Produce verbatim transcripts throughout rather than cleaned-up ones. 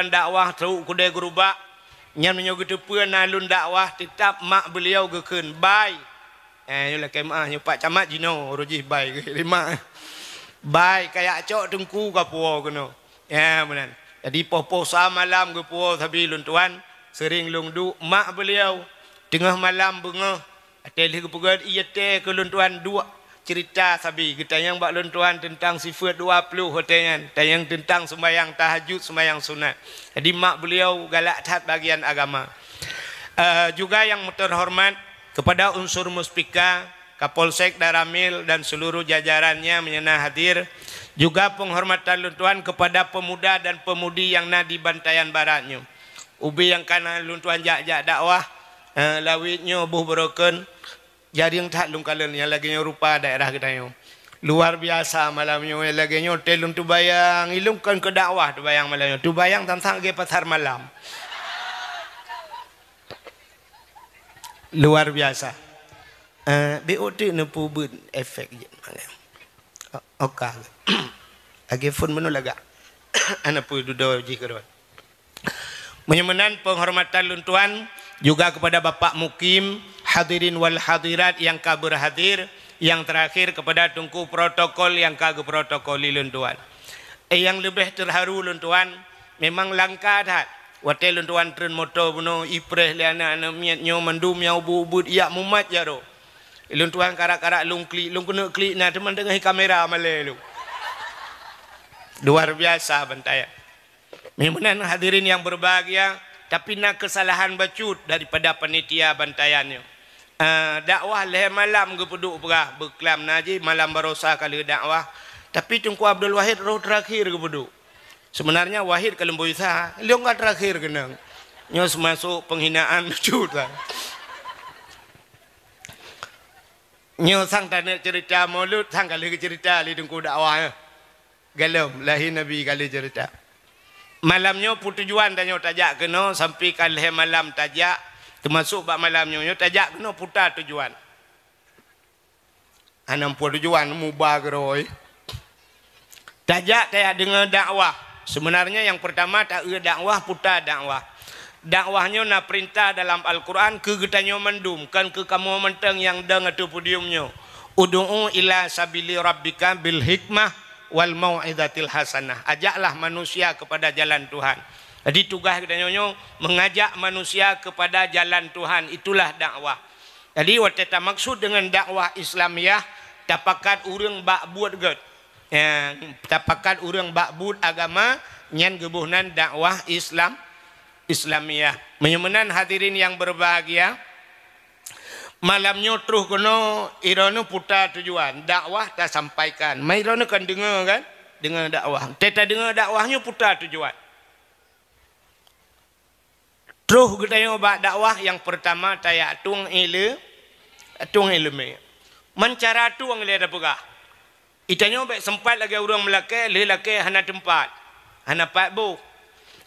dakwah trok keudè geurubak. Nyan meunyoe geuteupeue na lôn dakwah, teutab mak beuliau geukheun, "Bai." Eh, nyoe lakèe meu'ah, nyoe Pak Camat jinoe, uroe jih bai geuh mak. "Bai, kajak cok teungku kapuwoe keunoe." Ya, meunan. Jadi, poh-poh sa malam geupuwoe sabe lôn tuan, seuring lôn duek mak beuliau. Teungoh malam beungoh, watèe lheueh geupeugöt ie teh keu lôn tuan, duek ceurita sabe, geutanyong bak lôn tuan teuntang sifeuet dua ploh watèe nyan, tanyong teuntang seumbahyang tahajud, seumbahyang sunat. Jadi, mak beuliau galak that bagian agama. Eh, juga yang terhormat kepada unsur Muspika, Kapolsek Danramil dan seluruh jajarannya nyang na hadir, juga penghormatan lôn tuan kepada pemuda dan pemudi nyang na di Bantayan Barat nyoe. Ubé nyang ka na lôn tuan jak-jak dakwah, eh, lawét nyoe boh beurokon, jareueng that lôn kalon nyang lagèe nyoe rupa daerah geutanyoe. Luar biasa malam nyoe nyang lagèe nyoe, teuh lôn teubayang, ilôn kon keu dakwah teubayang malam nyoe. Teubayang sang-sang lagèe pasar malam. Luar biasa. Eh, B O T neupeubuet efek jeuet malam. O-, oka. Lagèe phon meunoe lagak. Ana peue dudoe jih keudroe. Meunyoe meunan penghormatan lôn tuan juga kepada Bapak Mukim, hadirin wal hadirat nyang ka berhadir, yang terakhir kepada Teungku Protokol nyang ka geuprotokoli lôn tuan. Eh, nyang leubeh terharu lôn tuan, memang langka that. Watèe lôn tuan treun moto bunoe, ipreh lé aneuk-aneuk miet nyoe mandum nyang ubit-ubit jak mumat jaroe. Lôn tuan karak-karak lôn klik, lôn keuneuk klik na teuma teungoh kamera malèe lôn. Luar biasa Bantayan. Meunan hadirin yang berbahagia, tapi na kesalahan bacut daripada panitia Bantayan nyoe. Ah, dakwah lhèe malam geupeuduek peugah, beuklam na jih malam barosa ka lheueh dakwah. Tapi Teungku Abdul Wahid roh terakhir geupeuduek. Sebenarnya Wahid ka lôn bui sa, lôn ka terakhir keunong. Nyoe seumasok penghinaan bacut lah. Nyoe sang taneuk cerita Maulud, sang ka lheueh geucerita lé Teungku dakwah nyoe. Galom, lahé Nabi ka lheueh cerita. Malam nyoe peue tujuan tanyoe tajak keunoe, sampai ka lhèe malam tajak, teumasok bak malam nyoe, nyoe tajak keunoe peue tujuan. Hana peue tujuan, muba keudroe. Tajak tajak deungoe dakwah. Sebenarnya yang pertama taeu dakwah, peue dakwah. Dakwah nyoe na peurintah dalam Al-Quran keu geutanyoe mandum, kon keu kamoe mantong nyang dong ateueh podium nyoe. "Ud'u ila sabili rabbika bil hikmah wal mau'izatil hasanah." Ajaklah manusia kepada jalan Tuhan. Jadi tugaih geutanyoe nyoe mengajak manusia kepada jalan Tuhan, itulah dakwah. Jadi watèe tamaksud deungon dakwah Islamiyah, tapakat ureueng bak buet gèt. Ya, tapakat ureueng bak buet agama, nyan geuboh nan dakwah Islam, Islamiyah. Meunyoe meunan hadirin yang berbahagia, malam nyoe troh keunoe, droeneuh peue tujuan, dakwah tasampaikan. Mai droeneuh kan deungoe kan? Deungoe dakwah. Teuta deungoe dakwah nyoe peue tujuan. Troh geutanyoe bak dakwah nyang peurtama tajak tueng ile-, tueng ileumèe. Man cara tueng lé tapeugah. Geutanyoe bèk seumpat lagèe ureueng meulakèe, lheueh lakèe hana teumpat, hana pat boh.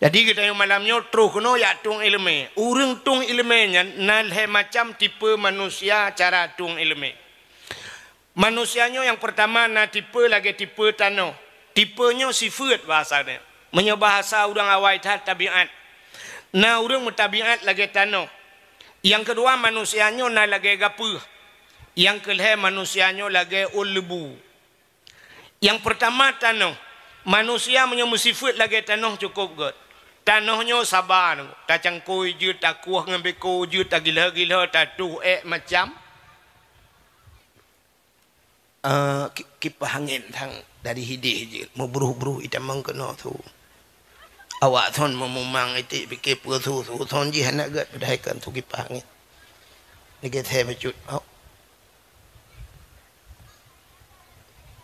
Jadi geutanyoe malam nyoe troh keunoe jak tueng ileumèe. Ureueng tueng ileumèe nyan na lhèe macam tipe manusia cara tueng ileumèe. Manusia nyoe nyang peurtama na tipe lagèe tipe tanoh. Tipe nyoe sifeuet bahasa nyoe. Meunyoe bahasa ureueng awai that tabiat. Na ureueng meutabiat lagèe tanoh. Nyang keudua manusia nyoe na lagèe gapeuh. Nyang keulhèe manusia nyoe lagèe ôn leubu. Nyang peurtama tanoh. Manusia meunyoe meusifeuet lagèe tanoh cukôp gèt. Tanoh nyoe saba, tacangkôi jeuet, takueh ngon beko jeuet, tagilhô-gilhô, tatuh èk macam. Eh, ki-, kipaih angén sang dari hideh jeuet, meubruh-bruh itamong keunoe su. Awak thon meumumang iték pike peue su, su thon jih hana gèt, padahai kan su kipaih angén. Lagèe thèe bacut. Oh.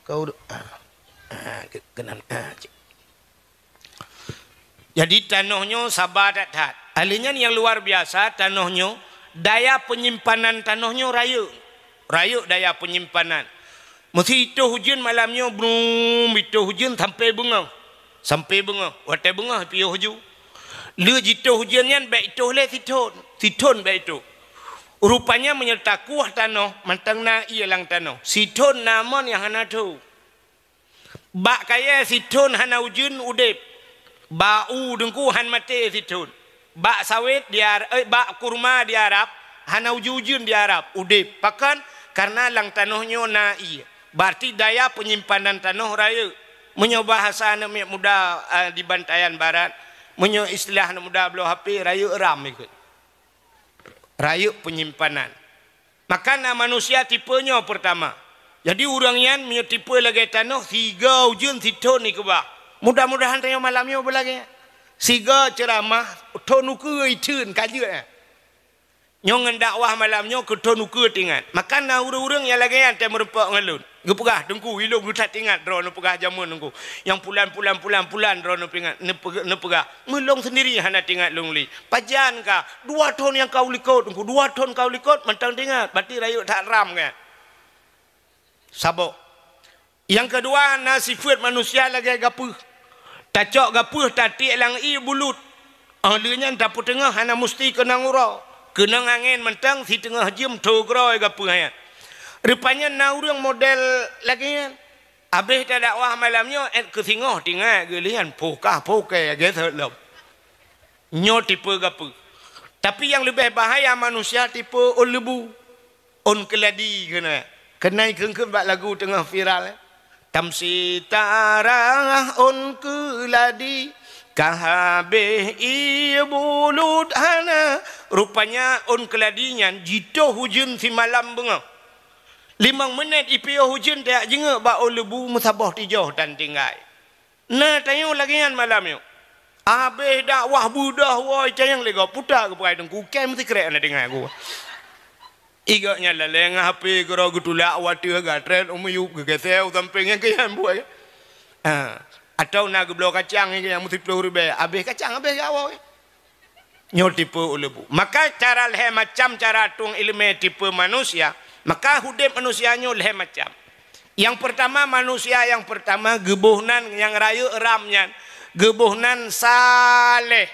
Kau du-, ah. Ah, ke-, keunan, ah, cik. Jadi tanoh nyoe saba that-that. Ahli nyan nyang luar biasa tanoh nyoe, daya penyimpanan tanoh nyoe rayeuk. Rayeuk daya penyimpanan. Meusé itoh ujeuen malam nyoe, brum, itoh ujeuen sampai beungoh. Sampai beungoh. Watèe beungoh piôh ju. Lheueh jitoh ujeuen nyan bèk itoh lé sithon. Sithon bèk itoh. Rupanya meunyoe takueh tanoh, mantong na ié lam tanoh. Sithon na mon nyang hana tho. Bak kayèe sithon hana ujeuen udép. Bak u Teungku han maté sithon. Bak sawét di Ar-, eh, bak kurma di Arab, hana ujeuen-ujeuen di Arab, udeb. Pakon? Kareuna lam tanoh nyoe na ié. Berarti daya penyimpanan tanoh rayeuk. Meunyoe bahasa aneuk miet muda, eh, di Bantayan Barat, meunyoe istilah aneuk muda bloe H P, rayeuk RAM ikot. Rayeuk penyimpanan. Maka na manusia tipe nyoe peurtama. Jadi ureuëng nyan meunyoe tipe lagée tanoh, siga ujeuen sithon ikeubah. Mudah-mudahan tanyoe malam nyoe beulagée nyan. Siga ceuramah, thon ukeue itheun ka jeuet, eh. Nyoe ngon dakwah malam nyoe keu thon ukeue teuingat. Maka na ureuëng-ureuëng nyang lagée nyan teumeureumpok ngon lôn. Geupeugah, "Teungku, ilôn geutat ingat droeneuh peugah jameun Teungku. Nyang pulan, pulan, pulan, pulan droeneuh peuingat, neupeu-, neupeugah. Meulôn seundiri hana teuingat lôn lé. Pajan ka, dua thon nyang ka ulikot Teungku, dua thon ka ulikot mantong teuingat, berarti rayeuk that RAM kan." Saboh. Nyang keudua, na sifeuet manusia lagée gapeuh. Tacok gapeuh tatiek lam ié bulut. Óh lheueh nyan tapeuteungoh hana musti keunong uroe. Keunong angén mantong siteungoh jeuem tho groe gapeuh nyan. Rupanya na ureuëng model lagée nyan. Abéh tadakwah malam nyoe, ék keu singoh teuingat geulian, poh kah poh kée, gesot lom. Nyoe tipe gapeuh. Tapi nyang leubeh bahaya manusia tipe ôn leubu, ôn keuladi keunan. Keunan kheun-kheun bak lagu teungoh viral, eh. Tamsi tarah ôn keuladi, ka habéh ié bulut hana. Rupanya ôn keuladi nyan jitoh ujeuen simalam beungoh. Limong menit ipiôh ujeuen tajak jingeuk bak ôn leubu, meusaboh tijoh tan tinggai. Na tanyoe lagée nyan malam nyoe. Abéh dakwah beudoh woe cayang lé gob puta keupeue Teungku, kém sikrek na deungon ku. Igok nyan laleng H P keudroe geutulak watée gatrét u miyueb geugeuseu sampéng nyang keu nyan buet. Ha. Atawa na geubloe kacang nyang meusiploh ribée, abéh kacang abéh gawai. Nyoe tipe ôn leubu. Maka cara lhée macam cara tueng iéleumé tipe manusia, maka udeb manusia nyoe lhée macam. Nyang peurtama, manusia nyang peurtama geuboh nan nyang rayeuk RAM nyan, geuboh nan saleh.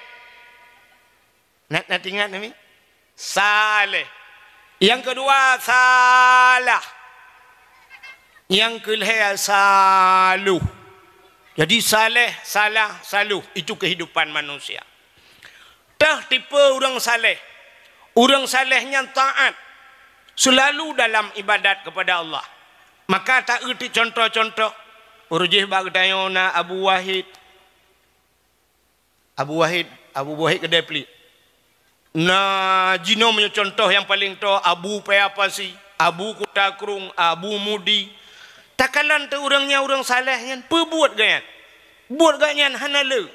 Na, na teuingat nami? Saleh. Nyang keudua salah. Nyang keulhée saluh. Jadi saleh, salah, saluh, itu kehidupan manusia. Teuh tipe ureuëng saleh. Ureuëng saleh nyan taát, seulalu dalam ibadat kepada Allah. Maka taeuti contoh-contoh. Ureuëng jih bak geutanyoe na Abu Wahid. Abu Wahid, Abu Wahid Keudée Pliek. Na jinoe meunyoe contoh nyang paleng toe, Abu Paya Pasi, Abu Kuta Krueng, Abu Mudi. Takalon teuh ureuëng nyan ureuëng saleh nyan, peue buet gobnyan? Buet gobnyan hana le.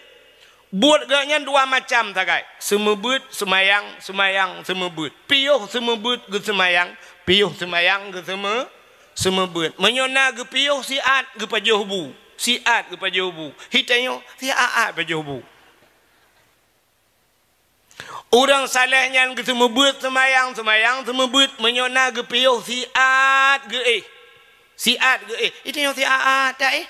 Buet gobnyan dua macam sagai, seumeubeuet, seumayang, seumayang, seumeubeuet. Piôh seumeubeuet geuseumayang, piôh seumayang geuseumeu-, seumeubeuet. Meunyoe na geupiôh siat geupajoh bu, siat geupajoh bu. Hitanyoe siat-at pajoh bu. Ureuëng saleh nyan geuseumeubeuet seumayang, seumayang seumeubeuet, meunyoe na geupiôh siat geuéh. Siat geuéh. Hitanyoe siat-at taéh.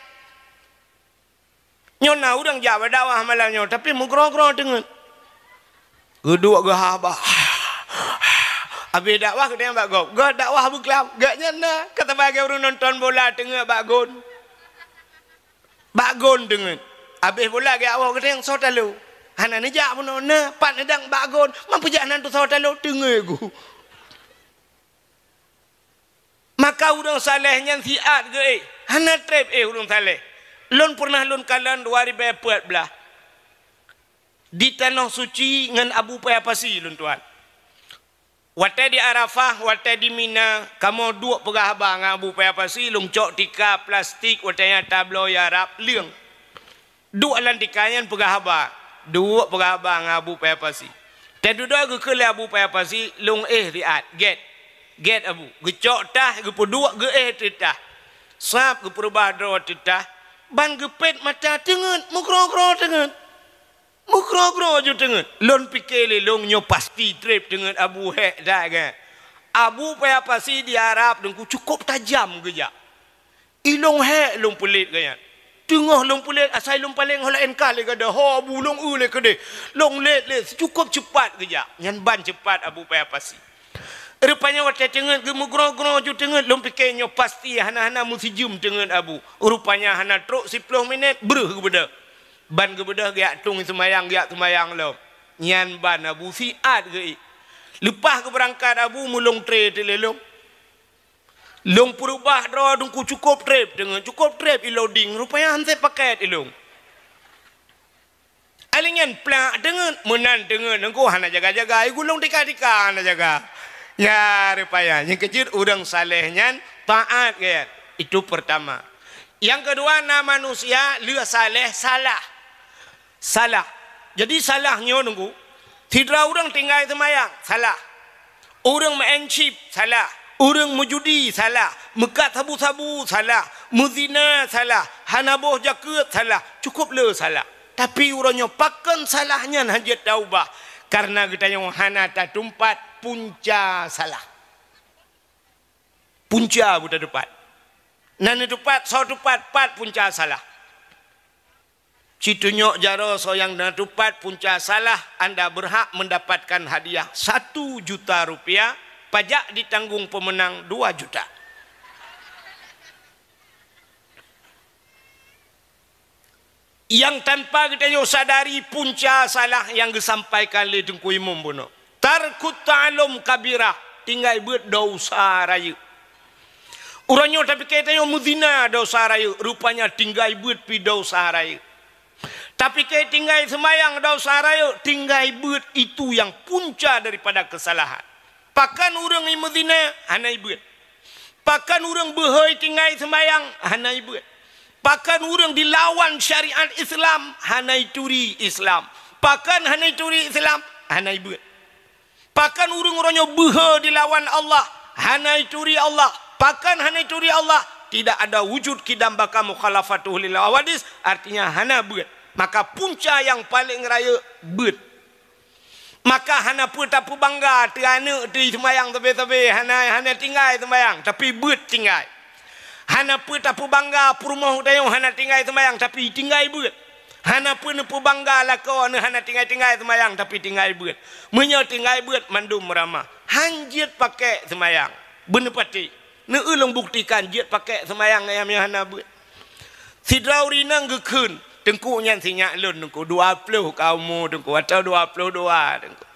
Nyoe na ureuëng jak bak dakwah malam nyoe, tapi meugroe-groe teungeut. Geuduek geuhaba. Abéh dakwah geutanyoe bak gob. Gob dakwah beuklam. Gobnyan na, ka sabagai ureuëng nonton bola teungeut bak gon. Bak gon teungeut. Abéh bola geuwoe geutanyoe soe talo. Hana neujak bunoe, na pat neudang bak gon. Man peujak nan teusoe talo teungeut gu. Maka ureuëng saleh nyan siat geuéh, hana treb éh ureuëng saleh. Lôn peureunah lôn kalon dua ribée peuet blaih di Tanoh Suci ngon Abu Paya Pasi lôn tuan. Watée di Arafah, watée di Mina, kamoe duek peugah haba ngon Abu Paya Pasi, lôn cok tika plastik watée nyan tabloe Arab leueng. Duek lam tika nyan peugah haba, duek peugah haba ngon Abu Paya Pasi. Teududoe geukheun lé Abu Paya Pasi, lôn éh siat, gét. Gét Abu, geucok tah, geupeuduek geuéh teutah. Sab geupeureubah droe teutah, ban geupét mata teungeut, meugroe-groe teungeut. Meugroe-groe ju teungeut. Lôn pike lé lôn nyoe pasti treb teungeut Abu hék that gét. Abu Paya Pasi di Arab Teungku cukôp tajam geujak. I lôn hék lôn peulet gobnyan. Teungoh lôn peulet, asai lôn paleng ho laén kah lé gada, ho Abu lôn eu lé keudeh. Lôn let lé, cukôp ceupat geujak. Nyan ban ceupat Abu Paya Pasi. Rupanya watée teungeut geumeugroe-groe ju teungeut, lôn pike nyoe pasti hana-hana meusijeuem teungeut Abu. Rupanya hana trok siploh minét, breuh geubeudôh. Ban geubeudôh geujak tueng seumayang, geujak seumayang lom. Nyan ban Abu siat geuék. Leupah geubeurangkat Abu, meulông trép teulélông. Lông peureubah droe Teungku, cukôp trép teungeut, cukôp trép iloding, rupanya han sép pakét ilông. Alèh nyan plak teungeut, meunan teungeut Teungku, hana jaga-jaga, igulông tika-tika hana jaga. Ya, rupanya nyang keujeuet ureuëng saleh nyan taát geuh. Itu pertama. Yang kedua, na manusia lheueh saleh salah. Salah. Jadi salah nyoe Teungku, sidroe ureuëng tinggai seumayang, salah. Ureuëng meu'en chip, salah. Ureuëng meujudi, salah. Meukat sabu-sabu, salah. Meuzina, salah. Hana boh jakeuet, salah. Cukôp le salah. Tapi uroe nyoe pakon salah nyan han jeuet taubah? Kareuna geutanyoe hana tatumpat punca salah. Punca beutatupat. Na neuteupat, soe teupat, pat punca salah. Situnyok jaroe soe nyang na teupat punca salah, anda berhak mendapatkan hadiah satu juta rupiah, pajak ditanggung pemenang dua juta. Nyang tanpa geutanyoe sadari punca salah nyang geusampaikan lé Teungku Imum bunoe. Tarkut ta'allum kabirah, tinggai beuet dosa rayeuk. Uroe nyoe tapike tanyoe meuzina dosa rayeuk, rupanya tinggai beuet pi dosa rayeuk. Tapike tinggai seumayang dosa rayeuk, tinggai beuet itu nyang punca daripada keusalahan. Pakon ureuëng meuzina hana ibeuet. Pakon ureuëng beuhôi tinggai seumayang hana ibeuet. Pakon ureuëng dilawan syariat Islam hana ituri Islam. Pakon hana ituri Islam hana ibeuet. Pakon ureuëng uroe nyoe beuhe dilawan Allah, hana ituri Allah. Pakon hana ituri Allah? Tidak ada wujud kidam baka mukhalafatuhu lil hawadis, artinya hana beuet. Maka punca nyang paleng rayeuk beuet. Maka hana peue tapeubangga teu aneuëk teu seumayang sabe-sabe, hana, hana tinggai seumayang, tapi beuet tinggai. Hana peue tapeubangga peurumoh tanyoe hana tinggai seumayang, tapi tinggai beuet. Hana peue neupeubangga lakoe neuh hana tinggai-tinggai seumayang, tapi tinggai beuet. Meunyoe tinggai beuet, mandum meuramah. Han jeuet pakek seumayang. Beuneupatéh. Neueu lôn buktikan jeuet pakek seumayang nyang hana beuet. Sidroe ureuëng inong geukheun, Teungku nyan si nyak lôn Teungku, dua ploh ka umu Teungku, atau dua ploh dua Teungku.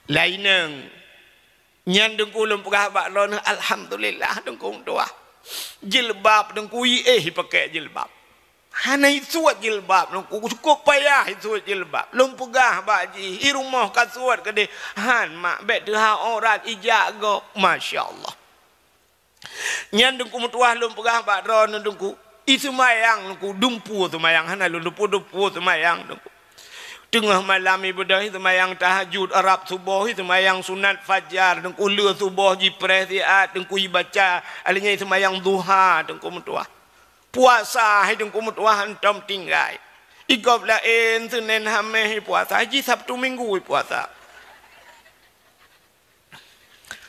Laineng. Nyan Teungku lôn peugah bak droeneuh, alhamdulillah Teungku meutuah. Jilbab Teungku iéh ipakek jilbab. Hana isuet jilbab Teungku, cukôp payah isuet jilbab. Lôn peugah bak jih, i rumoh ka suet keudeh, han mak, bék teuhah aurat ijak gob. Masya Allah. Nyan Teungku meutuah lôn peugah bak droeneuh Teungku, i seumayang Teungku, dumpeue seumayang, hana lôn dumpeue-dumpeue seumayang Teungku. Teungoh malam ibadah, i seumayang tahajud, rab suboh, i seumayang sunat fajar Teungku, le suboh jipreh siat Teungku, ibaca, alheuh nyan i seumayang duha Teungku meutuah. Puasa hai Teungku meutuah hantom tinggai. I gob laén Senin Haméh i puasa, jih Sabtu Minggu i puasa.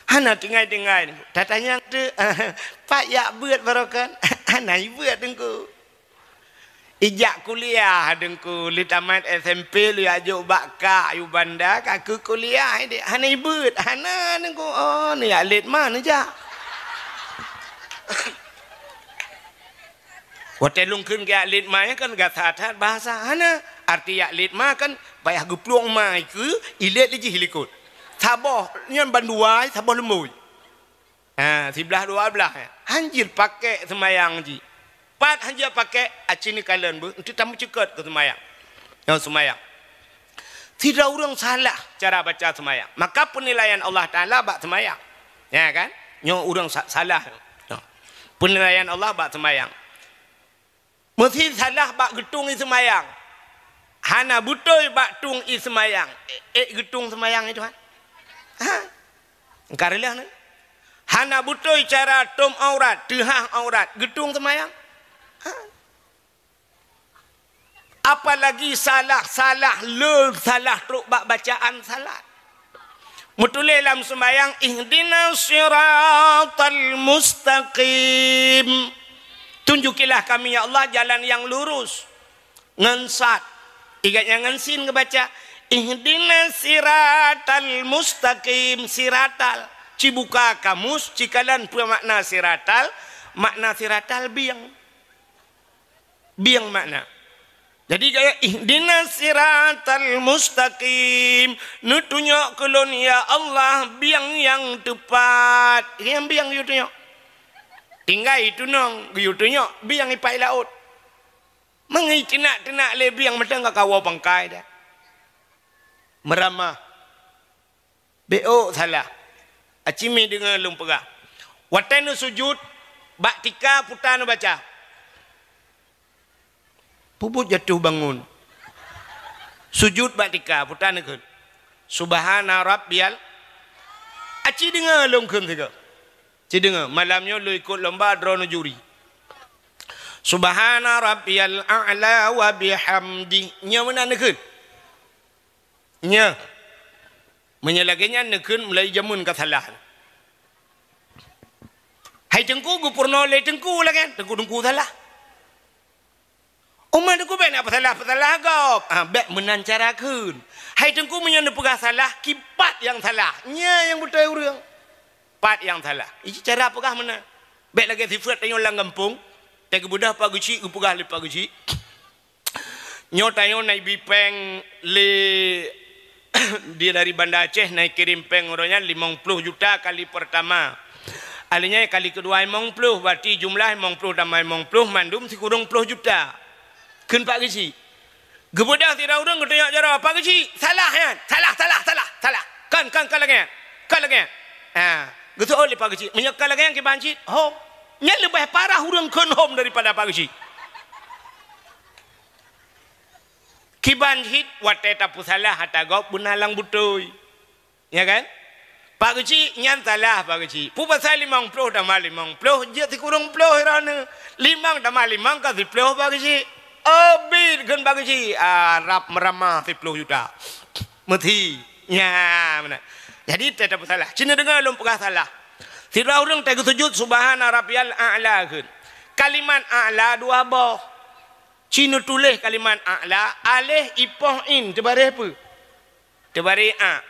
Hana tinggai-tinggai. Tatanyong teuk, pat jak beuet baroe kan? Hana ibeuet Teungku. Ijak kuliah Teungku, lheuh tamat S M P lheuh jak jok bak kak yue banda, ka keu kuliah idéh. Hana ibeuet, hana Teungku. Oh, neujak lét ma neujak. Watée lôn kheun geujak lét ma nyan kan gata that bahasa hana. Arti jak lét ma kan payah geuplueng ma ikeue, ilét lé jih likot. Saboh nyan bandua, saboh leumbôi. Ha, siblah dua blah. Han jeuet pakek seumayang jih. Pat han jeuet pakek, aci neukalon beuh, eunteuk tameuceukeut keu seumayang. Nyoe seumayang. Sidroe ureuëng salah cara baca seumayang, maka peunilaian Allah Taala bak seumayang. Ya kan? Nyoe ureuëng sa-, salah. Nyoe. Peunilaian Allah bak seumayang. Meusi salah bak geutueng ie seumayang. Hana beutôi bak tueng ie seumayang. Ék, ék geutueng seumayang ie Tuhan? Ha? Engka reulah nyoe. Hana beutôi cara tom aurat, teuhah aurat, geutueng seumayang? Ha? Apalagi salah-salah le salah trok bak bacaan salat. Meutuléh lam seumayang, "Ihdinas siratal mustaqim." Tunjukilah kami, ya Allah, jalan yang lurus. Ngon sad. Igat nyang ngon sin geubaca, "Ihdinas siratal mustaqim." Siratal. Cibuka kamus, cikalon peue makna siratal. Makna siratal bieng. Bieng makna. Jadi gaya, "Ihdinas siratal mustaqim." Neutunyok keu lôn, ya Allah, biang nyang teupat. Nyang biang geuyue tunyok. Tinggai tunong, geuyue tunyok biang ipat laôt. Mangai teunak-teunak lé biang mantong ka kawoe pangkai dah. Meuramah. Bék ôk salah. Aci mi deungoe lôn peugah. Watée neusujut, bak tika puta neubaca. Peubuet jatuh bangun. Sujut bak tika, puta neukheun. Subhana rabbiyal. Aci deungoe lôn kheun sigoe. Ci deungoe, malam nyoe lôn ikot lomba droeneuh juri. Subhana rabbiyal a'la wa bihamdi. Nyoe meunan neukheun. Nyoe. Meunyoe lagée nyan neukheun mulai jameun ka salah. Hai teungku, geupeurunoe lé teungku lagée nyan, teungku-teungku salah. Umat teungku bék na peusalah-peusalah gob. Ah, bék meunan cara kheun. Hai teungku, meunyoe neupeugah salah, kipat nyang salah. Nyoe nyang beutôi ureuëng. Pat nyang salah. Ici cara peugah meunan. Bék lagée sifeuet tanyoe lam gampông. Teugeubeudoh Pak Geuchik, geupeugah lé Pak Geuchik. Nyoe tanyoe na ibi péng lé di dari Banda Aceh na ikirém péng uroe nyan limong ploh juta kali peurtama. Ahli nyan kali keudua limong ploh, berarti jumlah limong ploh tamah limong ploh mandum sikureueng ploh juta. Kheun Pak Geuchik. Geubeudôh sidroe ureuëng geutunyok jaroe, "Pak Geuchik, salah nyan. Salah, salah, salah, salah. Kon, kon, kon lagée nyan. Kon lagée nyan." Ha, geuseuôt lé Pak Geuchik. Meunyoe kon lagée nyan kiban cit, hom. Nyan leubeh parah ureuëng kheun hom daripada Pak Geuchik. Kiban cit watée tapeusalah ata gob beuna lam beutôi. Ya kan? Pak Geuchik nyan salah Pak Geuchik. Peue pasai limong ploh tamah limong ploh jeuet sikureueng ploh droeneuh. Limong tamah limong ka siploh Pak Geuchik. Abit kheun Pak Geuchik. Ah, rab meuramah siploh juta. Meuthi. Nya, meunan. Jadi, teuh tapeusalah. Ci neudeungoe lôn peugah salah. Sidroe ureuëng teuh geusujut subhana rabbiyal a'la kheun. Kalimat a'la dua boh. Ci neutuléh kalimat a'la, aléh ipoh in teubareh peue? Teubareh a.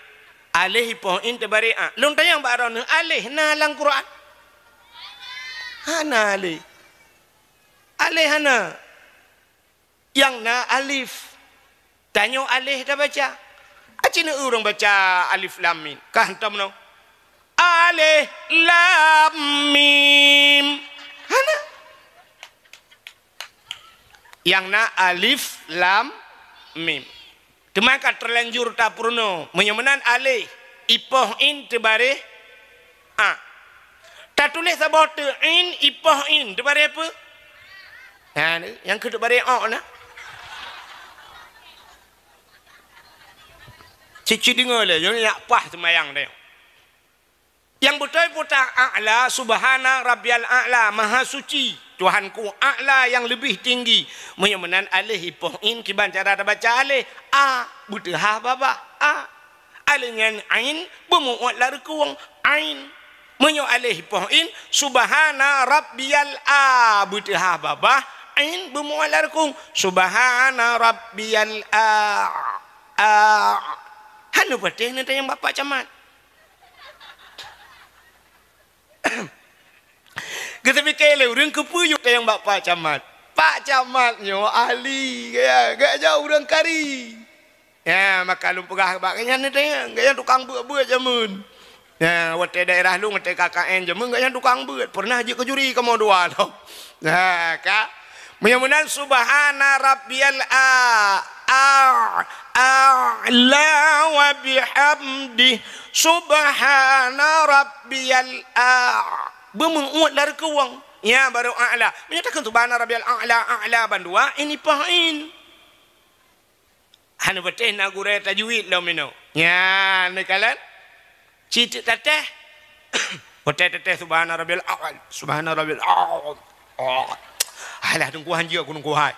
Aléh ipoh in teubareh a. Lôn tanyong bak droeneuh, aléh na lam Quran? Hana aléh. Aléh hana. Nyang na alif. Tanyoe aléh tabaca. Aci na ureuëng baca alif lam mim. Ka hantom nyoe. Aléh lam mim. Hana. Nyang na alif lam mim. Teuma ka teulanjur tapeurunoe. Meunyoe meunan aléh, ipoh in teubareh a. Tatuléh saboh teuk in, ipoh in teubareh peue? Ha, nyang keu teubareh o na. Cit-cit deungoe lé, nyoe nyak paih seumayang teuh. Nyang beutôi peue ta a'la, subhana rabbiyal a'la, maha suci Tuhanku, a'la nyang leubeh tinggi. Meunyoe meunan aléh ipoh in kiban cara tabaca aléh, a, beuteuhah babah, a. Aléh nyan ain beumu'ot lam reukueng, ain. Meunyoe aléh ipoh in, subhana rabbiyal a, beuteuhah babah, ain beumu'ot lam reukueng, subhana rabbiyal a, a. Hana patéh neutanyong bak Pak Camat. Geuteupiké lé ureuëng keupeue yue tanyong bak Pak Camat. Pak Camat nyoe ahli, ya, geuh nyoe ureuëng kari. Ya, maka lôn peugah bak geuhnyan, geuhnyan tukang beuet-beuet jameun. Ya, watée daerah lôn, watée K K N jameun, geuhnyan tukang beuet. Pernah jeuet keu juri kamoe dua lom. Nah, ka. Meunyoe meunan, subhana rabbiyal a, a, a'la wa bihamdi, subhana rabbiyal a. Beumeu'ot lam reukueng. Ya, baru a'la. Meunyoe takheun subhana rabbiyal a'la, a'la bandua, ini pahin. Hana patéh na gurée tajwid lom inoe. Nyan, neukalon. Cit tatéh. Watée tatéh subhana rabbiyal a'la, subhana rabbiyal a'la. Oh. Alah, teungku hanjeuet, teungku hai.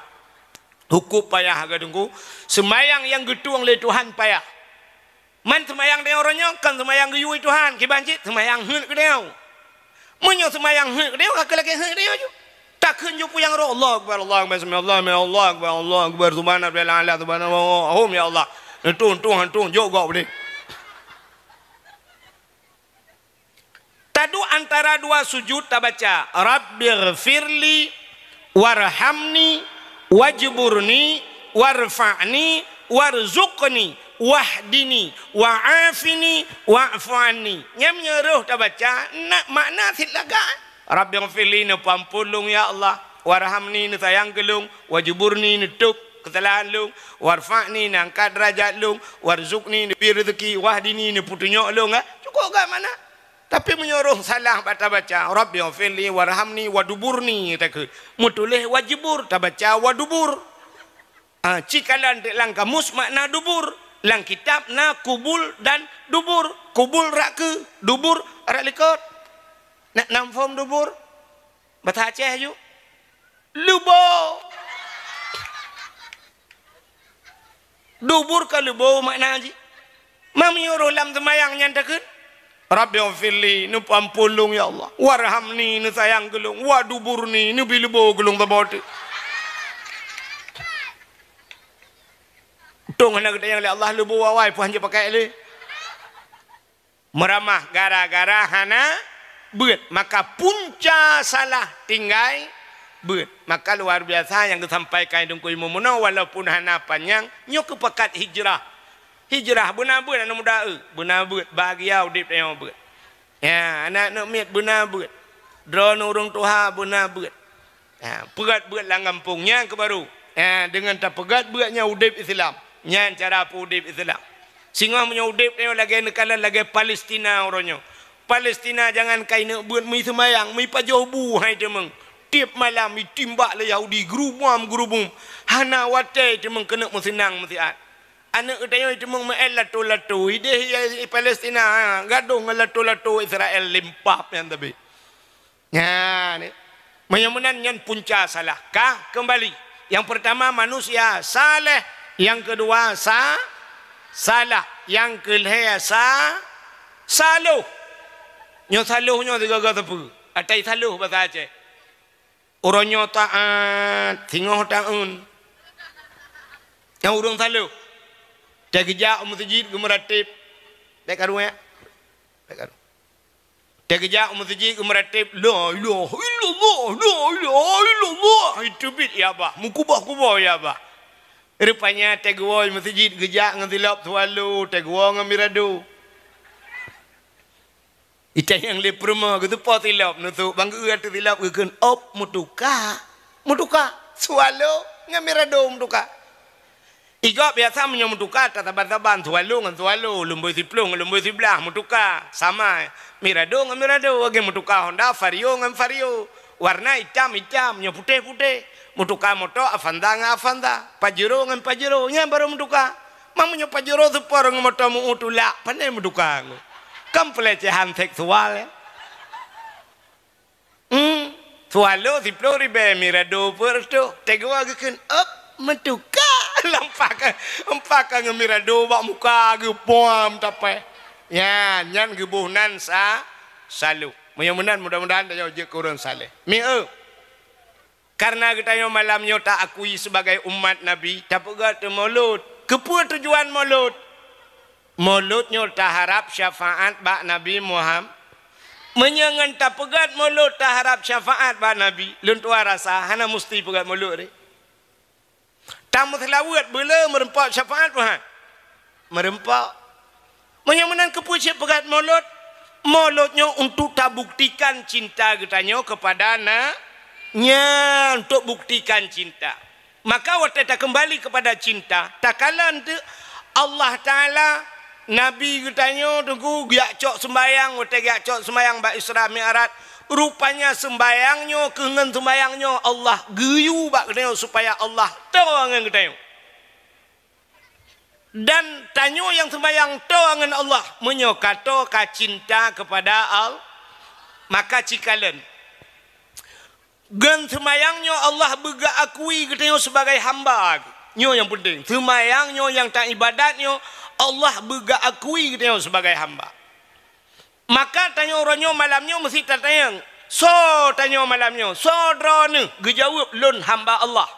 Hukôm payah, ka teungku. Seumayang nyang geutueng lé Tuhan payah. Man seumayang tanyoe uroe nyoe kon seumayang geuyue Tuhan, kiban cit seumayang heuet keu tanyoe. Meunyoe seumayang heuet keu tanyoe, ka lagée heuet keu tanyoe ju. Takheun ju peue nyang rot, Allahu Akbar, Allahu Akbar, sami Allahu liman hamidah, Allahu Akbar, Allahu Akbar, subhana rabbiyal a'la, subhana, oh, ya Allah. Neutueng, tueng, tueng, jok gob deh. Taduek antara dua sujud tabaca, "Rabbighfirli warhamni wajburni Warfa'ni, warzuqni, wahdini, wa'afini, wa'fu anni. Nyan meunyoe roh tabaca, na makna cit lagak. Rabbighfirli, neupeuampôn lôn ya Allah. Warhamni, neusayang keu lôn. Wajburni, neutôb keusalahan lôn. Warfa'ni, neuangkat deurajat lôn. Warzuqni, neubri reuzeuki. Wahdini, neupeutunyok lôn, eh. Cukôp gak makna. Tapi meunyoe roh salah bak tabaca, Rabbighfirli, warhamni, waduburni, takheun. Meutuléh wajbur, tabaca wadubur. Ah, cikalon teuk lam kamus makna dubur. Lam kitab na kubul dan dubur. Kubul rot keu, dubur rot likot. Nak nam phom dubur? Basa Aceh aju. Leubo. Dubur ka leubo makna jih. Meunyoe roh lam seumayang nyan takheun, Rabbighfirli, neupeuampôn lôn ya Allah. Warhamni, neusayang keu lôn. Waduburni, neubri leubo keu lôn saboh teuk. Untông hana geutanyong lé Allah leubo awai, peue han jipakai lé. Meuramah gara-gara hana beuet, maka punca salah tinggai beuet. Maka luar biasa nyang geusampaikan Teungku Imum meunoe, walaupun hana panyang, nyoe keupakat hijrah. Hijrah beuna beuet aneuk muda, eh, beuna beuet, bahagia udeb tanyoe beuet. Ya, aneuk-aneuk miet beuna beuet. Droeneuh ureuëng tuha beuna beuet. Ha, peugét beuet lam gampông nyan keu barô. Ha, deungon tapeugét beuet nyan udeb Islam. Nyan cara peuudeb Islam. Singoh meunyoe udeb tanyoe lagée neukalon lagée Palestina uroe nyoe. Palestina jangankan ineuk beuet, meuseumayang, meupajoh bu hai teumeung. Tieb malam itimbak lé Yahudi, geurubom-geurubom. Hana watée teumeung keuneuk meuseunang meusiat. Aneuk geutanyoe teumeung meu-el lato-lato. Ideh i Palestina, ha, gadôh ngon lato-lato Israel limpah nyan tapi. Nyan, meunyoe meunan nyan punca salah. Ka keumbali. Nyang peurtama manusia saleh, nyang keudua sa-, salah, nyang keulhée sa-, saloh. Nyoe saloh nyoe sigoe-goe sapeue? Atai saloh basa Aceh. Uroe nyoe taát, singoh taun. Nyang ureuëng saloh. Teugeujak u meuseujid geumeurateb. Bék karu, ya. Bék karu. Teugeujak u meuseujid geumeurateb, "La ilaha illallah, la ilaha illallah." Itu bit ya bah, meukuboh-kuboh ya bah. Rupanya teuguwoe meuseujid geujak ngon silop swallow, teuguwoe ngon mirado. Itanyong lé peurumoh geutupo silop, neusok bang geu ateueh silop geukheun, "Op, meutuka." Meutuka. Swallow ngon mirado meutuka. Igob biasa meunyoe meutuka, tasaban-saban, swallow ngon swallow, lumboi siploh ngon lumboi siblaih meutuka, sama. Mirado ngon mirado, lagée meutuka Honda, Vario ngon Vario. Warna itam-itam, nyoe putéh-putéh. Meutuka moto Avanza ngon Avanza, Pajero ngon Pajero, nyan barô meutuka. Meunyoe Pajero seupor ngon moto meu-u tulak, pane meutuka ngon. Kan pelecehan seksual, ya. Hmm, swallow siploh ribée, mirado peuet reutôh. Teuguwoe geukheun, "Op, meutuka." Lampah ka, lampah ka ngon mirado bak muka geupuam tapéh. Nyan, nyan geuboh nan sa-, saloh. Meunyoe meunan, mudah-mudahan tanyoe jeuet keu ureuëng saleh. Mi eu. Karena geutanyoe malam nyoe ta-akui sebagai umat Nabi, tapeugét teuh Maulud. Keupeue tujuan Maulud? Maulud nyoe taharab syafaat bak Nabi Muham-, meunyoe ngon tapeugét Maulud taharab syafaat bak Nabi, lôn tuan rasa hana musti peugét Maulud deh. Tameuseulaweuet beu le meureumpok syafaat, Tuhan? Meureumpok. Meunyoe meunan keupeue cit peugét Maulud? Maulud nyoe untuk tabuktikan cinta geutanyoe keupada na-, nyan, untuk buktikan cinta. Maka watée takeumbali keupada cinta, takalon teuk Allah Taala, Nabi geutanyoe teungku geujak cok seumbayang, watée geujak cok seumbayang bak Isra Mi'raj, rupanya seumbayang nyoe keu ngon seumbayang nyoe Allah geuyue bak geutanyoe supaya Allah toe ngon geutanyoe. Dan tanyoe nyang seumbayang toe ngon Allah, meunyoe ka toe ka cinta keupada Al-, maka cikalon. Ngon seumbayang nyoe Allah beugeuakui geutanyoe sebagai hamba. Nyoe nyang peunteng. Seumbayang nyoe nyang taibadat nyoe Allah beugeuakui geutanyoe sebagai hamba. Maka tanyoe uroe nyoe malam nyoe meusti tatanyong, soe tanyoe malam nyoe? Soe droeneuh? Geujaweueb, "Lôn hamba Allah."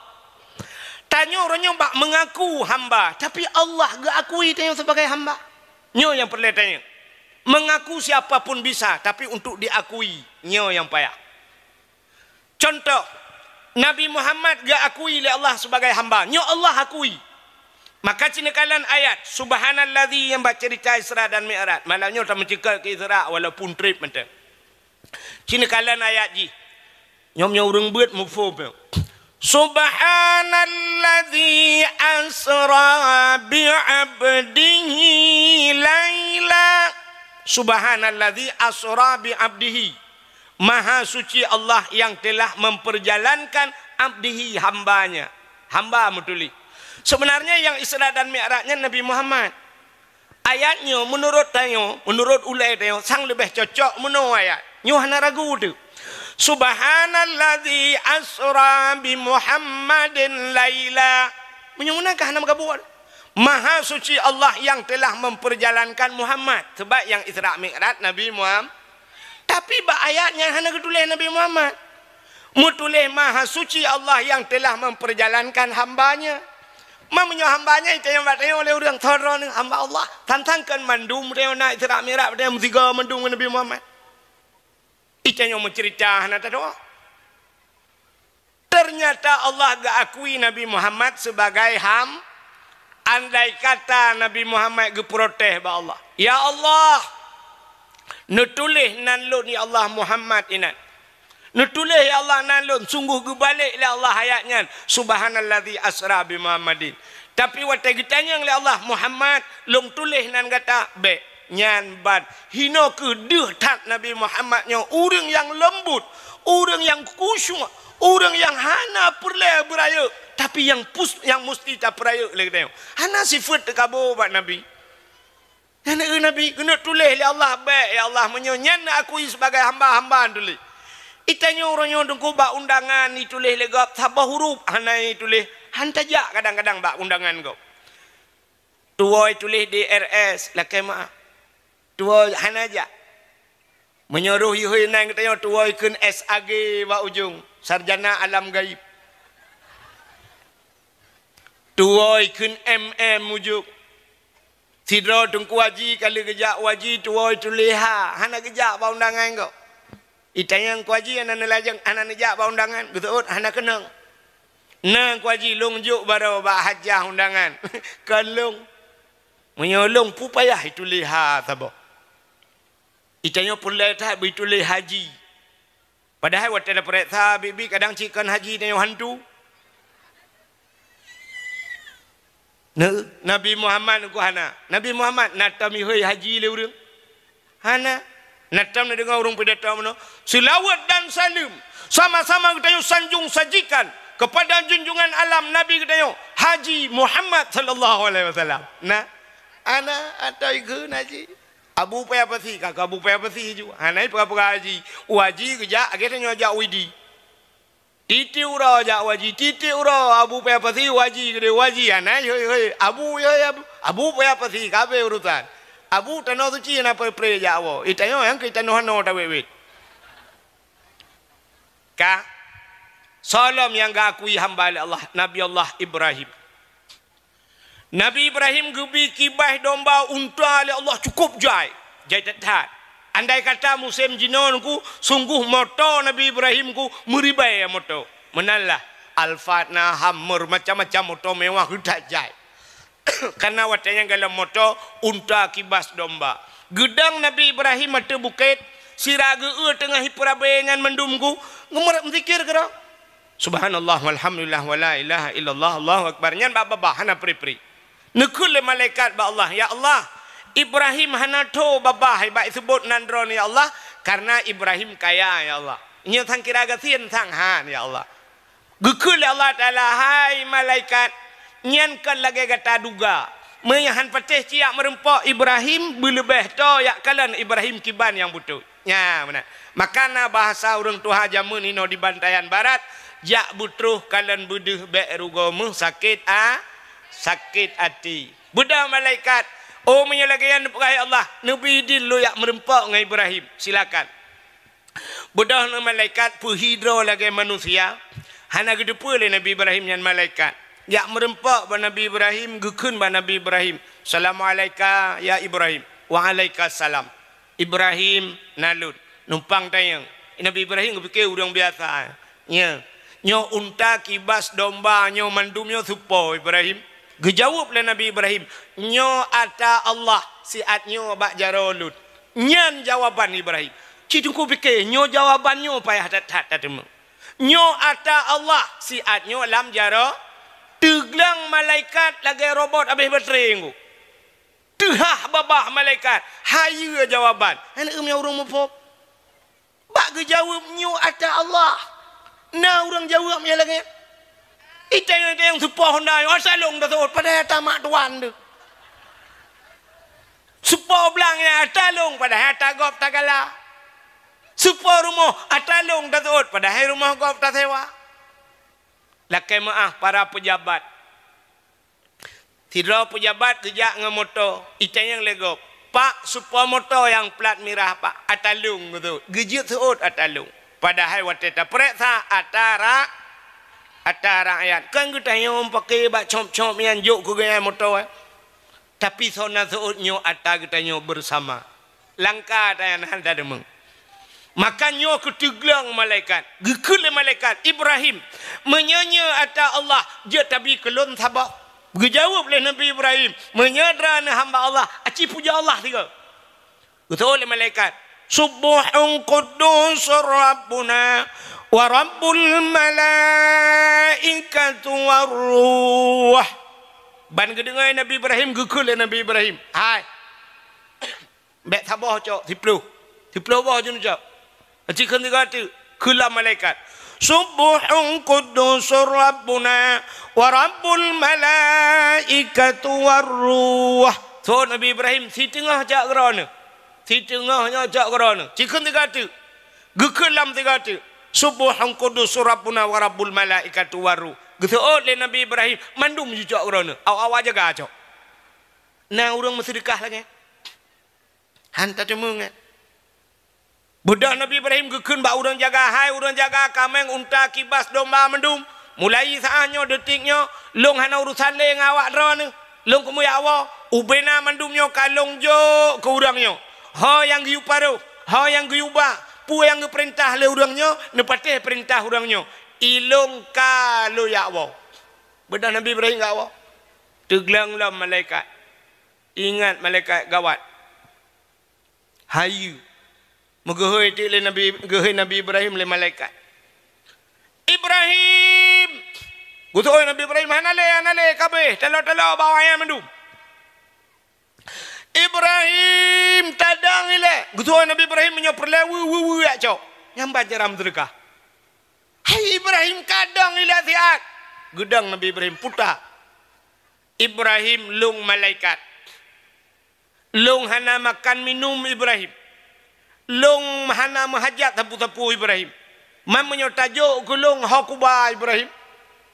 Tanyoe uroe nyoe bak meungaku hamba, tapi Allah geuakui tanyoe sebagai hamba. Nyoe nyang peureulée tanyong. Meungaku siapa pun bisa, tapi untuk diakui, nyoe nyang payah. Contoh, Nabi Muhammad geuakui lé Allah sebagai hamba. Nyoe Allah akui. Maka ci neukalon ayat, "Subhanalladzi," nyang bak ceurita Isra dan Mi'raj. Malam nyoe tameuceukeut keu Isra walaupun treb mantong. Ci neukalon ayat jih. Nyoe meunyoe ureuëng beuet muphom. "Subhanalladzi asra bi 'abdihi laila." "Subhanalladzi asra bi 'abdihi." Maha suci Allah yang telah memperjalankan abdihi, hambanya. Hamba meutuléh. Sebenarnya yang Isra dan Mi'raj nyan Nabi Muhammad. Ayat nyoe meunurot tanyoe, meunurot ulée tanyoe, sang leubeh cocok meunoe ayat. Nyoe hana ragu teuh. "Subhanalladzi asra bi Muhammadin laila." Meunyoe meunan ka hana meugabuet. Maha suci Allah yang telah memperjalankan Muhammad. Sebab yang Isra Mi'raj Nabi Muhammad. Tapi bak ayat nyan hana geutuléh Nabi Muhammad. Meutuléh Maha Suci Allah yang telah memperjalankan hamba-Nya. Ma meunyoe hamba-Nya, itanyong bak tanyoe lé ureuëng, "Soe droeneuh?" "Hamba Allah." Tantang kan mandum tanyoe na Isra Mi'raj, tanyoe meusigoe mandum ngon Nabi Muhammad. Itanyong meuceurita hana tadoa. Ternyata Allah geuakui Nabi Muhammad sebagai ham-, andai kata Nabi Muhammad geuprotes bak Allah, "Ya Allah, neutuléh nan lôn, ya Allah, Muhammad inan. Neutuléh, ya Allah, nan lôn." Sungguh geubalek lé Allah ayat nyan, "Subhanalladzi asra bi Muhammadin." Tapi watée geutanyong lé Allah, "Muhammad, lôn tuléh nan gata?" "Bék." Nyan ban. Hinoe kheueh deuh that Nabi Muhammad nyoe, ureuëng nyang leumbut, ureuëng nyang khusyuk, ureuëng nyang hana peureulée beurayeuk, tapi nyang pus-, nyang musti tapeurayeuk lé geutanyoe. Hana sifeuet teukabo bak Nabi. Nyan, eh, Nabi keuneuk tuléh lé Allah, "Bék, ya Allah, meunyoe nyan neuakui sibagai hamba, hamba tuléh." Itanyoe uroe nyoe teungku bak undangan ituléh lé gob saboh huruf hana ituléh, han tajak kadang-kadang bak undangan gob. Tuwoe tuléh D R S, lakée meuáh. Tuwoe hana jak. Meunyoe roh yue nan geutanyoe tuwoe kheun S A G bak ujong, sarjana alam gaib. Tuwoe kheun M M ujong. Sidroe Teungku Haji ka lheueh geujak u haji tuwoe tuléh ha, hana geujak bak undangan gob. Itanyong Teungku Haji hana neulajeng, hana neujak bak undangan, geuseuôt hana keunong. Na Teungku Haji lôn jok baroe bak hajah undangan. Kon lôn. Meunyoe lôn peue payah ituléh ha saboh. Itanyoe peureulée that beuituléh haji. Padahai watée tapareksa biet-biet kadang cit kon haji tanyoe hantu. Nah, Nabi Muhammad nyoe hana. Nabi Muhammad na tom ihôi haji lé ureuëng? Hana. Na tom neudeungoe ureuëng pidato meunoe, "Seulaweuet dan saleuem sama-sama geutanyoe sanjong sajikan kepada junjungan alam Nabi geutanyoe, Haji Muhammad sallallahu alaihi wasallam." Nah, hana, atau ikheun haji. Abu Paya Pasi, ka keu Abu Paya Pasi ju. Hana peugah-peugah haji. U haji geujak, lagée tanyoe jak u Idi. Tieb-tieb uroe jak u haji, tieb-tieb uroe Abu Paya Pasi u haji, keudeh u haji. Hana, hoi, hoi, Abu, hoi, Abu. Abu Paya Pasi, ka habéh urusan. Abu Tanoh Suci hana pre-pre jak woe. Itanyoe nyang keu tanoh hano tawét-wét. Ka. Soe lom nyang geuakui hamba lé Allah, Nabi Allah Ibrahim. Nabi Ibrahim geubi kibaih domba unta lé Allah cukôp jai, jai that-that. Andai kata musém jinoe nyoe, sungguh moto Nabi Ibrahim nyoe meuribèe moto. Meunan lah, Alphard na, Hummer, macam-macam moto mewah geuh that jai. Kareuna watée nyan golom moto, unta kibas domba. Geudong Nabi Ibrahim ateueh bukét, sira geu-eu teungoh ipeurabé nyan mandum nyoe, geumeurab meuzikir keudroe. Subhanallah, walhamdulillah, wala ilaha illallah, Allahu akbar. Nyan bak babah hana pri-pri. Neukheun lé malaikat bak Allah, "Ya Allah, Ibrahim hana tho babah bak iseubot nan droeneuh, ya Allah, kareuna Ibrahim kaya, ya Allah. Nyoe sang kira gasien sang han, ya Allah." Geukheun lé Allah Taala, "Hai malaikat, nyan kon lagée gata duga. Meunyo han patéh ci jak meureumpok Ibrahim, beuleubeh tho jak kalon Ibrahim kiban nyang beutôi." Nya, meunan. Maka na bahasa ureuëng tuha jameun inoe di Bantayan Barat, "Jak beutroh kalon beudeuh bék rugoe meuh sakét a-, sakét até." Beudôh malaikat, "Oh, meunyoe lagée nyan neupeugah, ya Allah, neubi idin lôn jak meureumpok ngon Ibrahim. Silakan." Beudôh nyoe malaikat peuhi droe lagée manusia, hana geuteupeue lé Nabi Ibrahim nyan malaikat. Jak meureumpok bak Nabi Ibrahim, geukheun bak Nabi Ibrahim, "Salamualaika ya Ibrahim." "Waalaikumsalam." "Ibrahim, na lôn." Numpang tanyong. Nabi Ibrahim geupike ureuëng biasa. Nya. Nyoe unta, kibas, domba, nyoe mandum nyoe soe po, Ibrahim?" Geujaweueb lé Nabi Ibrahim, "Nyoe ata Allah siat nyoe bak jaroe lôn." Nyan jawaban Ibrahim. Cit Teungku pike, nyoe jawaban nyoe payah that-that tateumé. Nyoe ata Allah siat nyoe lam jaroe, teugleueng malaikat lagée robot habéh baterai nyoe. Teuhah babah malaikat, hayeue jawaban. Hana ureuëng muphom. Bak geujaweueb nyoe ata Allah. Na ureuëng jaweueb nyang lagée nyan? Itayong-tayong soe po honda nyoe, ata lôn taseuôt, padahai ata mak tuan teuh. Soe po blang nyan, ata lôn, padahai ata gob tagala. Soe po rumoh, ata lôn taseuôt, padahai rumoh gob tasewa. Lakée meuáh para peujabat. Sidroe peujabat geujak ngon moto, itanyong lé gob, "Pak, soe po moto nyang plat mirah, Pak?" "Ata lôn," geuseuôt. Geujeuet seuôt ata lôn. Padahai watée tapeuriksa, ata ra-, ata rakyat. Kon geutanyoe pake bak cop-cop nyan jok keu geuhnyan moto, eh. Tapi soe na seuôt nyoe ata geutanyoe beusama. Langka tanyan hana deungoe. Maka nyoe keuh teugleueng malaikat. Geukheun lé malaikat, "Ibrahim, meunyoe nyoe ata Allah, jeuet tabi keu lôn saboh." Geujaweueb lé Nabi Ibrahim, "Meunyoe droeneuh hamba Allah, aci pujoe Allah sigoe." Geuseuôt lé malaikat, "Subbuhun quddusur Rabbuna wa Rabbul malaikatu war ruh." Ban geudeungoe Nabi Ibrahim, geukheun lé Nabi Ibrahim, "Hai, bék saboh cok, siploh. Siploh boh jeuet neucok." Aci kheun sigoe teuk, kheun lom malaikat, "Subbuhun quddusur Rabbuna wa Rabbul malaikatu war ruh." Seuôt Nabi Ibrahim, "Siteungoh cok keu droeneuh. Siteungoh nyoe cok keu droeneuh." Ci kheun sigoe teuk. Geukheun lom sigoe teuk, "Subbuhun quddusur Rabbuna wa Rabbul malaikatu war ruh." Geuseuôt lé Nabi Ibrahim, "Mandum jicok keu droeneuh. Awak-awak jaga cok." Na ureuëng meuseudeukah lagée nyan? Han tateumé nyan. Beudôh Nabi Ibrahim geukheun bak ureuëng jaga, "Hai ureuëng jaga kaméng, unta, kibas, domba mandum, mulai saát nyoe, detik nyoe, lôn hana urosan lé ngon awak droeneuh. Lôn keumeung jak woe, ubena mandum nyoe ka lôn jok keu ureuëng nyoe. Ho nyang geuyue paroh, ho nyang geuyue ba, peue nyang geupeurintah lé ureuëng nyoe, neupatéh peurintah ureuëng nyoe. Ilôn ka lôn jak woe." Beudôh Nabi Ibrahim jak woe, teugleueng lom malaikat. Ingat malaikat gawat. Hayeue. Meugeuhôi teuk lé Nabi, geuhôi Nabi Ibrahim lé malaikat. "Ibrahim!" Geuseuôt Nabi Ibrahim, "Hana lé, hana lé, kabeh, talo-talo bak awak nyan mandum." "Ibrahim, tadong ilée!" Geuseuôt Nabi Ibrahim, "Meunyoe peureulée, weu, weu, weu, jak cok." Nyan ban cara meuseudeukah. "Hai Ibrahim, kadong ilée siat!" Geudong Nabi Ibrahim, puta. "Ibrahim, lôn malaikat. Lôn hana makan minum, Ibrahim. Lôn hana meuhajat sapeue-sapeue, Ibrahim. Man meunyoe tajok keu lôn ho kuba, Ibrahim,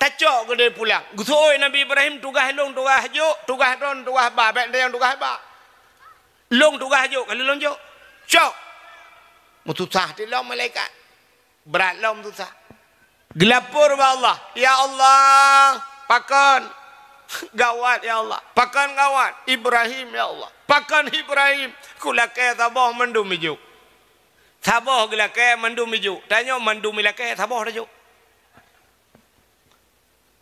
tacok keudeh pulang." Geuseuôt Nabi Ibrahim, "Tugaih lôn tugaih jok, tugaih droeneuh tugaih ba, bék neudeungoe tugaih ba. Lôn tugaih jok, ka lheueh lôn jok." Cok. Meususah teuk lom malaikat. Brat lom susah. Geulapor bak Allah, "Ya Allah, pakon gawat, ya Allah. Pakon gawat Ibrahim, ya Allah. Pakon Ibrahim. Kulakée saboh mandum ijok. Saboh geulakée mandum ijok. Tanyoe mandum ilakée, saboh tajok."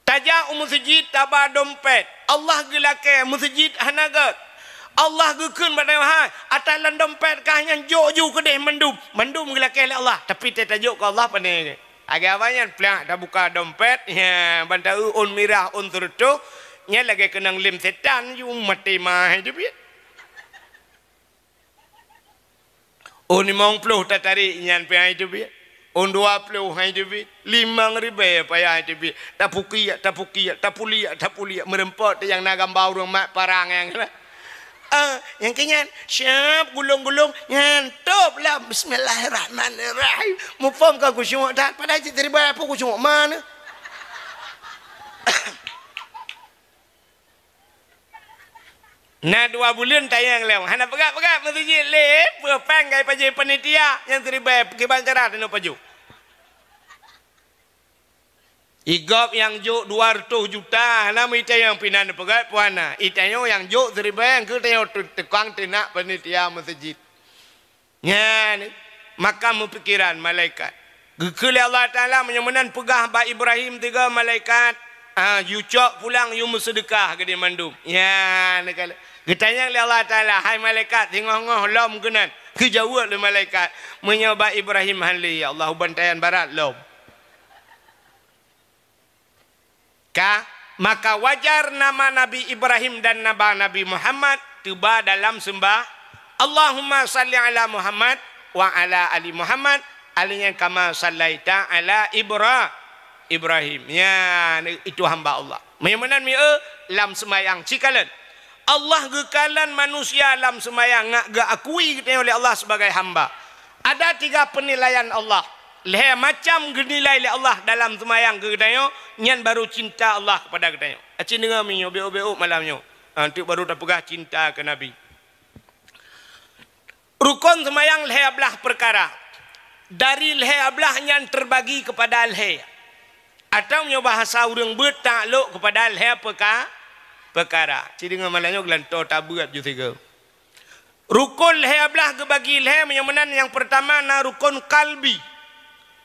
Tajak u meuseujid taba dompet. Allah geulakée meuseujid hana gét. Allah geukheun bak tanyoe, "Hai, ata lam dompet kah nyan jok ju keudeh mandum." Mandum geulakée lé Allah, tapi teuh tajok keu Allah pane. Lagée awaknyan plak tabuka dompet, ya, ban taeu ôn mirah, ôn seureutôh, nyan lagée keunong lem setan ju maté ma hai teubiet. Ôn limong ploh tatarék nyan pih hai teubiet. Ôn dua ploh hai teubiet. Limong ribée payah hai teubiet. Tapukiek, tapukiek, tapuliek, tapuliek. Meureumpok teuh nyang na gamba ureuëng mat parang nyan. Ah, nyang keu nyan, siap gulong-gulong, nyan top lah. Bismillahirrahmanirrahim. Muphom ka khusyuk that, padahai cit ribée pun khusyuk mana. Na dua buleuen tanyong lom, hana peugah-peugah meuseujid lé, peue péng ka ipajoh panitia nyang siribée, kiban cara teunoe pajoh. Igop nyang jok dua reutôh juta, hana meuitanyong pinan peugah peue hana. Itanyong nyang jok siribée, engkeu tanyong tu-, tukang teunak panitia meuseujid. Nyan, maka meupikiran malaikat. Geukheun lé Allah Taala, meunyoe meunan peugah bak Ibrahim tiga malaikat, ah, yue cok pulang, yue meuseudeukah keu di mandum. Ya, neukalon. Geutanyong lé Allah Taala, "Hai malaikat, singoh-ngoh lom keunan?" Geujaweueb lé malaikat, "Meunyoe bak Ibrahim hán lé, ya Allah, u bantayan barat lom." Ka, maka wajar nama Nabi Ibrahim dan nama Nabi Muhammad teuba dalam seumbah, "Allahumma salli ala Muhammad wa ala ali Muhammad, alaihi kama sallaita ala Ibra-, Ibrahim." Ya, itu hamba Allah. Meunyoe meunan mieu lam seumayang cikalon. Allah geukalon manusia lam seumayang ngat geuakui geutanyoe lé Allah sebagai hamba. Ada tiga penilaian Allah. Lhée macam geunilai lé Allah dalam seumayang keu geutanyoe, nyan baru cinta Allah kepada geutanyoe. Aci deungoe meunyoe, bék-bék malam nyoe. Ha, teuk baru tapeugah cinta keu Nabi. Rukon seumayang lhée blaih peukara. Dari lhée blaih nyan teubagi keupada lhée. Atawa meunyoe bahasa ureuëng beuet, taklok keupada lhée peuka-, peukara. Ci deungoe malam nyoe geulantoe tabeuet ju sigoe. Rukon lhée blaih geubagi lhée, meunyoe meunan nyang peurtama na rukon kalbi.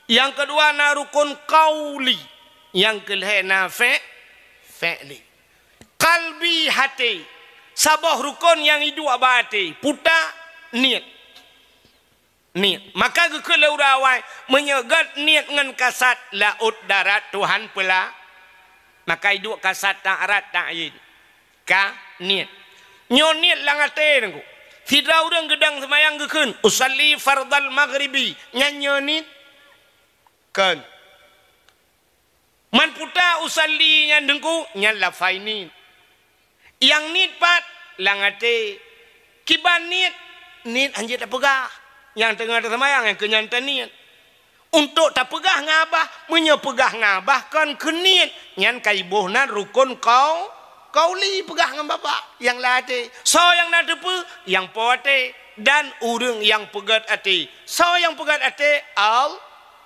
Nyang keudua na rukon kauli. Nyang keulhée na fe-, fe'li. Kalbi, até. Saboh rukon nyang iduek bak até, puta, niet. Niet. Maka geukheun lé ureuëng awai, meunyoe gét niet ngon kasat, laôt darat Tuhan peula-, maka iduek kasat, darat, ta'yin. Ka niet. Nyoe niet lam até teungku. Sidroe ureuëng geudong seumayang geukheun, "Usalli fardal maghribi." Nyan nyoe niet? Kon. Man puta usalli nyan teungku, nyan lafai niet. Nyang niet pat? Lam até. Kiban niet? Niet hanjeuet tapeugah. Nyang teungoh taseumayang nyang keu nyan taniet. Untuk tapeugah ngon babah, meunyoe peugah ngon babah kon keu niet, nyan ka iboh nan rukon kau-, kauli, peugah ngon babah nyang lam até. Soe nyang na teupeue? Nyang po até dan ureuëng nyang peugét até. Soe nyang peugét até? Al-,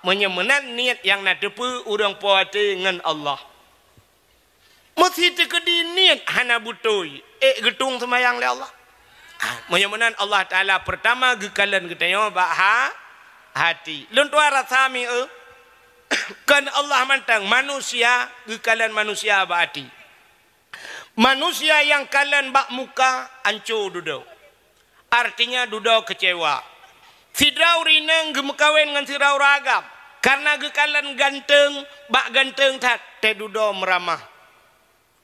meunyoe meunan niet nyang na teupeue ureuëng po até ngon Allah. Meusi teukeudi niet hana beutôi, ék geutueng seumayang lé Allah. Ah, meunyoe meunan Allah Taala peurtama geukalon geutanyoe bak ha-, hati. Lôn tuan rasa mieu, kon Allah mantong, manusia geukalon manusia bak hati. Manusia nyang kalon bak muka anco dudoe. Artinya dudoe keucewa. Sidroe ureuëng inong geumeukawen ngon sidroe ureuëng agam, kareuna geukalon ganteueng, bak ganteueng that, teududoe meuramah,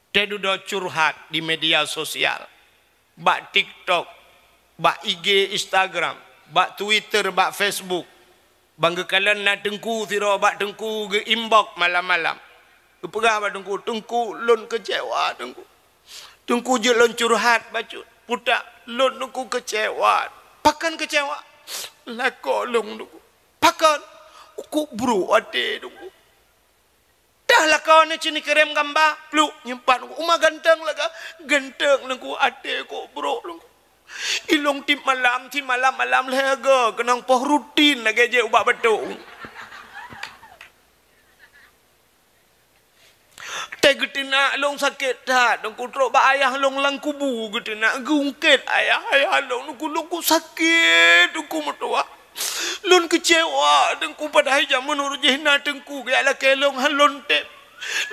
teududoe curhat di media sosial, bak TikTok, bak I G, Instagram, bak Twitter, bak Facebook. Ban geukalon na teungku sidroe bak teungku geu-inbox malam-malam. Geupeugah bak teungku, "Teungku, lôn keucewa, teungku. Teungku, jeuet lôn curhat bacut. Putak, lôn teungku keucewa." "Pakon keucewa?" "Lakoe lôn, teungku." "Pakon?" "Ukuk brok até, teungku." Dah lakoe nyoe ci neukirém gamba, pluk, nyimpan u uma ganteng lagée, ganteng lengku até kok brok lengku. Ilong tiep malam, tiep malam-malam lhée goe keunong poh rutin lagée jeuet ubak batok. Tée geuteunak long sakét that, lengku trok bak ayah long lam kubu geuteunak, geungkét ayah, ayah long lengku, lengku sakét, lengku meutuwah. Lôn keucewa teungku, padahai jameun uroe jih na teungku geujak lakée lôn han lôn tem.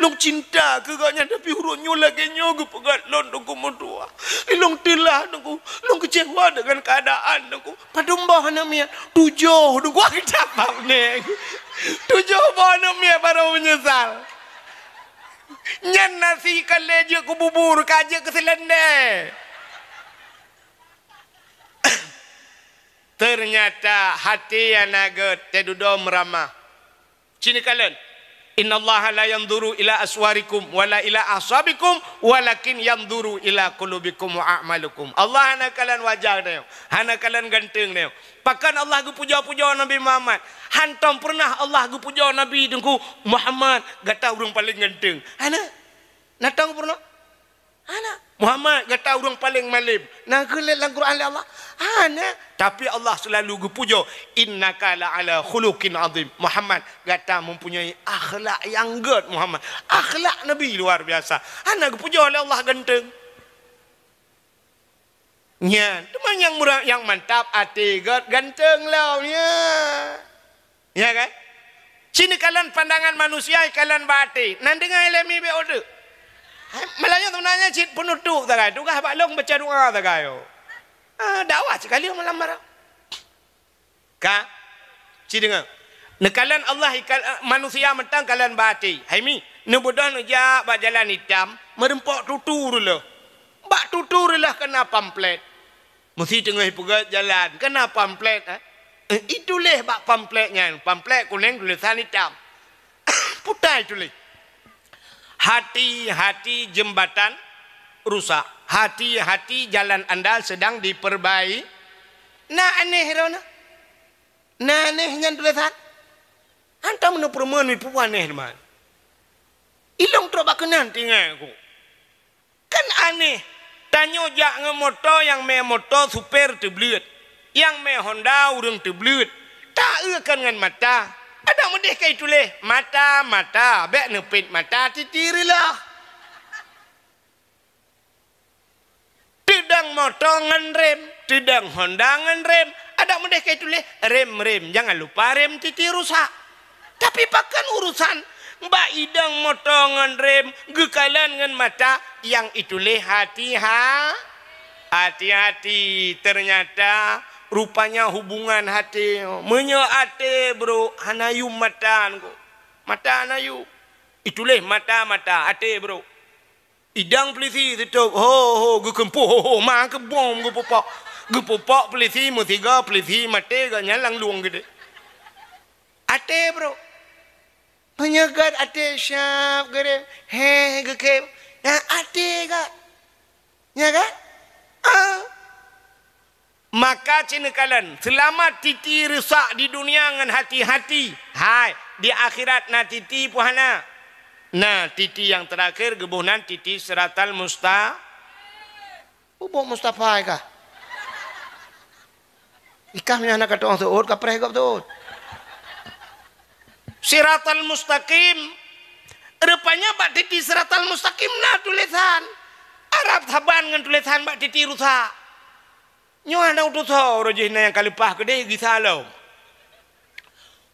Lôn cinta keu gobnyan, tapi uroe nyoe lagée nyoe geupeugét lôn teungku meutuwah. Lôn teulah teungku, lôn keucewa deungon keuadaan teungku. Padum boh aneuk miet? Tujoh teungku, akhé tabab neng. Tujoh boh aneuk miet barô meunyeusal. Nyan nasi ka lé jeuet keu bubur, ka jeuet keu seulendé. Teunyata haté nyang na gét teududoe meuramah. Ci neukalon, "Innallaha la yanzuru ila aswarikum wala ila ahsabikum, walakin yanzuru ila qulubikum wa a'malikum." Allah hana kalon wajah tanyoe, hana kalon ganteng tanyoe. Pakon Allah geupujoe-pujoe Nabi Muhammad? Hántom peureunah Allah geupujoe Nabi teungku, "Muhammad, gata ureuëng paleng ganteng." Hana. Na tom peureunah? Hana. "Muhammad, gata ureuëng paleng malem." Na geulét lam Quran lé Allah? Hana. Tapi Allah seulalu geupujoe, "Innaka la ala khuluqin azim." "Muhammad, gata mempunyai akhlak nyang gét, Muhammad." Akhlak Nabi luar biasa. Hana geupujoe lé Allah ganteng. Nyan, teuma nyang mura-, nyang mantap até gét ganteng lom, ya. Ya kan? Ci neukalon pandangan manusia, ikalon bak até. Nan deungoe lé mi bèk udeuek. Hai, malah nyoe seubeunanya cit peunutup sagai. Tugaih bak lôn baca doa sagai. Ah, dakwah sikali malam barang. Ka? Ci deungoe. Neukalon Allah ikal-, eh, manusia mantong kalon bak até. Hai mi, neubeudôh neujak bak jalan itam, meureumpok tutu reuloh. Bak tutu reuloh keuna pamflet. Meusi teungoh peugöt jalan, keuna pamflet, eh? Eh, ituléh bak pamflet nyan, pamflet kunéng tulésan itam. Putai tuléh. Hati-hati jembatan rusak. Hati-hati jalan anda sedang diperbai-, na aneh droeneuh. Na aneh nyan tulésan. Hantom neupeureumeun mi peue aneh teuma. Ilôn trok bak keunan tinggai ku. Kan aneh, tanyoe jak ngon moto, nyang mé moto supé teubleuet, nyang mé Honda ureuëng teubleuet, taeu kan ngon mata. Adak meudeh ka ituléh, mata, mata, bék neupét mata titi reuloh. Teudong moto ngon rem, teudong Honda ngon rem, adak meudeh ka ituléh, rem, rem, jangan lupa rem titi rusak. Tapi pakon urusan bak idong moto ngon rem geukalon ngon mata nyang ituléh hati-ha-, hati-hati. Ternyata rupanya hubungan até. Meunyoe até brok hana yum mata ngon. Mata hana yum. Ituléh mata-mata até brok. Idong peulisi sitôb, ho, ho, geukeumpôh, ho, ho, ma keubom geupupok. Geupupok peulisi meusigoe peulisi maté geuh nyan lam lueng geude. Até brok. Meunyoe gét até syab geurem, heh, geukém. Nah, até gét. Nya kan? Ah. Maka ci neukalon, seulamat titi rusak di dunia ngon hati-hati. Hai, di akhirat na titi peue hana? Na titi nyang teurakhir geuboh nan titi siratal musta-, Ubok Mustafa kah? Ikah meunyoe hana ka tu'oh seuôt, ka preh gob seuôt. Siratal mustaqim. Rupanya bak titi siratal mustaqim na tulésan. Arab saban ngon tulésan bak titi rusak. Nyoe hana utusoe uroe jih na nyang ka leupah keudeh gisa lom.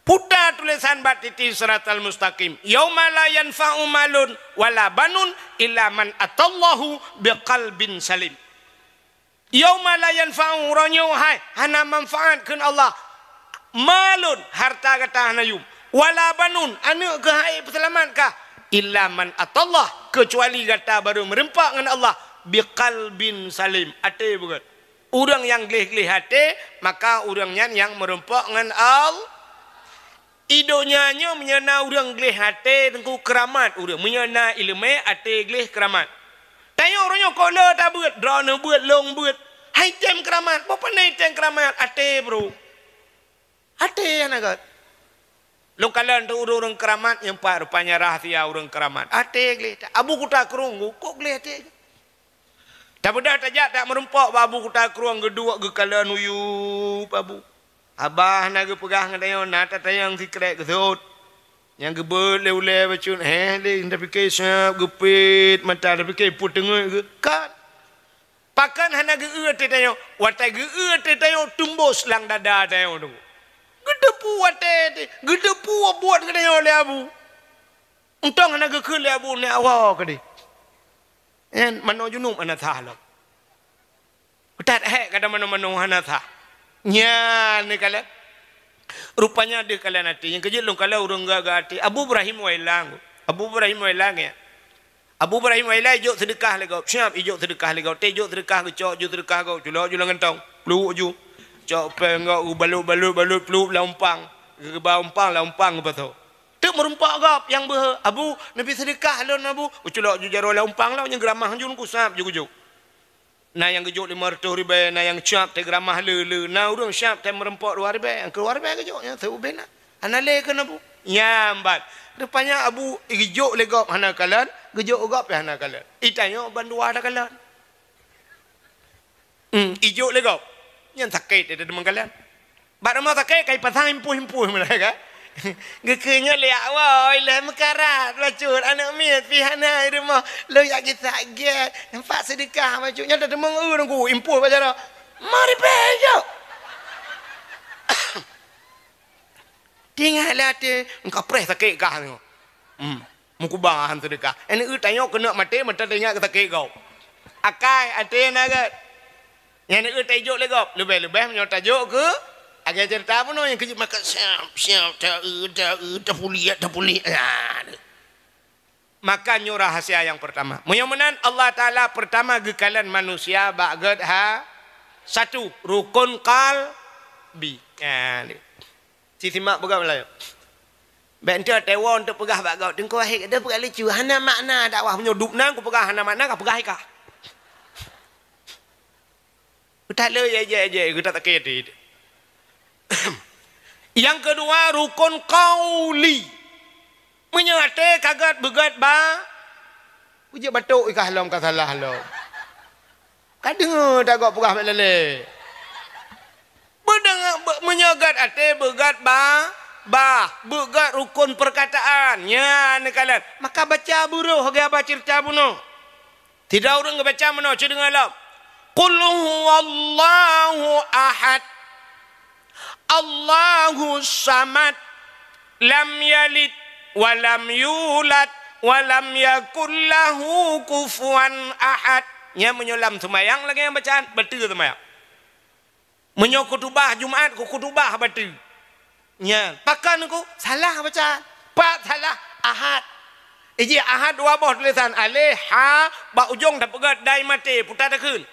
Puta tulésan bak titi siratal mustaqim. Yauma la yanfa'u malun wala banun illa man atallahu biqalbin salim. Yauma la yanfa'u, uroe nyoe hai hana manfaat kheun Allah. Malun, harta gata hana yum. Wala banun, aneuëk keuh hai peuseulamat kah. Illa man atallah, keucuali gata barô meureumpok ngon Allah. Biqalbin salim, até beugét. Ureuëng nyang gleh-gleh até, maka ureuëng nyan nyang meureumpok ngon Allah. I donya nyoe meunyoe na ureuëng gleh até teungku keuramat ureuëng, meunyoe na iéleumé até gleh keuramat. Tanyoe uroe nyoe kok le tabeuet, droeneuh beuet, lôn beuet. Hai tem keuramat, boh pane tem keuramat, até bro. Até hana gét. Lôn kalon teu ureuëng-ureuëng keuramat nyang pat rupanya rahsia ureuëng keuramat. Até gleh, Abu Kuta Krueng kok gleh até. Tabeudôh tajak tak meureumpok bak Abu Kuta Krueng geuduek geukalon uyueb Abu. Abah na geupeugah ngon tanyoe na tatanyong sikrek geusot. Nyang geubeuet lé ulée bacut, heh lé tapike siab geupet mata tapike peuteungeut geukat. Pakon hana geu-eu teutanyoe? Watée geu-eu teutanyoe tumbos lam dada tanyoe tu. Geuteupeue watée teu, geuteupeue buet geutanyoe lé Abu. Untông hana geukheun lé Abu nyak awoe keudeh. Nyan manoe junub hana sah lom. That hék kata manoe-manoe hana sah. Nyan neukalon. Rupanya deuh kalon até. Nyang keujeuet lôn kalon ureuëng gagah até. Abu Ibrahim Wailang. Abu Ibrahim Wailang ya. Abu Ibrahim Wailang ijok seudeukah lé gob. Siap ijok seudeukah lé gob. Té ijok seudeukah geucok ju seudeukah gob. Culok ju lam gantong. Pluek ju. Cok péng gob geubalot-balot-balot pluek lam umpang. Geuba umpang lam umpang geupasoe. Teuk meurumpok gob nyang beuhe, "Abu, neubi seudeukah lôn, Abu." Geuculok ju jaroe lam umpang lom, nyang geuramah ju kusab ju geujok. Na nyang geujok limong reutôh ribée, na nyang siab teugeramah le-le, na ureuëng siab teumeureumpok dua ribée, nyang keudua ribée geujok, nyang seuubé na. Hana lé keu Abu. Nyang ban. Rupanya Abu geujok lé gob hana kalon, geujok gob pih hana kalon. Itanyoe bandua takalon. Hmm, ijok lé gob. Nyan sakét ida deungon kalon. Bak rumoh sakét kai pasang impôh-impôh mulai kan. Geukheun nyoe lé awai lé meukarat bacut aneuk miet pih hana i rumoh. Lôn jak geusak gét. Nampak seudeukah bacut nyoe dah deungon eu nunggu impôh bak jaroe. Mari peh ijok. Tinggai Alah até, engka preh sakét kah nyoe. Hmm. Meukuba han seudeukah. Aneuk tanyoe keuneuk maté, meuta teuingat keu sakét gob. Akai até na gét. Nyan aneuk tajok lé gob. Leubeh-leubeh meunyoe tajok keu, lagèe ceurita bunoe nyang keujeuet maka siap, siap, ta-, ta-, tapuléh, tapuléh. Nah. Maka nyoe rahsia nyang peurtama. Meunyoe meunan Allah Taala peurtama geukalon manusia bak gét ha satu, rukun qalbi. Nah, ni. Si simak peugah Meulayu. Bèk enteuk teuwoe enteuk peugah bak gob. Teungku Wahid, ada peugah lucu. Hana makna dakwah meunyoe dub nan kupeugah hana makna, kapeugah ikah. Utak le, ya, ya, ya, utak tak kaya tu. Yang kedua, rukun qauli. Meunyoe até ka gét beugét ba, peujeuet batuk ikah lom ka salah lom. Ka deungoe dak gob peugah bak lalé. Beudeungoe, be-, meunyoe gét até beugét ba, bah, beugét rukun peurkataan. Nyan neukalon. Maka baca buroh lagèe haba ceurita bunoe. Sidroe ureueng geubaca meunoe, ci deungoe lom. Qul huwallahu ahad. Allahus samad. Lam yalid wa lam yulad wa lam yakul lahu kufuwan ahad. Nyan meunyoe lam seumayang lagèe nyang bacaan, bateue seumayang. Meunyoe khutubah Jumat, khutubah bateue. Nyan, pakon ku salah baca. Pat salah, Ahad. Iji Ahad dua boh tulésan, aleh, ha, bak ujong tapeugét dai maté, puta takheun.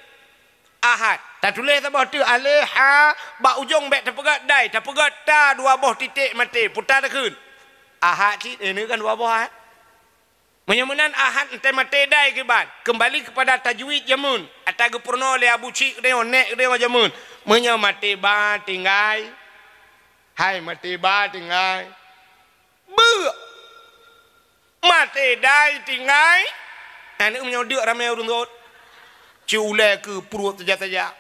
Ahad. Tatuléh saboh teuk, aleh, ha, bak ujong bèk tapeugét dai, tapeugét ta dua boh titék maté, puta takheun. Ahad cit, eh, ini kan dua boh Ahad. Meunyoe meunan Ahad enteuk maté dai kiban, keumbali keupada tajwid jameun, ata geupeurunoe lé Abu Chik geutanyoe, nèk geutanyoe jameun. Meunyoe maté ba tinggai, hai maté ba tinggai, beuk. Maté dai tinggai, aneuk meunyoe deuk ramé ureueng rhot. Ci ulèe keu pruet saja-saja.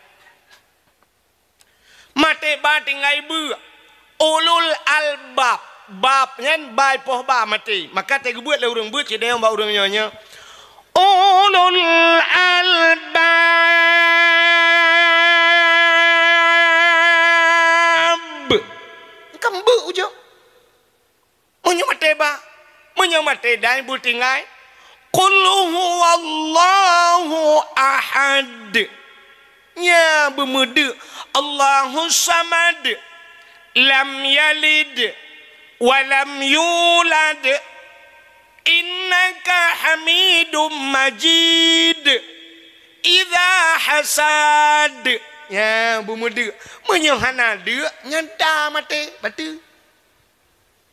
Maté ba tinggai beuk. Ulul albab. Bab nyan ba poh ba maté. Maka teugeubeuet lé ureueng beuet, ci dayong bak ureueng nyoe nyoe. Ulul albab. Kan beuk ujong. Meunyoe maté ba, meunyoe maté dai beutinggai, qul huwallahu ahad. Nya beumeudeuk, Allahus samad, lam yalid wa lam yulad. Innaka hamidum majid. Idza hasad. Nya beumeudeuk. Meunyoe hana deuk, nyan ta maté, bateue.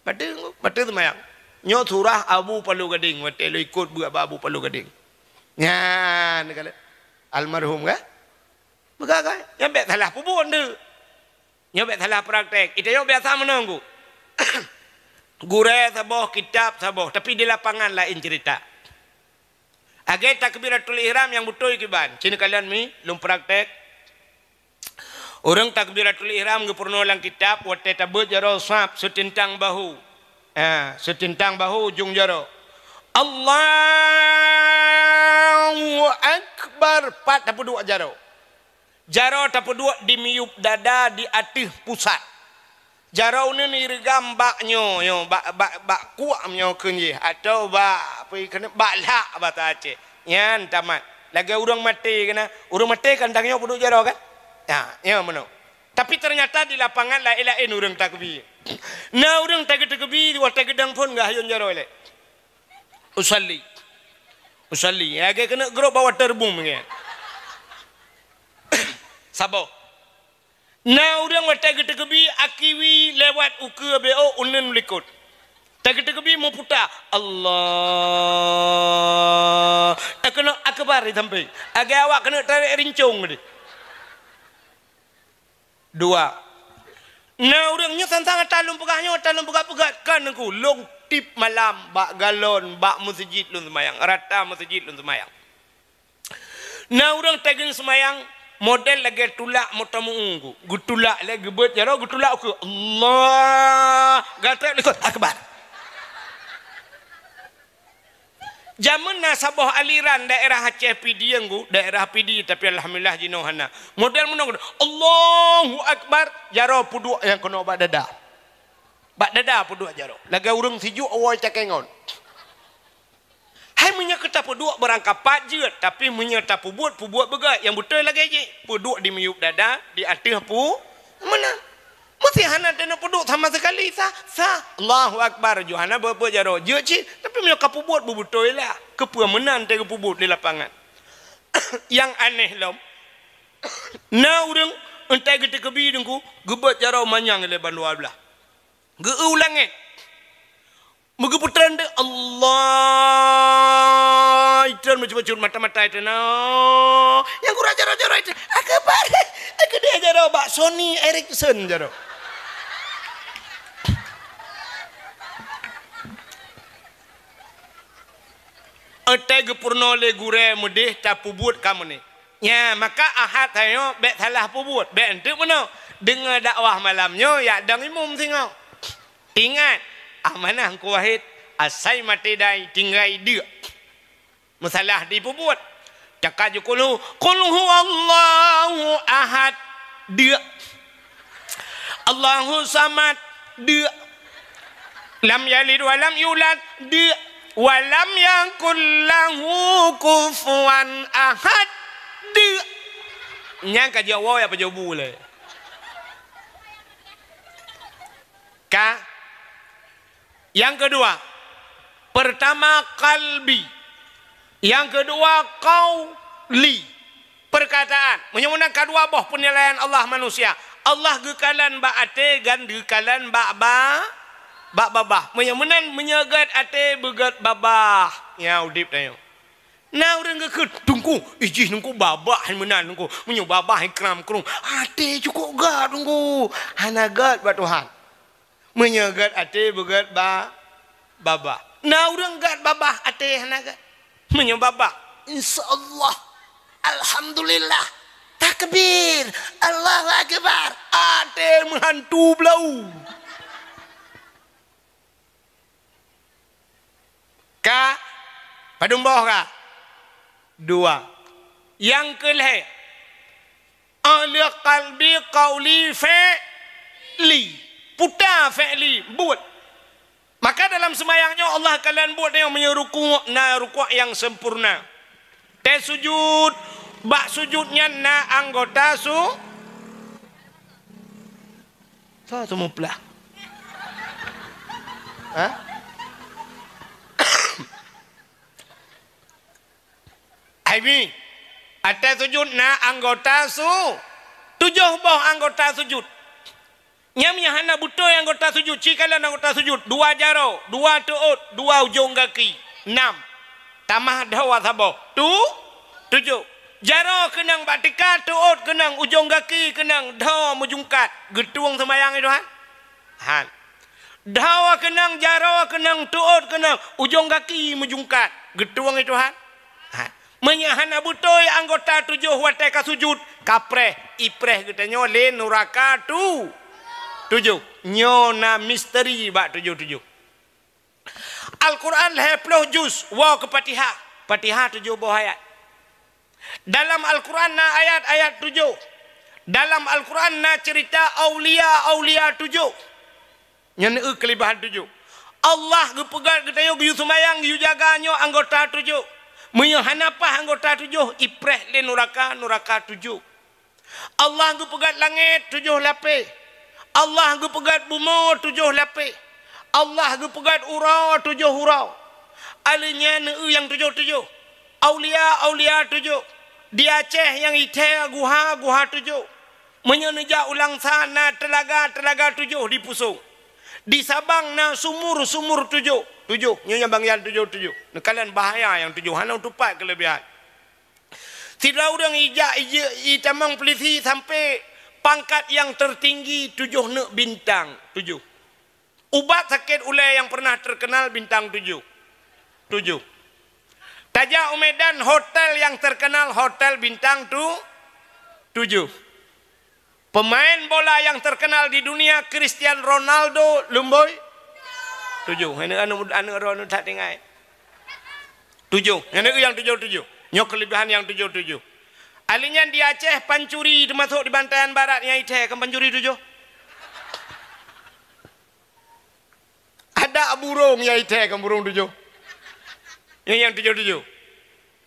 Bateue, bateue seumayang. Nyoe surah Abu Palu Gading, watèe lôn ikot beuet bak Abu Palu Gading. Nyan, kala almarhum kan? Peugah kan? Nyan bèk salah peubuet tu. Nyoe bèk salah praktek. Ita nyoe biasa meunoe, Gurèe saboh, kitab saboh, tapi di lapangan laén cerita. Lagèe takbiratul ihram nyang beutôi kiban. Ci neukalon mi, lôn praktek. Ureueng takbiratul ihram geupeurunoe lam kitab watèe tabeuet jaroe saf seutintang bahu. Ha, seutintang bahu ujong jaroe. Allahu Akbar, pat tapeuduek jaroe. Jaroe tapeuduek di miyueb dada di ateueh pusat. Jaroe uneuen ireugam bak nyoe, nyoe, bak, bak, bak kuak nyoe kheun jih, atawa bak, apa kheun, bak lhak basa Aceh. Nyan tamat. Lagèe ureueng maté keunan. Ureueng maté kan tanyoe peuduek jaroe kan? Ha, nyan meunoe. Tapi ternyata di lapangan laén-laén ureueng takbir. Na ureueng tageuteukeubi, watèe geudong phôn geuhayôn jaroe lé. Usalli. Usalli. Lagèe keuneuk grob bak waterboom nyan. Saboh. Na ureueng watèe geuteukeubi akiwi lewat ukeue B O uneun likot. Tageuteukeubi meuputa, Allah. Eh, keuneuk akbar di sampéng. Lagèe awak keuneuk tarek rincong tadi. Dua. Na ureueng nyoe sang-sang ata lôn peugah nyoe, ata lôn peugah-peugah kan Teungku, lôn tiep malam bak galon, bak meuseujid lôn seumayang, rata meuseujid lôn seumayang. Na ureueng teungoh seumayang model lagèe tulak meutameu'ue, geutulak lé geubeuet jaroe, geutulak ukeue, Allah, gasék likot, akbar. Jameun na saboh aliran daerah Aceh Pidie, Teungku, daerah Pidie, tapi alhamdulillah jinoe hana. Model meunoe, Allahu Akbar, jaroe peuduek nyang keunoe bak dada. Bak dada peuduek jaroe. Lagée ureuëng sijuek awai cakée ngon. Hai meunyoe keu tapeuduek beurangkapat jeuet, tapi meunyoe tapeubuet, peubuet beugét nyang beutôi lagée jih. Peuduek di miyueb dada, di ateueh pu meunan. Meusti hana teuneuk peuduek sama sekali, sah, sah. Allahu Akbar, ju hana beuet-beuet jaroe. Jeuet cit, tapi meunyoe ka peubuet beubeutôi lah. Keupeue meunan teuh geupeubuet di lapangan. Nyang aneh lom, na ureuëng entai geuteukeubie deungku, geubeuet jaroe manyang lé bandua blaih. Geu-eu u langét. Meugeupeutreun deuek, Allah, itreun meucut-meucut mata-mata itreun. Nyang gura jaroe-jaroe itreun. Akeubah. Akeudeh jaroe bak Sony Ericsson jaroe. Entai geupeurunoe lé gurée meudeh tapeubuet ka meunan. Nya, maka Ahad tanyoe bék salah peubuet, bék eunteuk meunoe. Deungoe dakwah malam nyoe, yak dong imum singoh. Ingat, amanah Teungku Wahid, asai maté dai tinggai deuk. Meusalah dipeubuet. Cakap ju kulhu, "Qul huwallahu ahad." Deuk. "Allahu samad." Deuk. "Lam yalid wa lam yulad." Deuk. "Wa lam yakul lahu kufuwan ahad." Deuk. Nyang ka jaweueb ya pajobu lé. Ka. Nyang keudua, pertama qalbi. Nyang keudua qauli. Perkataan. Meunyoe meunan ka dua boh peunilaian Allah manusia. Allah geukalon bak até dan geukalon bak ba-, bak babah. Meunyoe meunan, meunyoe gét até beugét babah. Nya udeb tanyoe. Na ureuëng geukheun, "Teungku, ijih Teungku babah hai meunan Teungku. Meunyoe babah hai kram krueng, até cukôp gét Teungku. Hana gét bak Tuhan." Meunyoe gét até beugét ba-, babah. Na ureuëng gét babah até hana gét. Meunyoe babah, insya Allah, alhamdulillah, takbir, Allahu akbar, até meuhantu blau. Ka, padum boh ka? Dua. Nyang keulhée, Ahli qalbi qauli fi'li. Puta fi'li, buet. Maka dalam seumayang nyoe Allah kalon buet nyoe meunyoe rukuk na rukuk nyang sempurna. Tée sujud, bak sujud nyan na anggota su-, sa seumuplah. Ha? Hai mi, ateueh sujud na anggota su-, tujoh boh anggota sujud. Nyang, nyang hana beutôi anggota sujud, ci kalon anggota sujud, dua jaroe, dua teuôt, dua ujong gaki, nam. Tamah dhoe saboh, tu-, tujoh. Jaroe keunong bak tika, teuôt keunong, ujong gaki keunong, dhoe meujungkat. Geutueng seumayang i Tuhan? Han. Dhoe keunong, jaroe keunong, teuôt keunong, ujong gaki meujungkat. Geutueng i Tuhan? Ha. Meunyoe hana beutôi anggota tujoh watée ka sujud, ka preh, ipreh geutanyoe lé nuraka tu-, tujoh. Nyoe na misteri bak tujoh-tujoh. Al-Quran lhée ploh juz, woe keu Fatihah. Fatihah tujoh boh ayat. Dalam Al-Quran na ayat-ayat tujoh. Dalam Al-Quran na ceurita aulia-aulia tujoh. Nyan eu keulebihan tujoh. Allah geupeugét geutanyoe geuyue seumayang, geuyue jaga nyoe anggota tujoh. Meunyoe hana paih anggota tujoh, ipreh lé nuraka, nuraka tujoh. Allah geupeugét langét tujoh lapéh. Allah geupeugét bumoe tujoh lapéh. Allah geupeugét uroe tujoh uroe. Aleuh nyan eu nyang tujoh-tujoh. Aulia-aulia tujoh. Di Aceh nyang ithée guha-guha tujoh. Meunyoe neujak u Langsa na teulaga-teulaga tujoh di Pusong. Di Sabang na sumur-sumur tujoh. Tujoh, nyoe nyang bangian tujoh-tujoh. Neukalon bahaya nyang tujoh, hana tupat keulebihan. Sidroe ureuëng ijak ije-, itamong peulisi sampoe pangkat nyang teutinggi tujoh neuk bintang, tujoh. Ubat sakét ulée nyang pernah terkenal bintang tujoh. Tujoh. Tajak u Medan, hotel nyang terkenal hotel bintang tu-, tujoh. Pemain bola nyang terkenal di dunia Cristiano Ronaldo lumboi tujoh. Aneuk, aneuk, aneuk droeneuh that tinggai. Tujoh. Nyan nyang tujoh-tujoh. Nyoe keulebihan nyang tujoh-tujoh. Aleuh nyan di Aceh pancuri teumasok di Bantayan Barat nyang ithée kan pancuri tujoh. Dak burông nyang ithèe kon burông tujoh. Nyang, nyang tujoh-tujoh.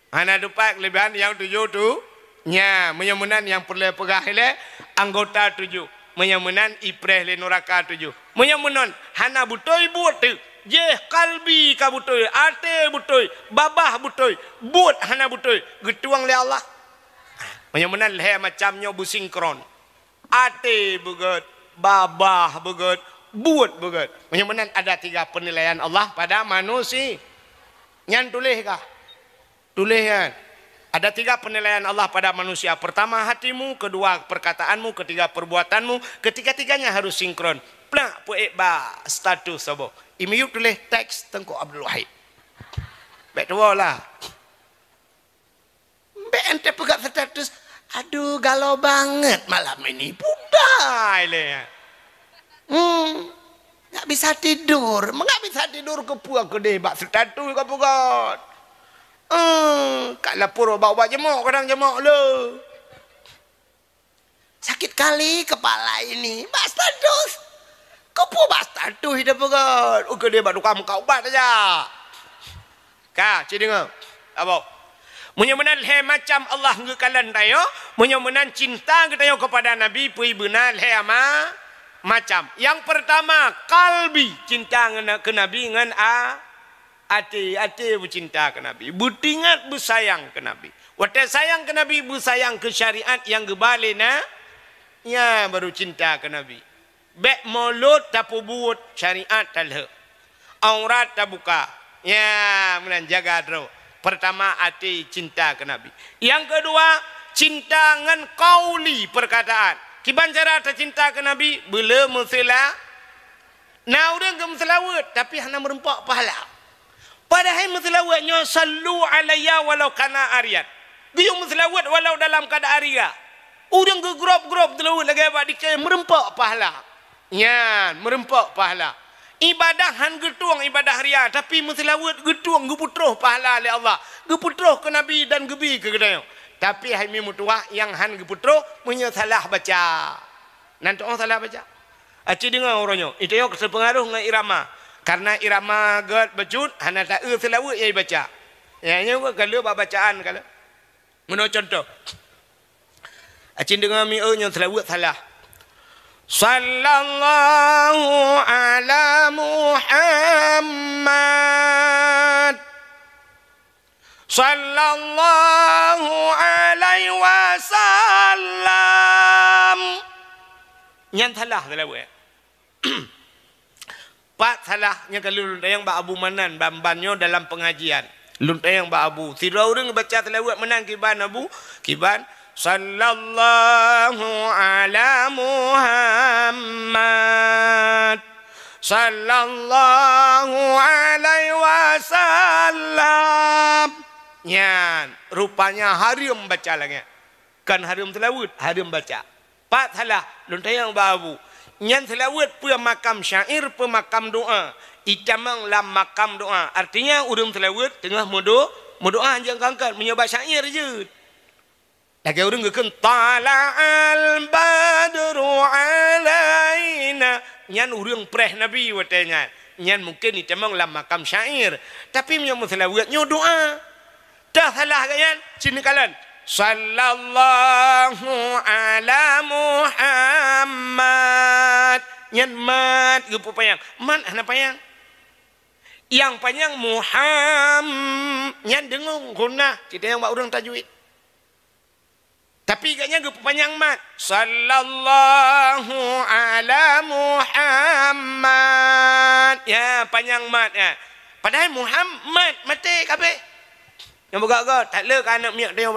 Hana teupat keulebihan nyang tujoh tu. Nya, meunyoe meunan nyang peureulèe peugah ilèe anggota tujoh. Meunyoe meunan ipreh lé nuraka tujoh. Meunyoe meunan hana beutôi buet teuk. Jéh kalbi ka beutôi, até beutôi, babah beutôi, buet hana beutôi, geutueng lé Allah. Meunyoe meunan lhèe macam nyoe beusinkron. Até beugèt, babah beugèt, buet beugèt. Meunyoe meunan ada tiga penilaian Allah pada manusia. Nyan tuléh kah? Tuléh nyan. Ada tiga penilaian Allah pada manusia. Pertama hatimu, kedua perkataanmu, ketiga perbuatanmu, ketiga-tiganya harus sinkron. Plak peuék bak status saboh. I miyueb tuléh teks Teungku Abdul Wahid. Bèk tuwoe lah. Bèk ente peugah status, "Aduh, galau banget malam ini." Pudai lé. Hmm. Nggak bisa tidur. Nggak bisa tidur keupeue keudeh bak status ka peugah. Hmm. Ka lapor bak ubat jemok, kadang jemok le. "Sakit kali kepala ini." Bak status. Keupeue bak status ida peugah? Ukeue dia bak tukang muka ubat aja. Ka, ci deungoe. Abo. Meunyoe meunan lhèe macam Allah geukalon tanyoe, meunyoe meunan cinta geutanyoe kepada Nabi pui beuna lhèe ma-, macam. Yang pertama, kalbi, cinta ngon, keu Nabi ngon a-, Até, até beucinta keu Nabi, beutingat beusayang keu Nabi. Watèe sayang keu Nabi, beusayang keu syariat nyang geuba lé na-, nya baru cinta keu Nabi. Bèk mulôt tapeubuet, syariat talheueh. Aurat tabuka. Nya, meunan jaga droe. Pertama, até cinta keu Nabi. Nyang keudua, cinta ngon qauli, perkataan. Kiban cara tacinta keu Nabi, beuleu meuseula-, Na ureueng geumeuseulaweuet, tapi hana meureumpok pahala. Padahai meuseulaweuet nyoe, "Sallu alayya walau kana aryan." Geuyue meuseulaweuet walau dalam keuadaan ria. Ureueng geugrôp-grôp seulaweuet lagèe bak dikée, meureumpok pahala. Nyan, meureumpok pahala. Ibadah han geutueng ibadah ria, tapi meuseulaweuet geutueng, geupeutroh pahala lé Allah. Geupeutroh keu Nabi dan geubi keu geutanyoe. Tapi hai mi meutuwah nyang han geupeutroh, meunyoe salah baca. Nan tu'oh salah baca. Aci deungoe uroe nyoe, ita nyoe sepengaruh ngon irama. Karena irama gèt bacut, hana taeu seulaweuet nyang ibaca. Nyang nyoe ka lheueh bak bacaan ka lheueh. Meunoe contoh. Aci deungoe mi eu nyoe seulaweuet salah. Sallallahu ala Muhammad. Sallallahu alaihi wasallam. Nyan salah seulaweuet. Pat salah nyang ka lôn tanyong bak Abu Manan ban-ban nyoe dalam pengajian. Lôn tanyong bak Abu, sidroe ureueng baca seulaweuet meunan kiban Abu, kiban, "Sallallahu ala Muhammad." Sallallahu alaihi wasallam. Nyan, rupanya hareuem baca lagèe nyan. Kon hareuem seulaweuet, hareuem baca. Pat salah, lôn tanyong bak Abu. Nyan seulaweuet peue makam syair, peue makam doa. Itamong lam makam doa. Artinya, ureueng seulaweuet teungoh meudo-, meudoa, hanjeuet angkat-angkat. Meunyoe bak syair jeuet. Lagèe ureueng geukheun, "Tala'al badru alaina." Nyan ureueng preh Nabi watèe nyan. Nyan mungken itamong lam makam syair. Tapi meunyoe meuseulaweuet nyoe doa. Teuh salah geuh nyan, sinoe kalon. "Sallallahu ala Muhammad." Nyan mat geupeupanyang. Mat hana panyang. Nyang panyang Muham-, nyan deungon gunnah. Kita nyang bak ureueng tajwid. Tapi gobnyan geupeupanyang mat. Sallallahu ala Muhammad. Ya, panyang mat, ya. Padahai Muhammad maté kabeh. Nyang beugak-gak, that le keu aneuk miet teuh.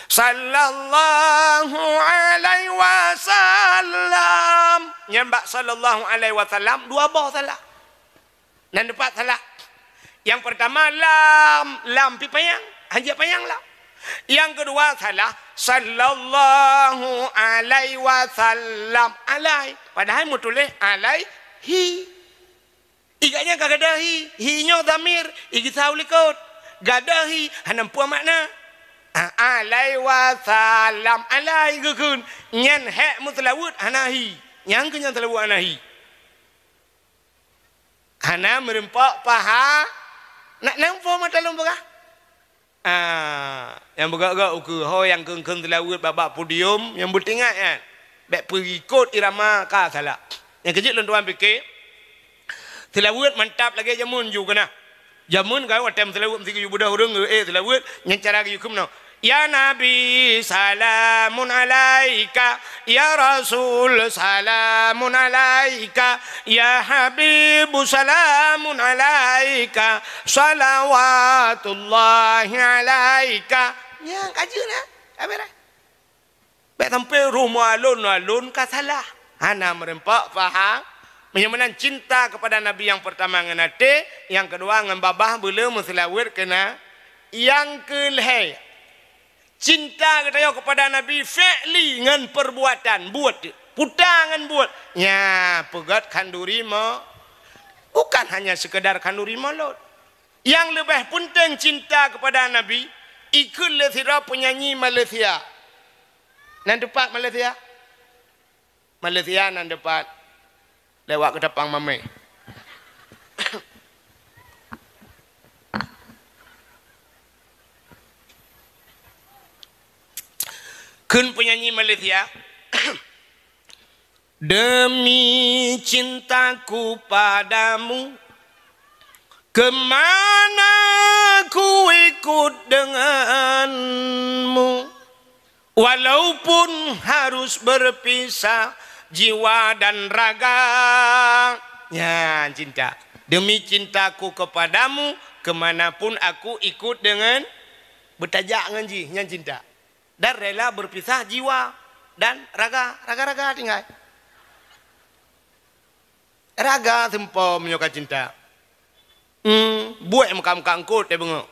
Sallallahu alaihi wasallam. Nyan bak sallallahu alaihi wasallam, dua boh salah. Nan teupat salah. Nyang peurtama lam, lam pih panyang, hanjeuet panyang lam. Nyang keudua salah, sallallahu alaihi wasallam, alai. Padahai meutuléh alaihi. Iga nyan ka gadôh hi, hi nyoe dhamir, igisa u likot. Gadôh hi, hana peue makna. A-, alaihi wasallam, alai geukheun. Nyan hék meuseulaweuet hana hi. Nyang keu nyan seulaweuet hana hi. Hana meureumpok paha. Nak nampak mata lôn peugah? Ah, nyang beugöt-göt ukeue ho nyang kheun-kheun seulaweuet bak-bak podium nyang beutingat nyan. Bèk peuikot irama ka salah. Nyang keujeuet lôn tuan pike, seulaweuet mantap lagèe jameun ju keunah. Jameun ka watèe meuseulaweuet meusigeue ju beudôh ureueng, eh, seulaweuet nyan cara geuyue keunoe. Ya Nabi, salamun alaika. Ya Rasul, salamun alaika. Ya Habibu, salamun alaika. Salawatullahi alaika. Nyan ka jeuet na. Habis dah. Bèk sampai roh meualon-alon ka salah. Hana meureumpok paha. Meunyoe meunan cinta kepada Nabi nyang peurtama ngon até, nyang keudua ngon babah beuleu meuseulaweuet keu na. Nyang keulhèe, cinta geutanyoe kepada Nabi fi'li ngon peurbuatan, buet, puta ngon buet. Nya, peugöt khanduri mo-, bukan hanya sekedar khanduri mulod. Nyang leubeh peunteng cinta kepada Nabi, ikheun lé sidroe peunyanyi Malaysia. Nan teupat Malaysia? Malaysia nan teupat. Lewat Ketapang Mamé. Kheun peunyanyi Malaysia, demi cintaku padamu, kemana ku ikut denganmu. Walaupun harus berpisah jiwa dan raga. Nyan cinta. Demi cintaku kepadamu, kemanapun aku ikut dengan beutajak ngon jih. Nyan cinta. Dan rela berpisah jiwa dan raga. Raga-raga tinggai. Raga seumpom meunyoe ka cinta. Hmm, buet meuka-meuka eungkôt teuh beungoh.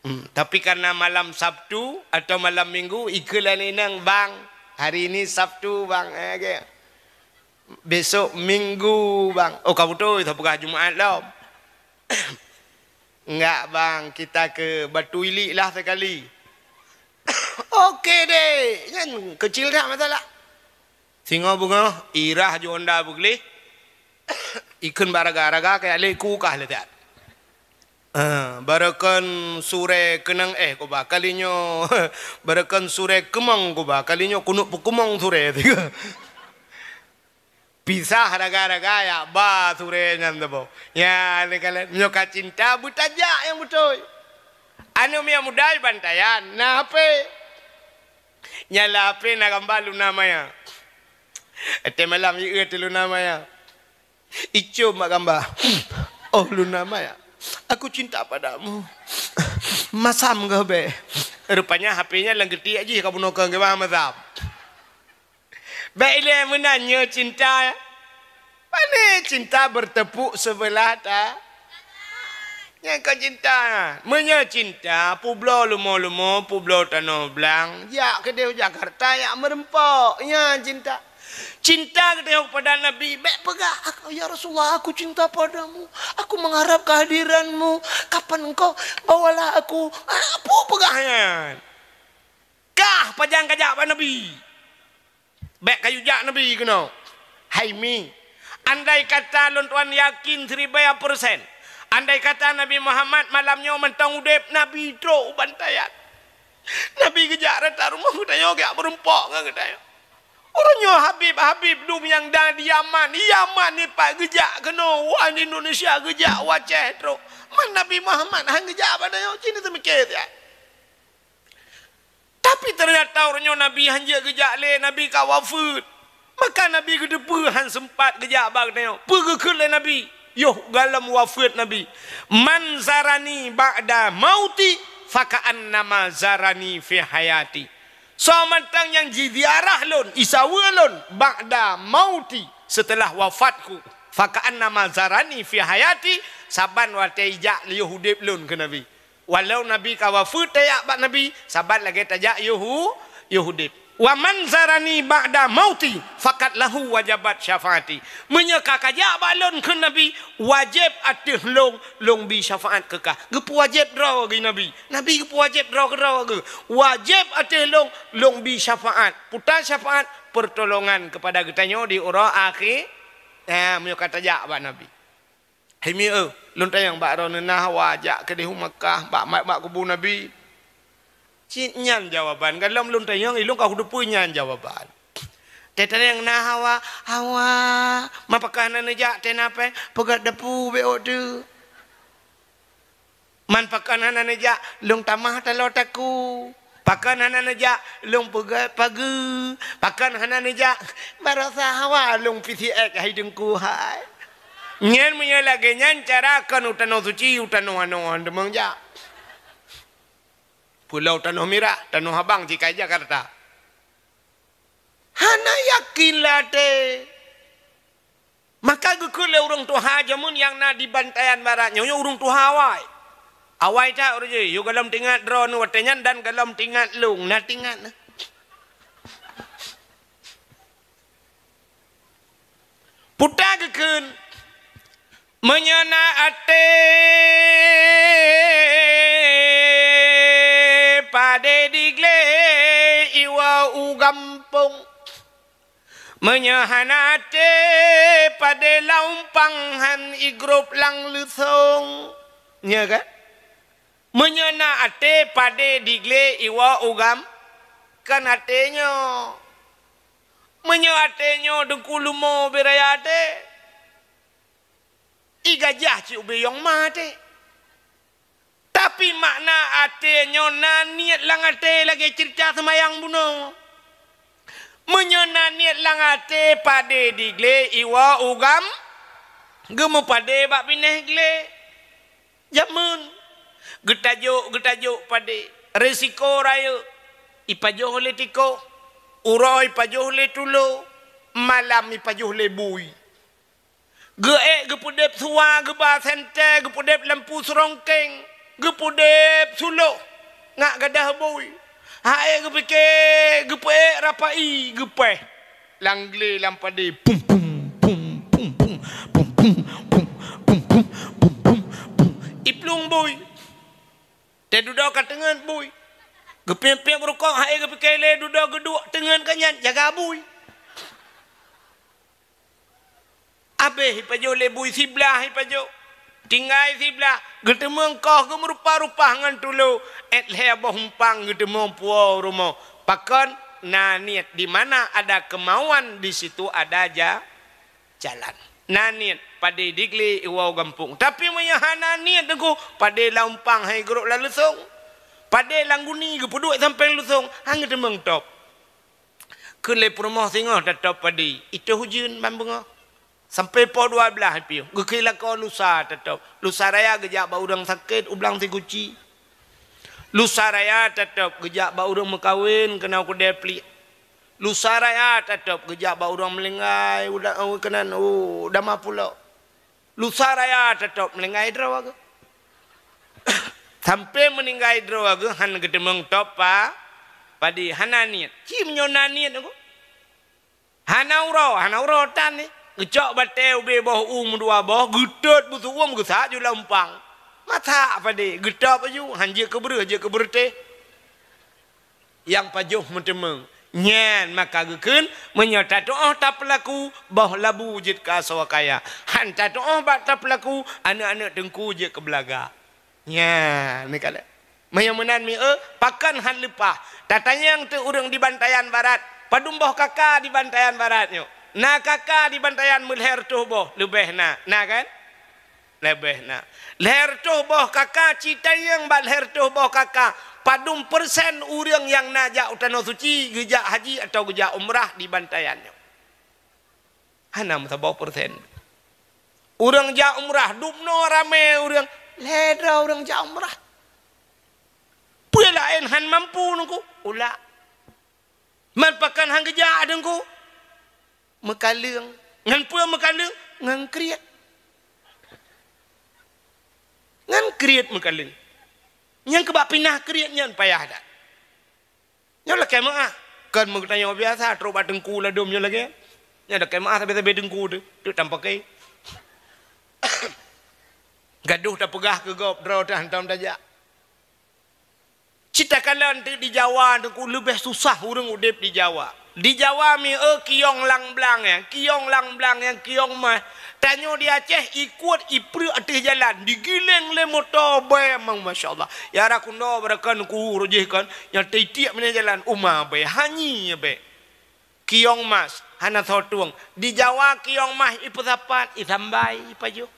Hmm, tapi karena malam Sabtu atau malam Minggu, ikheun lé inong, "Bang, hari ini Sabtu, Bang." Eh, oke. "Besok Minggu, Bang." Oh, ka beutôi, tapeugah Jumaat lom. "Enggak, Bang, kita ke Batu Ilik lah sekali." Oke deh, nyan kecil dah masalah. Singoh beungoh, irah ju honda beugleh, ikheun bak raga-raga kajak lé ku kah lé that. Ah, barokon surée keunong éh kuba, kali nyoe barokon surée keumong kuba, kali nyoe keuneuk peukeumong surée. Pisah raga-raga jak ba surée nyan saboh. Ya, lé kalon, meunyoe ka cinta, beutajak nyang beutôi. Aneuk miet muda i Bantayan, na H P. Nyala H P na gamba Luna Maya. Watèe malam ié teuh Luna Maya. Icôm bak gamba. "Oh Luna Maya, aku cinta padamu." Masam geuh bèe. Rupanya H P nyan lam geutiek jih ka bunoe keu geuba masam. Bèk ilèe meunan nyoe cinta. Pane cinta bertepuk sebelah ta-, nyan kon cinta. Meunyoe cinta, peubloe leumo-leumo, peubloe tanoh blang, jak keudéh u Jakarta, jak meureumpok. Nyan cinta. Cinta geutanyoe kepada Nabi, bèk peugah, "Ak-, ya Rasulullah, aku cinta padamu. Aku mengharap kehadiranmu. Kapan engkau bawalah aku." Ah, peue peugah nyan? Kah pajan kajak bak Nabi? Bèk kayue jak Nabi keunoe. Hai mi, andai kata lôn tuan yakin siribèe persen, andai kata Nabi Muhammad malam nyoe mantong udép, Nabi trok u Bantayan. Nabi geujak rata rumoh geutanyoe geujak meureumpok ngon geutanyoe. Uroe nyoe habib-habib dum nyang na di Yaman, Yaman nyoe pat geujak keunoe, wan Indonesia geujak u Aceh trok. Man Nabi Muhammad han geujak bak tanyoe, ci neuteumiké siat. Tapi teunyata uroe nyoe Nabi han jeuet geujak lé, Nabi ka wafeuet. Maka Nabi geuteupeue han seumpat geujak bak geutanyoe. Peue geukheun lé Nabi? Yoh galom wafeuet Nabi, "Man zarani ba'da mauti, faka'annama zarani fi hayati." Soe mantong nyang jiziarah lôn, isaweue lôn, ba'da mauti, seuteulah wafatku, faka'annama zarani fi hayati, saban watèe ijak yoh udép lôn, kheun Nabi. Walau Nabi ka wafeuet tajak bak Nabi, saban lagèe tajak yoh u-, yoh udép. "Wa man zarani ba'da mauti, faqad lahu wajabat syafaati." Meunyoe ka kajak bak lôn, kheun Nabi, wajéb ateueh lôn, lôn bi syafaat keu kah. Geupeuwajéb droe geuh Nabi. Nabi geupeuwajéb droe keudroe geuh. Wajéb ateueh lôn, lôn bi syafaat. Peue syafaat? Pertolongan kepada geutanyoe di uroe akhé. Ha, meunyoe ka tajak bak Nabi. Hai mieu, lôn tanyong bak droeneuh na hawa jak keudeh u Makkah, bak, bak, bak kubu Nabi? Cit nyan jawaban. Galom lôn tanyong, ilôn ka kuteupeue nyan jawaban. Teuh tanyong na hawa, hawa. Man pakon hana neujak teuh na pèng, peugöt dapu bèk ôk teuh. Man pakon hana neujak, lôn tamah taloe taku. Pakon hana neujak, lôn peugöt pageue. Pakon hana neujak, barosa hawa lôn pisiek hai Teungku hai. Nyan meunyoe lagèe nyan cara kon u tanoh suci, u tanoh anoe han teumeung jak. Pulo Tanoh Mirah, Tanoh Abang, jih ka i Jakarta. Hana yakin lé até. Maka geukheun lé ureueng tuha jameun nyang na di Bantayan Barat nyoe, nyoe ureueng tuha awai. Awai that ureueng jih, yôh galom teuingat droeneuh watèe nyan dan galom teuingat lôn, na teuingat na. Peue ta geukheun, meunyoe na até padé di glé iwoe u gampông. Meunyoe hana até padé lam umpang han igrôp lam leusông. Nyo kan? Meunyoe na até padé di glé iwoe u gam-, kan até nyoe. Meunyoe até nyoe Teungku leumo beu raya até. I gajah cit ubé yong ma até. Tapi makna até nyoe na niet lam até lagèe ceurita seumayang bunoe. Meunyoe na niet lam até padé di glé iwoe u gam-, geumeupadé bak binéh glé. Jameun geutajok, geutajok padé, risiko rayeuk, ipajoh lé tikoh, uroe ipajoh lé tulo, malam ipajoh lé bui. Geuék geupeudeb suwa, geuba sentée, geupeudeb lampu seurongkeng, geupeudeb suloh ngat gadôh bui. Hai geupike, geupeuék rapai, geupéh. Lam glé lam padé, pum, pum, pum. Iplueng bui. Teududoe ka teungeut bui. Geupiep-piep rukok, hai geupike lé dudoe geuduek teungeut ka nyan, jaga bui. Abéh ipajoh lé bui siblah ipajoh. Tinggai siblah, geuteumeung koh geumeurupa-rupa ngon tulo, ék lhée boh umpang geuteumeung puwoe rumoh. Pakon? Na niet, di mana ada kemauan, di situ ada ja-, jalan. Na niet, padé di glé iwoe gampông. Tapi meunyoe hana niet Teungku, padé lam umpang han igrôp lam leusông. Padé lam guni geupeuduek sampéng leusông, han geuteumeung top. Kheun lé peurumoh singoh tatop padé, itôh ujeuen ban beungoh. Sampoe poh dua blaih piôh, geukheun lakoe lusa tatop. Lusa raya geujak bak ureueng sakét u Blang Siguci. Lusa raya tatop geujak bak ureueng meukawen keunoe Keudè Pliek. Lusa raya tatop geujak bak ureueng meuninggai u da-, u keunan, u Dama Pulo. Lusa raya tatop meuninggai droe geuh. Sampoe meuninggai droe geuh han geuteumeung top pa-, padé, hana niet. Ci meunyoe na niet Teungku. Hana uroe, hana uroe tan ni. Geucok batée ubé boh u meudua boh, geutot beusu'uem geusak ju lam umpang. Masak padé, geutop laju, han jeuet keu beureuh, jeuet keu beureutéh. Nyang pajoh meuteumeung. Nyan maka geukheun, meunyoe tatu'oh tapeulaku, boh labu jeuet keu asoe kaya. Han tatu'oh bak tapeulaku, aneuëk-aneuëk Teungku jeuet keu beulaga. Nyan, ni kalon. Meunyoe meunan mieu, pakon han leupah. Tatanyong teuh ureuëng di Bantayan Barat, padum boh kaka di Bantayan Barat nyoe? Na kaka di Bantayan meulhée reutôh boh, leubeh na. Na kan? Leubeh na. Lhée reutôh boh kaka, ci tanyong bak lhée reutôh boh kaka, padum persen ureuëng nyang na jak u Tanoh Suci geujak haji atawa geujak umrah di Bantayan nyoe? Hana meusaboh persen. Ureuëng jak umrah, dubnoe ramé ureuëng, lhée droe ureuëng jak umrah. Peue laén han mampu Teungku? Ulak. Man pakon han geujak Teungku? Meukaleueng. Ngon peue meukaleueng? Ngon kriet. Ngon kriet meukaleueng. Nyang keubah pinah kriet nyan payah that. Nyoe lakée meuáh. Kon meugeutanyoe biasa, trok bak teungku ladôm nyoe lagée. Nyoe lakée meuáh sabe-sabe teungku teuh, teuk tampakée. Gadoh tapeugah keu gob, droe teuh hantom tajak. Cit takalon teuk di Jawa, teungku, leubeh susah ureuëng udeb di Jawa. Di Jawa mi, eh, kiyong lam blang nyan, kiyong lam blang nyan, kiyong mah. Tanyoe di Aceh, ikot ipreuk ateueh jalan, digiléng lé moto bèe, memang masya Allah. Ya rakundo barakan ku rojih kan, nyang titiek meunan jalan, uma bèe, hanyi bèe. Kiyong mas, hana soe tueng. Di Jawa kiyong mas ipeusapat, isambai, ipajoh.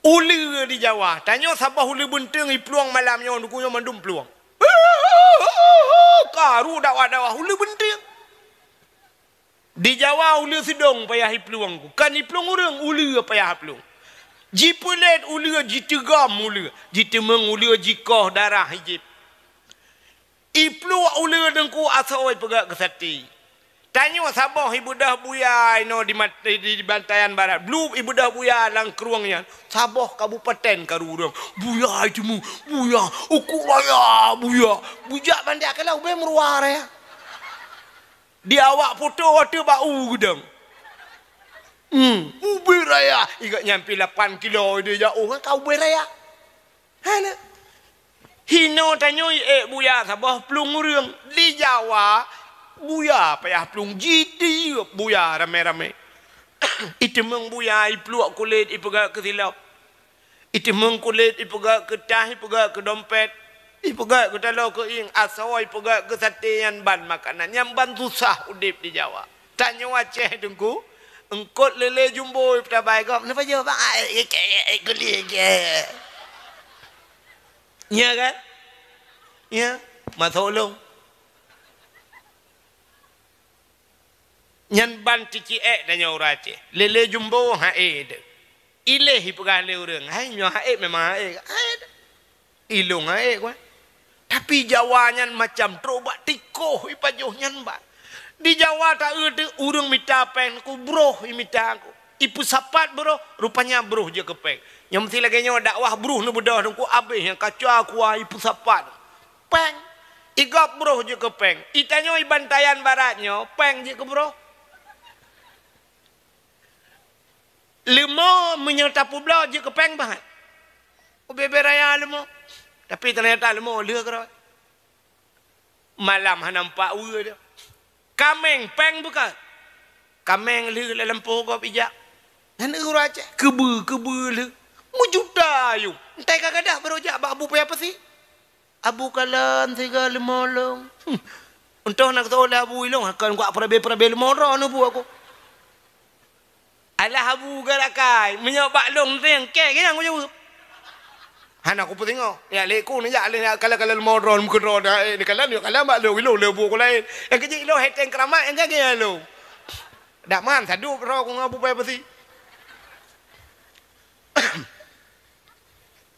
Uleue di Jawa, tanyoe saboh uleue beunteueng iplueng malam nyoe, duku nyoe mandum plueng. Karu dakwah-dakwah uleue beunteueng. Di Jawa uleue seudong payah iplueng, kan iplueng ureueng, uleue payah iplueng. Jipeulet uleue, jiteugam uleue, jiteumeung uleue, jikoh darah ijép. Ipluek uleue teungku asoe ipeugèt keu saté. Tanyoe saboh ibeudoh buya inoe di mat-, di, di Bantayan Barat. Blup ibeudoh buya lam krueng nyan. Saboh kabupaten karu ureueng. Buya iteumeung, buya, ukuk raya, buya. Bujak bandar keulah ubé meuruwa raya. Di awak poto watèe bak u geudong. Hmm, ubé raya. Igak nyan pi lapan kilo ideh jak, oh, kan ka ubé raya. Hana. Hinoe tanyoe ék buya saboh plueng ureueng. Di Jawa, buya payah plueng, jitiup buya ramé-ramé. Iteumeung buya, ipluek kulét, ipeugèt keu silop. Iteumeung kulét, ipeugèt keu tah, ipeugèt keu dompet, ipeugèt keu taloe keuieng, asoe ipeugèt keu saté, nyan ban makanan, nyan ban susah udép di Jawa. Tanyoe Aceh teungku, eungkot lélé jumbo ipeusabai gob, neupajoh bang, ai, ai, ai, ai, guli, ai. Nya kan? Nya, masuk lông. Nyan ban ticiek tanyoe ureueng Aceh. Lélé jumbo ha'é deuh. Iléh ipeugah lé ureueng, hai nyoe ha'é memang ha'é. Ha'é deuh. Ilông ha'é kuah. Tapi Jawa nyan macam trok bak tikoh ipajoh nyan ban. Di Jawa taeu teuh ureueng mita péng ku broh imita ku. Ipeusapat broh, rupanya broh jeuet keu péng. Nyoe meusti lagèe nyoe dakwah broh neubeudoh teungku abéh nyang kaca kuah ipeusapat. Péng. Igab broh jeuet keu péng. Itanyoe i Bantayan Barat nyoe, péng jeuet keu broh. Leumo meunyoe tapeubloe jeuet keu péng bangat. Ubé-bé raya leumo. Tapi teunyata leumo lheueh keudroe. Malam hana meupat weue dia. Kaméng péng beuka. Kaméng lheueh lam lampôh gob ijak. Nyan ureueng Aceh, keubeue-keubeue lheueh. Meujuta ayum. Entai ka gadôh barô jak bak Abu Paya Pasi. Abu kalon siga leumo lông. Hmm. Untông na geutôh lé Abu ilông, akan kuak peurabé-peurabé leumo droe neubu aku. Alah Abu geulakai, meunyoe bak lông teueng kèe, keunyang kujaweueb. Hana kupeusingoh. Ya, lé ku neujak lé kalon-kalon leumo droe, meukeudroe dah, eh, neukalon, neukalon bak lông, ilông lé bu ku laén. Nyang keujeuet ilông heteng keuramat, nyang gagée lông. Dak man, sadup droe ku ngon Abu Paya Pasi.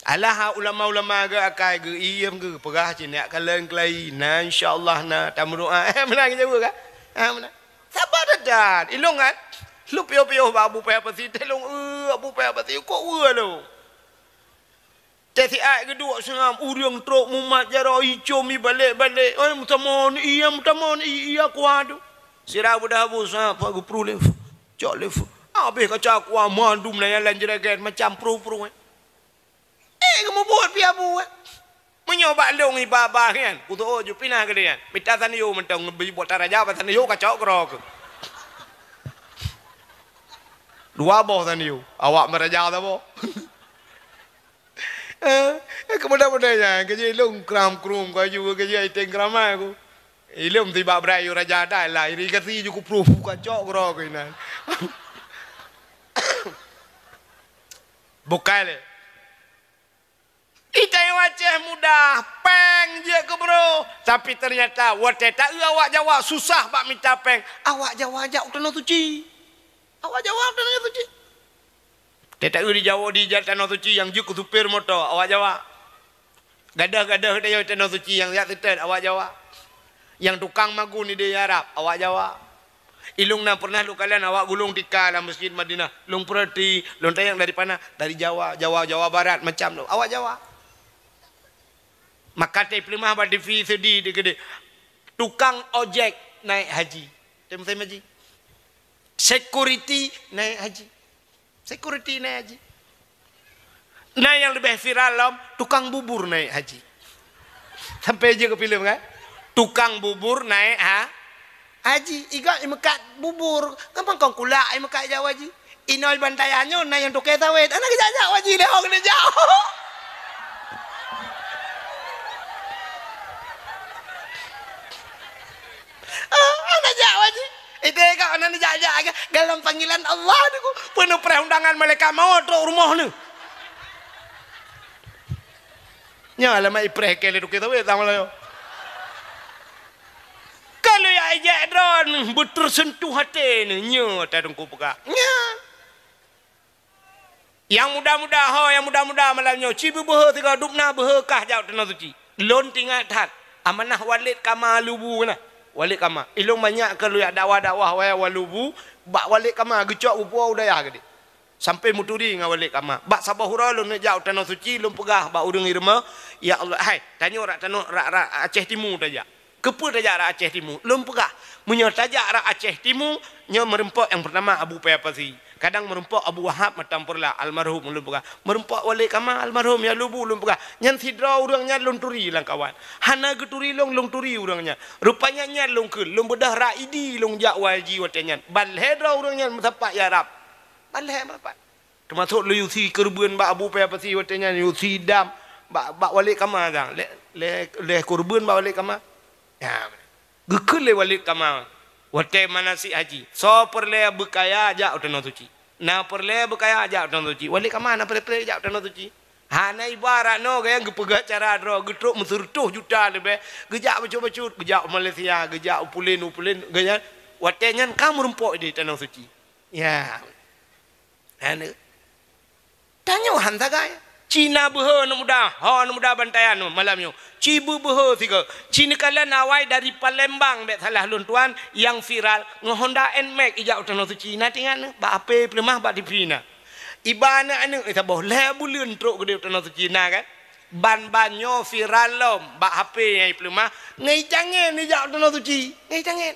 Alah ulama-ulama geu akai geu iem geu peugah cit nyak kalon keulayi. Na insya Allah na tameudoa. Eh, meunan geujaweueb kan? Ha, meunan. Saba that-that. Ilông kan? Lheueh piôh-piôh bak Abu Paya Pasi, teuh lông, eh, Abu Paya Pasi, kok weue lông? Teuh siat geuduek seungab ureueng trok mumat jaroe icom ibalek-balek. Eh, meutamon, iya meutamon, i-, iya kuat tu. Sira beudah Abu Sa'ad, pak geupruh lé. Cok lé. Habéh kaca kuah mandum na nyang lam jeureugét macam pruh-pruh, eh. Eh, geumubuet pih Abu, eh. Meunyoe bak lông iba-ba nyan, kutoh ju pinah keu dia nyan. Mita sanyo mantong ngeubri buet taraja bak sanyo kacok keudroe keuh. Dua boh sanyo, awak meuraja saboh. Eh, eh, keumudian-keumudian nyan, keujeuet lông kram-krum, kaju keujeuet iteng keuramat ku. Ilông sibak brat yue raja dah lah, irigasi ju kupruh pu kacok keudroe keuh inan. Bukai lé. Itanyoe Aceh mudah, péng jeuet keu broh. Tapi teunyata watée taeu awak Jawa susah bak mita péng, awak Jawa jak u Tanoh Suci. Awak Jawa u Tanoh Suci. Tée taeu di Jawa di jak Tanoh Suci nyang jeuet keu supir moto, awak Jawa. Gadôh-gadôh teuh nyang Tanoh Suci nyang jak seutôt awak Jawa. Nyang tukang magun ideh Arab awak Jawa. Ilông na pernah lôn kalon awak gulong tika lam Masjid Madinah. Lôn peurati, lôn tanyong dari pana? Dari Jawa, Jawa, Jawa Barat macam tu. Awak Jawa. Maka teupeuleumoh bak T V seudi di keudeh. Tukang ojek naik haji. Teuh musém haji. Security naik haji. Security naik haji. Nah, nyang leubeh viral lom, tukang bubur naik haji. Sampai jeuet keu filem kan? Tukang bubur naik ha-, haji. Iga imeukat bubur. Gampang kong kulak imeukat jak haji. Inoi bantayan nyoe na nyang toke sawét. Anak jak-jak haji lé hong ni jak. Ah, anak jak haji. Itu ka anak ni jak-jak ke dalam panggilan Allah ni ku. Penuh perundangan malaikat maut trok rumoh ni. Nyoe alamat ipreh ke lé toke sawét sama layo. Kalau ya ejek droe beutersentuh hati ni, nyoe ta dengku peugah. Nyan. Yang muda-muda ho, yang muda-muda malam nyoe, ci beubeuhe sigoe dubna beuhe kah jak tanoh suci. Lôn tingat that, amanah Walid Kama Lubu na. Walid Kama. Ilôn banyak kalau ya dakwah-dakwah waya Walubu, bak Walid Kama geucok bupo u dayah gede. Sampai muturi ngon Walid Kama. Bak saboh uroe lôn jak u tanoh suci, lôn peugah bak ureuëng ireumoh, "Ya Allah, hai, tanyoe rak tanoh rak, rak Aceh Timu tajak." "Keupeue tajak rak Aceh Timu?" Lôn peugah, "Meunyoe tajak rak Aceh Timu, nyoe meurumpok nyang peurtama Abu Paya Pasi. Kadang meurumpok Abu Wahab Matampurla almarhum," lôn peugah. "Meurumpok Walid Kama almarhum ya Lubu," lôn peugah. "Nyan sidroe ureuëng nyan lôn turi lam kawan. Hana geuturi lôn, lôn turi ureuëng nyan. Rupanya nyan lôn kheun, lôn beudôh rak Idi lôn jak haji watée nyan. Ban lhée droe ureuëng nyan meusapat ya Rab." Ban lhée meusapat. Teumasok lé yusi keureubeuen bak Abu Paya Pasi watée nyan, yusi dam bak, bak Walid Kama dang. Lé, lé, lé keureubeuen bak Walid Kama. Ya, geukheun lé Walid Kama watée manasik haji, "Soe peureulée beukaya jak u tanoh suci. Na peureulée beukaya jak u tanoh suci." Walid Kama na peureulée jak u tanoh suci. Hana ibarat noe gaya geupeugah cara droe, geutrok meuseureutoh juta leubeh, geujak bacut-bacut, geujak u Malaysia, geujak u pulen, u pulen, gaya watée nyan ka meurumpok di tanoh suci. Ya. Hana. Tanyoe han sagai. Ci na beuhe aneuk muda, ho aneuk muda bantayan nyoe malam nyoe. Ci beubeuhe sigoe. Ci neukalon awai dari Palembang, bék salah lôn tuan, nyang viral ngon Honda Nmax ijak u tanoh suci. Na tingat nyoe, bak H P peuleumah bak T V na. Iba aneuk-aneuk saboh lhée buleuen trok keudeh u tanoh suci na kan. Ban-ban nyoe viral lom bak H P nyang ipeuleumah, ngon itangen ijak u tanoh suci. Ngon itangen.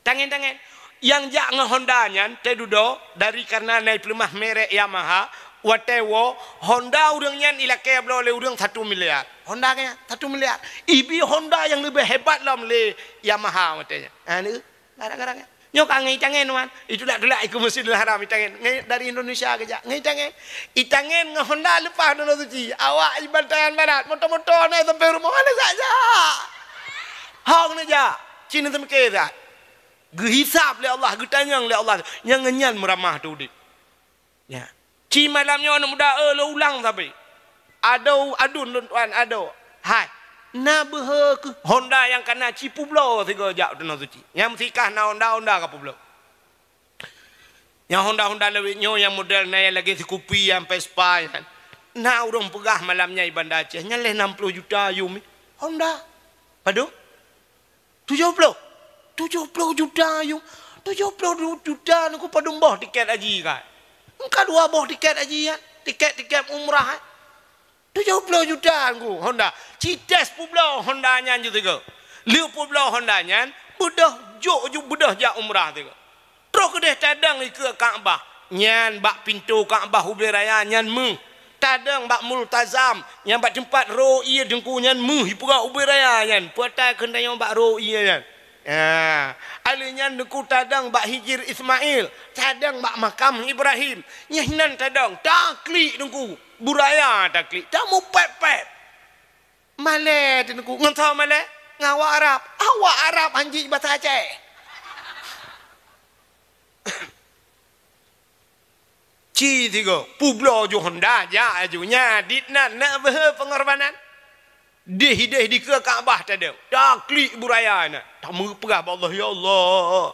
Tangen-tangen. Nyang jak ngon Honda nyan teududoe dari karena na ipeuleumah merek Yamaha, watée woe Honda ureuëng nyan ilakée bloe lé ureuëng satu miliar. Honda nyan satu miliar. Ibi Honda nyang leubeh hebat lom lé Yamaha watée nyan. Ha, ni, gara-gara nyan. Nyoe ka ngon itangen, wan. Itulak-tulak ikeu Masjidil Haram itangen. Ngon dari Indonesia geujak. Ngon itangen. Itangen ngon Honda leupah u tanoh suci. Awak iban tangan barat. Moto-moto na sampai rumoh. Hana jak-jak. Hong neujak. Ci neuseumeukée that. Geuhisab lé Allah, geutanyong lé Allah, nyang ngon nyan meuramah teu udeb. Ya. Ci malam nyoe aneuk muda, eh, lôn ulang sabe. Adoe, aduen lôn tuan, adoe. Hai, na beuhe keuh Honda nyang kana ci peubloe sigoe jak u tanoh suci. Nyang meusikah na Honda, Honda ka peubloe. Nyang Honda-Honda lawét nyoe nyang model na nyang lagée sikupi nyang Vespa nyan. Na ureuëng peugah malam nyan i Banda Aceh, nyan lhée nam ploh juta yum. Honda. Padum? Tujoh ploh. Tujoh ploh juta yum. Tujoh ploh juta nyoe padum boh tiket haji kan? Engka dua boh tiket haji kan? Tiket-tiket umrah kan? Tujoh ploh juta nyoe Honda. Ci tes peubloe Honda nyan ju sigoe. Lheueh peubloe Honda nyan, beudôh jok ju beudôh jak umrah sigoe. Troh keudeh tadong ikeue Ka'bah. Nyan bak pintoe Ka'bah ubé raya nyan méuh. Tadong bak Multazam, nyan bak teumpat rô ié Teungku nyan méuh ipeugah ubé raya nyan. Peue ata keuneuk tanyoe bak rô ié nyan. Ya, alheuh nyan Teungku tadong bak Hijir Ismail, tadong bak makam Ibrahim. Nyan hinan tadong, taklik Teungku. Buraya taklik, tamupet-pet. Malée Teungku, ngon soe malée? Ngon awak Arab. Awak Arab han jeuet basa Aceh. Ci sigoe, peubloe ju Honda, jak aju nyan, dit nan, na beuhe peungorbanan. Deh-deh dikeue Ka'bah tadong. Taklik buraya na. Tameupeugah bak Allah, "Ya Allah,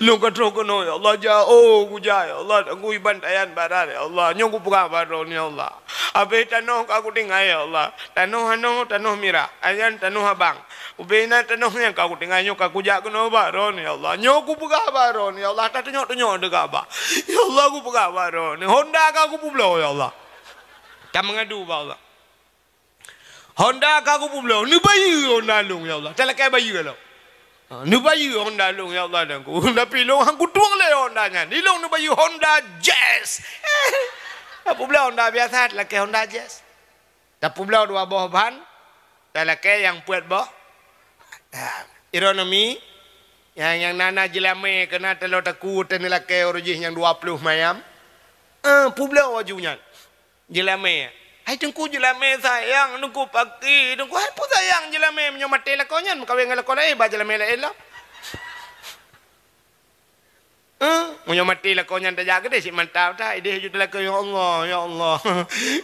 lôn ka troh keunoe, ya Allah, jauh kujak, ya Allah, dan kuiban tayan barat, ya Allah. Nyoe kupeugah bak droeneuh, ya Allah. Abéh tanoh ka kutinggai, ya Allah. Tanoh anoe, tanoh mirah, ayan tanoh abang. Ubé na tanoh nyang ka kutinggai nyoe ka kujak keunoe bak droeneuh, ya Allah. Nyoe kupeugah bak droeneuh, ya Allah, tatunyok-tunyok deuka bak. Ya Allah, kupeugah bak droeneuh, Honda ka kupeubloe, ya Allah." Tameungadu bak Allah. Honda ka kupeubloe, neubayeue Honda lôn, ya Allah. Talakée bayeue lom. Ha, neubayeue Honda lôn, ya Allah, dan ku. Tapi lôn han kutueng lé Honda nyan. Di lôn neubayeue Honda Jazz. Tapeubloe Honda biasa, talakée Honda Jazz. Tapeubloe dua boh ban, talakée nyang peuet boh. Ha, ironomi, nyang, nyang na-na jeulamé keunan taloe takue teuneulakée uroe jih nyang dua ploh mayam. Eh, peubloe aju nyan. Jeulamé. Hai Teungku, jeulamé sayang, Teungku paki, Teungku hai peue sayang jeulamé, meunyoe maté lakoe nyan meukawen ngon lakoe laén, ba jeulamé laén lom. Eh, meunyoe maté lakoe nyan tajak keudeh cit mantap that, ideh ju teulakée, "Ya Allah, ya Allah.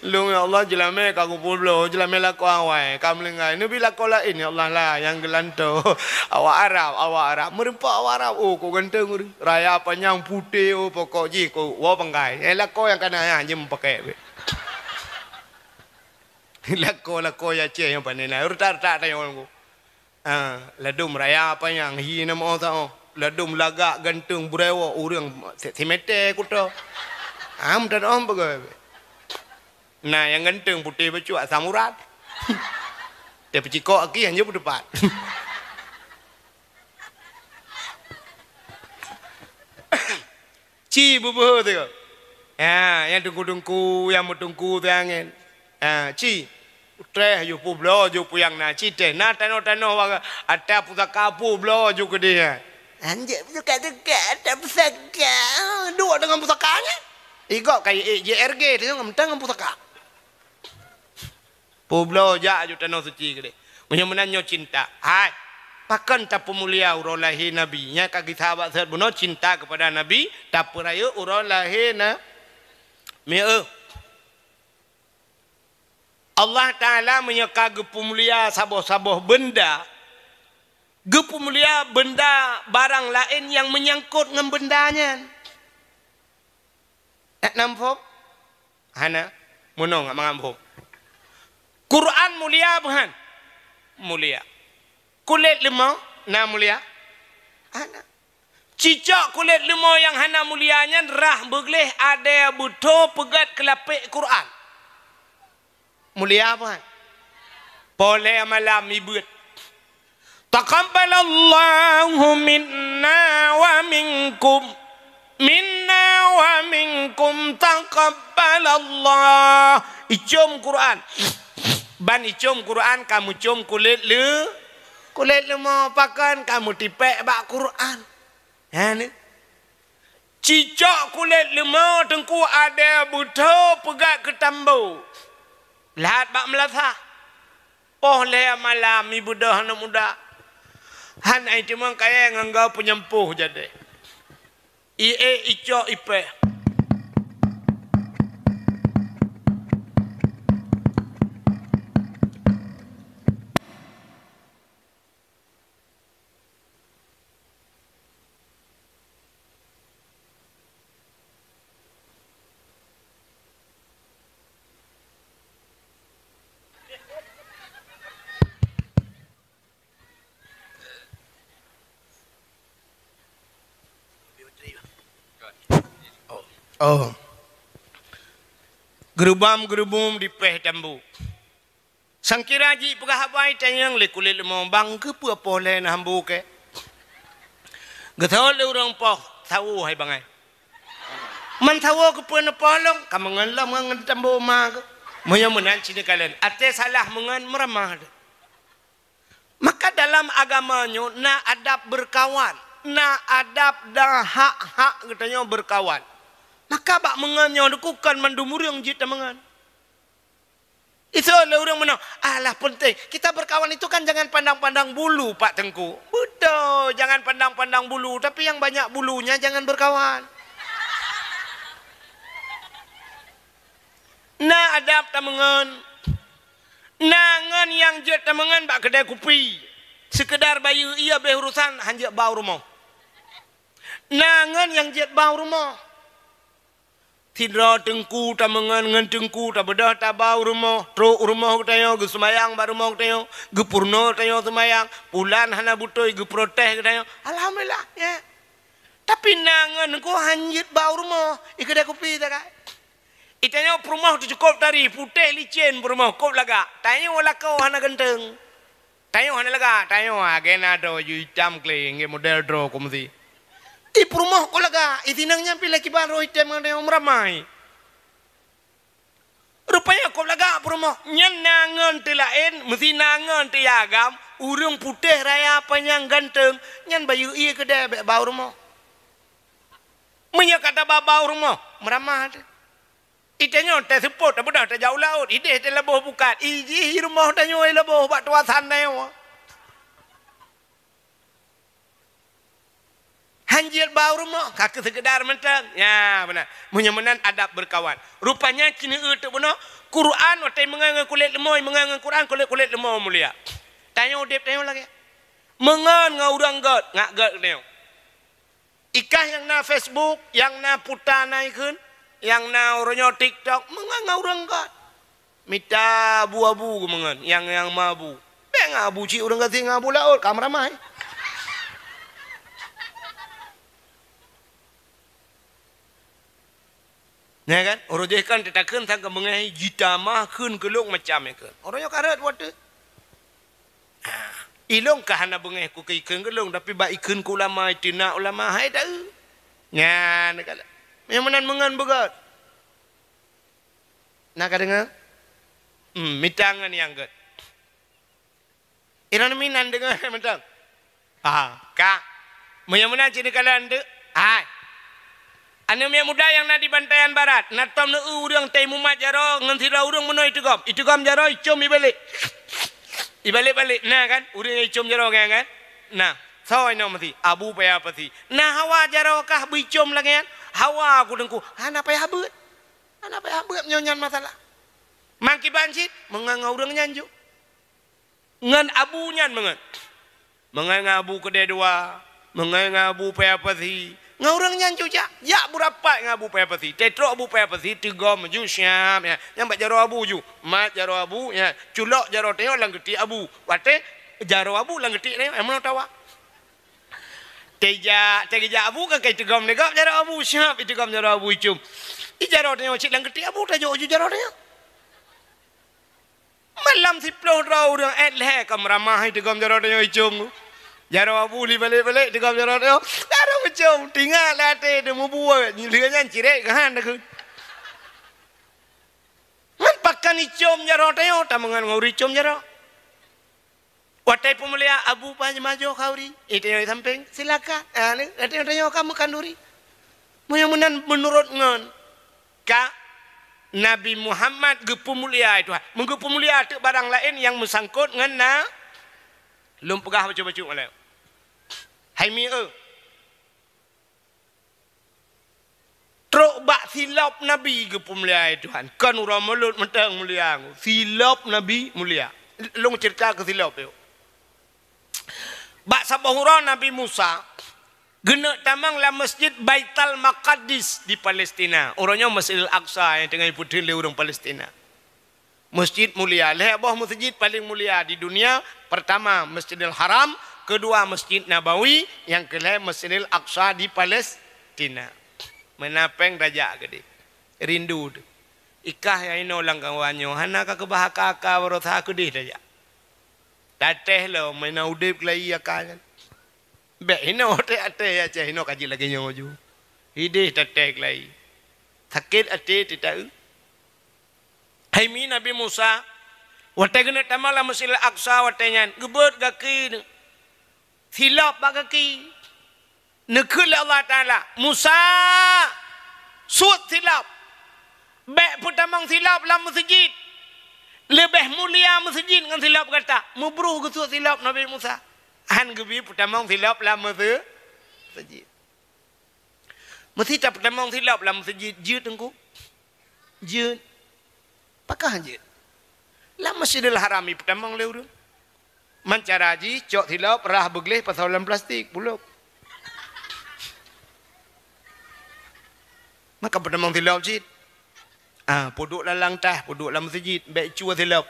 Lôn ya Allah jeulamé ka kupeubloe, jeulamé lakoe awai, ka meulinggai. Neubi lakoe laén ya Allah lah nyang geulantoe." Awak Arab, awak Arab. Meureumpok awak Arab, oh, kok ganteng ureueng. Raya panyang putéh, oh, pokok jih kok woe panggai. Eh, lakoe nyang kana nyan jeuem pakèk beh. Lakoe-lakoe Aceh nyang pané na. Retak-retak tanyong. Ah, ladôm raya panyang hi na meu sa-oh. Ladôm lagak ganteng beureuwoe ureueng si-, simeté kuto. Am tan om peugah. Na nyang ganteng putéh bacut asam urat. Teuh peucikok aki hana peuteupat. Ci beubeuhe teuh. Ya, nyang teungku-teungku, nyang meuteungku teuh angén. Ya, ci. Treh ju peubloe ju peue nyang na, ci teh. Na tanoh-tanoh wa-, ata pusaka peubloe ju keudeh. Anjek pusaka teuka, ata pusaka. Duek deungon pusaka nyan. Igok ka ék J R G teuh ngon, ngon pusaka. Peubloe jak aju tanoh suci keudeh. Meunyoe meunan nyoe cinta. Hai, pakon tapeumulia uroe lahé Nabi? Nyan ka geusabat seuhat bunoe cinta keupada Nabi, tapeurayeuk uroe lahé na-, mieu. Allah Taala meunyoe ka geupeumulia saboh-saboh beunda, geupeumulia beunda barang laén nyang meunyangkot ngon beunda nyan. Nak na muphom? Hana. Meunong mangat muphom. Quran mulia bukan? Mulia. Kulét leumô na mulia? Hana. Cicok kulét leumô nyang hana mulia nyan rhah beugleh adé beutho peugét keu lapék Quran. Mulia apa? Poh lhée malam ibeuet. Taqabbalallahu minna wa minkum. Minna wa minkum taqabbalallah. Icom Quran. Ban icom Quran ka meucom kulét le-, kulét leumô pakon ka meutipék bak Quran. Ha ni. Cicok kulét leumô teungku adé beutho peugét keu tambo. Lhat bak meulasah. Poh lhée malam ibeudôh aneuk muda. Han ai timang kayée ngon gau peunyampôh jadéh. Ié icok ipéh. Oh. Geurubam-geurubum dipéh tambo. Sangkira jipeugah haba itanyong lé kulét leumô, "Bang, keupeue poh lhée na hambo kée?" Geuseuôt lé ureuëng poh, "Sawo hai bangai." "Man sawo keupeue neupoh lôn?" "Ka meungon lom ngon tambo ma keuh." Meunyoe meunan cit neukalon, até salah meungon meuramah deh. Maka dalam agama nyoe na adab beurkawan, na adab dan hak-hak geutanyoe beurkawan. Maka bak meungon nyoe dikukon mandum ureuëng jeuet tameungon. Itu lé ureuëng meunoe, "Alah, penting. Kita berkawan itu kan jangan pandang-pandang bulu, Pak Teungku." Betul, jangan pandang-pandang bulu, tapi yang banyak bulunya jangan berkawan. Na adab tameungon. Na ngon nyang jeuet tameungon bak keudai kupi. Seukeudar bayeue ié béh urosan, han jeuet ba u rumoh. Na ngon nyang jeuet ba u rumoh. Sidroe teungku tameungon ngon teungku tabeudôh taba u rumoh, trok u rumoh geutanyoe, geuseumayang bak rumoh geutanyoe, geupeurunoe tanyoe seumayang, pulan hana beutôi geuprotes geutanyoe. Alhamdulillah, ya. Tapi na ngon teungku han jeuet ba u rumoh, i keudai kupi takai. Itanyoe peurumoh teucukôp tari, putéh licén peurumoh, kôp lagak. Tanyoe lakoe hana ganteng. Tanyoe hana lagak, tanyoe agena droe ju itam kle, nggak model droe kumsi. Di peurumoh kôp lagak, itinang nyan pih lé kiban roh item ngon tanyoe meuramai. Rupanya kôp lagak peurumoh, nyan na ngon teulaén, meusi na ngon teuagam, Ureuëng putéh raya panyang ganteng, nyan bayeue ié keudè bék ba u rumoh. Meunyoe ka taba ba u rumoh, meuramah teuh. Itanyoe teuseupôt, tabeudôh tajak u laôt, idéh teuh laboh bukat, ijih i rumoh tanyoe laboh bak tuasan tanyoe. Han jeuet ba u rumoh, ka keu seukeudar mantong. Ya, beuna. Meunyoe meunan adab beurkawan. Rupanya cineue teuk bunoe, Quran watée meungon ngon kulét leumo, meungon ngon Quran kulét-kulét leumo mulia. Tanyoe udeb tanyoe lagée. Meungon ngon ureuëng gét, ngak gét tanyoe. Ikah nyang na Facebook, nyang na puta na ikheun, nyang na uroe nyoe TikTok, meungon ngon ureuëng gét. Mita abu-abu geumeungon, nyang, nyang mabu. Bék ngon abu cit ureuëng gasien ngon abu laôt, ka meuramai. Nyan kan? Uroe jih kan teutakheun sang keumeungéh jitamah kheun keulong macam nyan kheun. Uroe nyoe ka rhot watée. Ilong ka hana beungéh ku keu ikheun keulong, tapi bak ikheun keu ulama, iteunak ulama, hai taeu. Nyan kala. Nyang meunan meungon beugét. Na ka deungoe? Hmm, mita ngon nyang gét. Inan minan deungoe mantong. Ah, ka. Meunyoe meunan cit neukalon teuk. Hai. Aneuk miet muda nyang na di Bantayan Barat, na tom neu ureuëng teuh mumat jaroe ngon sidroe ureuëng meunoe iteugom. Iteugom jaroe icom ibalek. Ibalek-balek, na kan? Ureuëng nyang icom jaroe nyan kan? Na. Soe inoe meusi? Abu payah pasi. Na hawa jaroe kah beuicom lagée nyan? Hawa ku teungku. Hana payah beuet. Hana payah beuet nyoe nyan masalah. Mangkiban cit, meungon ngon ureuëng nyan ju. Ngon abu nyan meungon. Meungon ngon abu keudée dua, meungon ngon abu payah pasi. Ngon ureuëng nyan ju jak, jak beurapat ngon abu payah pasi. Teutrok abu payah pasi, teugom ju siap, ya. Nyan bak jaroe abu ju. Mat jaroe abu, ya. Culok jaroe tanyoe lam geutiek abu. Watée jaroe abu lam geutiek tanyoe, eh, meunoe tawa. Teujak, teujak abu kan kai teugom lé gob jaroe abu, siap iteugom jaroe abu icom. I jaroe tanyoe cit lam geutiek abu, tajok ju jaroe tanyoe. Malam siploh droe ureuëng ék lhée ka meuramah iteugom jaroe tanyoe icom. Jaroe abu li balek-balek iteugom jaroe tanyoe. Jaroe icom, tingat lam até teuh meubuet, lheueh nyan cirek geuhan takheun. Ngon pakon icom jaroe tanyoe, tameungon ngon ureuëng icom jaroe. Watée peumulia abu panyang majoh khanduri, iteunyoe sampéng, silakan. Ah, ni, iteunyoe ka meukhanduri. Meunyoe meunan meunurot ngon ka Nabi Muhammad geupeumulia Tuhan. Meugeupeumulia teuk barang laén nyang meusangkot ngon na, lôn peugah bacut-bacut malée. Hai mi eu. Trok bak silop Nabi geupeumulia Tuhan. Kon uroe mulod mantong mulia. Silop Nabi mulia. Lôn ceurita keu silop yuk. Bak saboh uroe Nabi Musa geuneuk tamong lam Masjid Baitul Maqdis di Palestina. Uroe nyoe Masjidil Aqsa nyang teungoh ipeutheun lé ureuëng Palestina. Masjid mulia, lhée boh masjid paleng mulia di dunia, pertama Masjidil Haram, keudua Masjid Nabawi, nyang keulhée Masjidil Aqsa di Palestina. Meunan péng tajak keudeh. Rindu teuh. Ikah nyang inoe lam kawan nyoe, hana ka keubah aka-aka baroesa keudeh tajak. Tatéh lom, meunan udeb keulayi aka nyan. Bék hinoe até-até Aceh hinoe ka jeuet lagée nyoe ju. Ideh tatéh keulayi. Sakét até teuta eu. Hai mi Nabi Musa, watée geuneuk tamong lam Masjidil Aqsa watée nyan, geubeuet gaki silop bak gaki. Neukheun lé Allah Taala, "Musa, suet silop. Bék peutamong silop lam meuseujid. Leubeh mulia meuseujid ngon silop gata." Meubroh geusuet silop Nabi Musa. Han geubi peutamong silop lam meuse-, meuseujid. Meusi tapeutamong silop lam meuseujid jeuet teungku. Jeuet. Pakon jeuet? Lam Masjidil Haram ipeutamong lé ureuëng. Man cara jih cok silop rhah beugleh pasoe lam plastik, pulop. Maka peutamong silop cit. Ah, peuduek lam langtah, peuduek lam meuseujid, bék cue silop.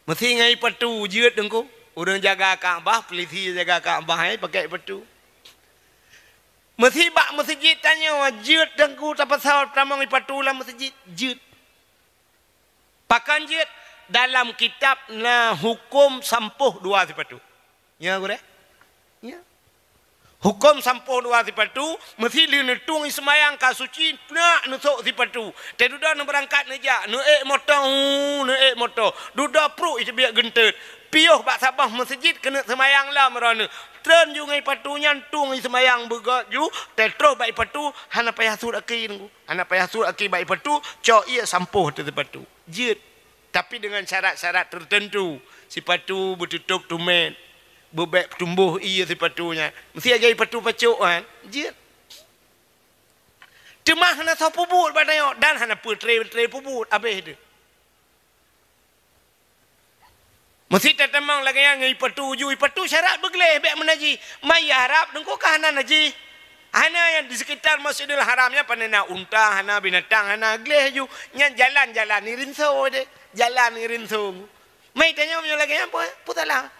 Meusi ngai patu jeuet teungku. Ureuëng jaga Ka'bah, polisi jaga Ka'bah, eh, pakai patu. Meusi bak meuseujid tanyoe jeuet teungku tapasoe tamong ipatu lam meuseujid jeuet. Pakon jeuet? Dalam kitab na huköm sampôh dua sipatu. Nya gurée? Nya. Huköm sampôh dua sipatu, meusi lheueh neutueng iseumayang ka suci, nak neusok sipatu. Teududoe neubeurangkat neujak, neuék moto, hu, neuék moto. Dudoe pruek iteubiet geunteut. Piôh bak saboh meuseujid keuneuk seumayang lom droeneuh. Treun ju ngon ie patu nyan tueng ie seumayang beugöt ju, teutroh bak ie patu, hana payah sut aki nunggu. Hana payah sut aki bak ie patu, cok ie sampôh ateueh sipatu. Jeuet. Tapi deungon syarat-syarat teuteuntu. Sipatu beututôp tumét, beubèk tumboh ie sipatu nyan. Meusti aja ie patu pacok kan? Jeuet. Teuma hana soe peubuet bak tanyoe dan hana peutre-tre peubuet, abéh deuh. Meusti tatamong lagèe nyan ngon ie patu ju, ie patu syarat beugleh bèk meunajih. Ma ie Arab teungku ka hana najih. Hana nyang di sekitar Masjidil Haram nyan pane na unta, hana binatang, hana gleh ju. Nyan jalan-jalan ie rinso deh. Jalan ie rinso. Ma ie tanyoe meunyoe lagèe nyan peue, peue salah?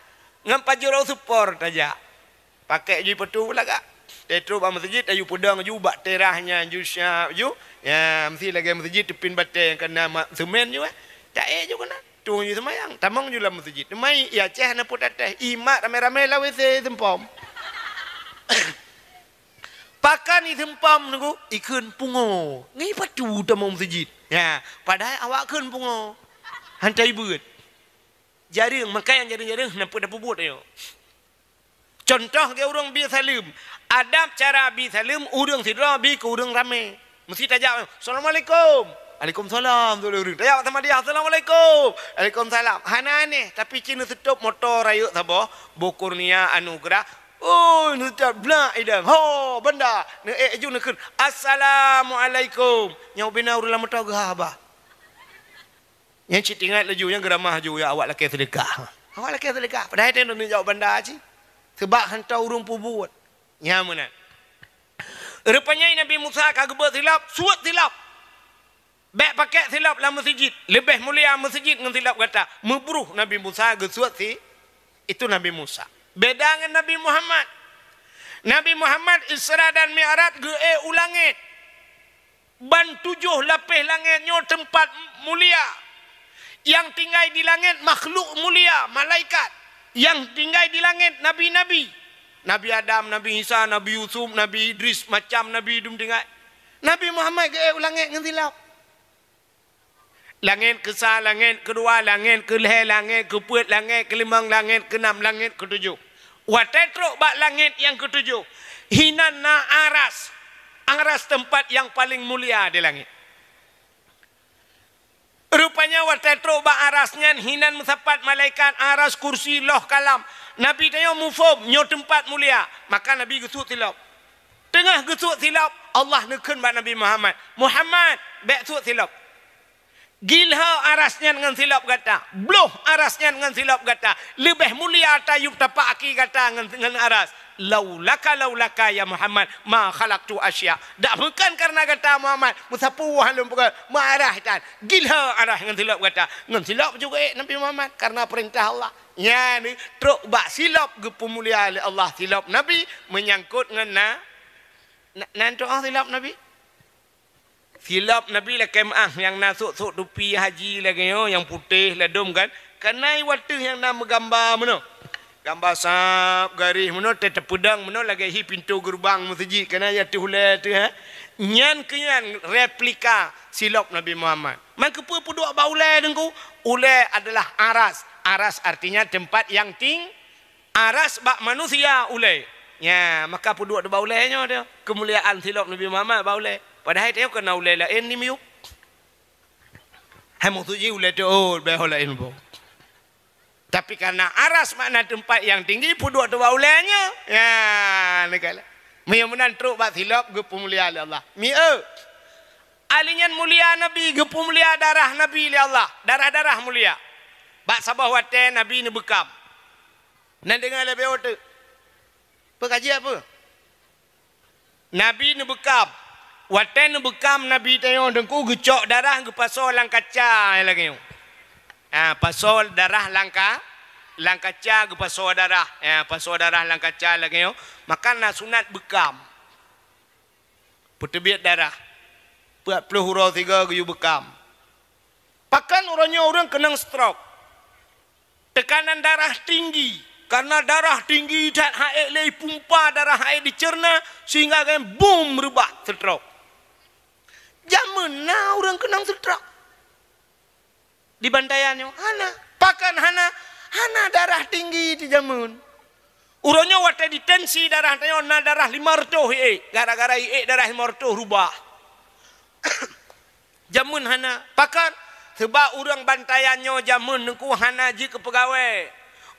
Ngon pajôh supor tajak. Pakèk ju ie patu lagak. Teutroh bak meuseujid, tayue peudong ju bak teras nyan ju siap ju. Ya, meusti lagèe meuseujid teupin batèe nyang ka na ma-, seumén ju, eh. Taék ju keunan. Tueng ju seumayang, tamong ju lam meuseujid. Teuma ie Aceh hana peue tatéh. Ie mat ramé-ramé lam WC seumpom. Pakon ie seumpom nunggu, ikheun pungo. Ngon ie patu tamong meuseujid. Ya, padahai awak kheun pungo. Hantai beuet. Jareueng, maka nyang jareueng-jareueng hana peue tapeubuet nyoe. Cuntoh geu ureueng bi saleuem. Adab cara bi saleuem ureueng sidroe bi keu ureueng ramé. Meusti tajak, "Assalamualaikum." "Waalaikumsalam," tu ureueng. Tajak sama dia, "Assalamualaikum." "Waalaikumsalam." Hana aneh, tapi cit neuseutôb moto rayeuk saboh, Boh Kurnia Anugerah. Oh, neuseutôb blak idang. Ho, banda. Neuék ju neukheun, "Assalamualaikum." Nyoe bina ureueng lam moto geuhaba. Nyang cit ingat laju, nyang geuramah laju, ya awak lakèe seudeukah. Awak lakèe seudeukah. Padahai teuh neujaweueb banda cit. Seubab hantom ureueng peubuet. Nyan meunan. Rupanya Nabi Musa ka geubeuet silop, suet silop. Bèk pakèk silop lam meuseujid. Leubeh mulia meuseujid ngon silop gata. Meubruh Nabi Musa geusuet si, itu Nabi Musa. Beda ngon Nabi Muhammad. Nabi Muhammad Isra dan Mi'raj geuék u langèt. Ban tujoh lapéh langèt nyoe teumpat mulia. Nyang tinggai di langèt makhluk mulia, malaikat. Nyang tinggai di langèt nabi-nabi. Nabi Adam, Nabi Isa, Nabi Yusuf, Nabi Idris, macam nabi dum tinggai. Nabi Muhammad geuék u langèt ngon silop. Langèt keusa, langèt keudua, langèt keulhèe, langèt keupeuet, langèt keulimong, langèt keunam, langèt keutujoh. Watèe trok bak langèt nyang keutujoh, hinan na aras. Aras teumpat nyang paleng mulia di langèt. Rupanya watèe trok bak aras nyan hinan meusapat malaikat, aras, kursi, loh, kalam. Nabi tanyoe muphom nyoe teumpat mulia, maka Nabi geusuet silop. Teungoh geusuet silop, Allah neukheun bak Nabi Muhammad, "Muhammad, bèk suet silop." Gilho aras nyan ngon silop gata, bloh aras nyan ngon silop gata, leubeh mulia tayub tapak aki gata ngon, ngon aras. Laulaka, laulaka ya Muhammad, ma khalaqtu asya. Dak bukan karena gata Muhammad, meusapeue lôn peugah, ma aras tan. Gilho aras ngon silop gata. Ngon silop juga ék Nabi Muhammad karena perintah Allah. Nyan trok bak silop geupeumulia lé Allah, silop Nabi menyangkut ngon na, na, nan tu ah silop Nabi. Silop Nabi lakèe meu'ah nyang na sôk-sôk tupi haji lagèe nyoe, nyang putéh ladôm kan. Kana i watèe nyang na meugamba meunoe. Gamba sab, garéh meunoe, teupeudong meunoe lagèe hi pintoe geureubang meuseujid, kana i ateueh ulèe teuh, ha. Nyan keuh nyan replika silop Nabi Muhammad. Man keupeue peuduek bak ulèe teungku? Ulèe adalah aras. Aras artinya tempat yang ting-, Aras bak manusia ulèe. Nya, maka peuduek bak ulèe nyoe teuh. Keumuliaan silop Nabi Muhammad bak ulèe. Padahai teuh keu na ulèe laén di miyueb. Hai maksud jih ulèe teuh, oh, bèk ho laén boh. Tapi karena aras makna tempat yang tinggi, peuduek teuh bak ulèe nyoe. Nya, neugala. Meunyoe meunan trok bak silop geupeumulia lé Allah. Mieu. Ahli nyan mulia Nabi, geupeumulia darah Nabi lé Allah. Darah-darah mulia. Bak saboh watèe Nabi neubeukam. Na deungoe lé beuo teuk. Peu ka jeuet peu? Nabi neubeukam. Watèe neubeukam Nabi tanyoe teungku geucok darah geupasoe lam kaca lagèe nyoe. Ha, pasoe darah lam ka-, lam kaca geupasoe darah. Ha, pasoe darah lam kaca lagèe nyoe. Maka na sunat beukam. Peuteubiet darah. Peuet ploh uroe sigoe geuyue beukam. Pakon uroe nyoe ureueng keunong stroke. Teukanan darah tinggi. Karena darah tinggi that han ék lé ipumpa darah han ék diceurna sehingga geuh bum reubak stroke. Jameun na ureueng keunong stroke. Di Bantayan nyoe hana. Pakon hana? Hana darah tinggi di jameun. Uroe nyoe watée ditensi darah tanyoe na darah lima reutôh iék, gara-gara iék darah lima reutôh rubah. Jameun hana. Pakon? Seubab ureuëng bantayan nyoe jameun Teungku hana jeuet keu peugawée.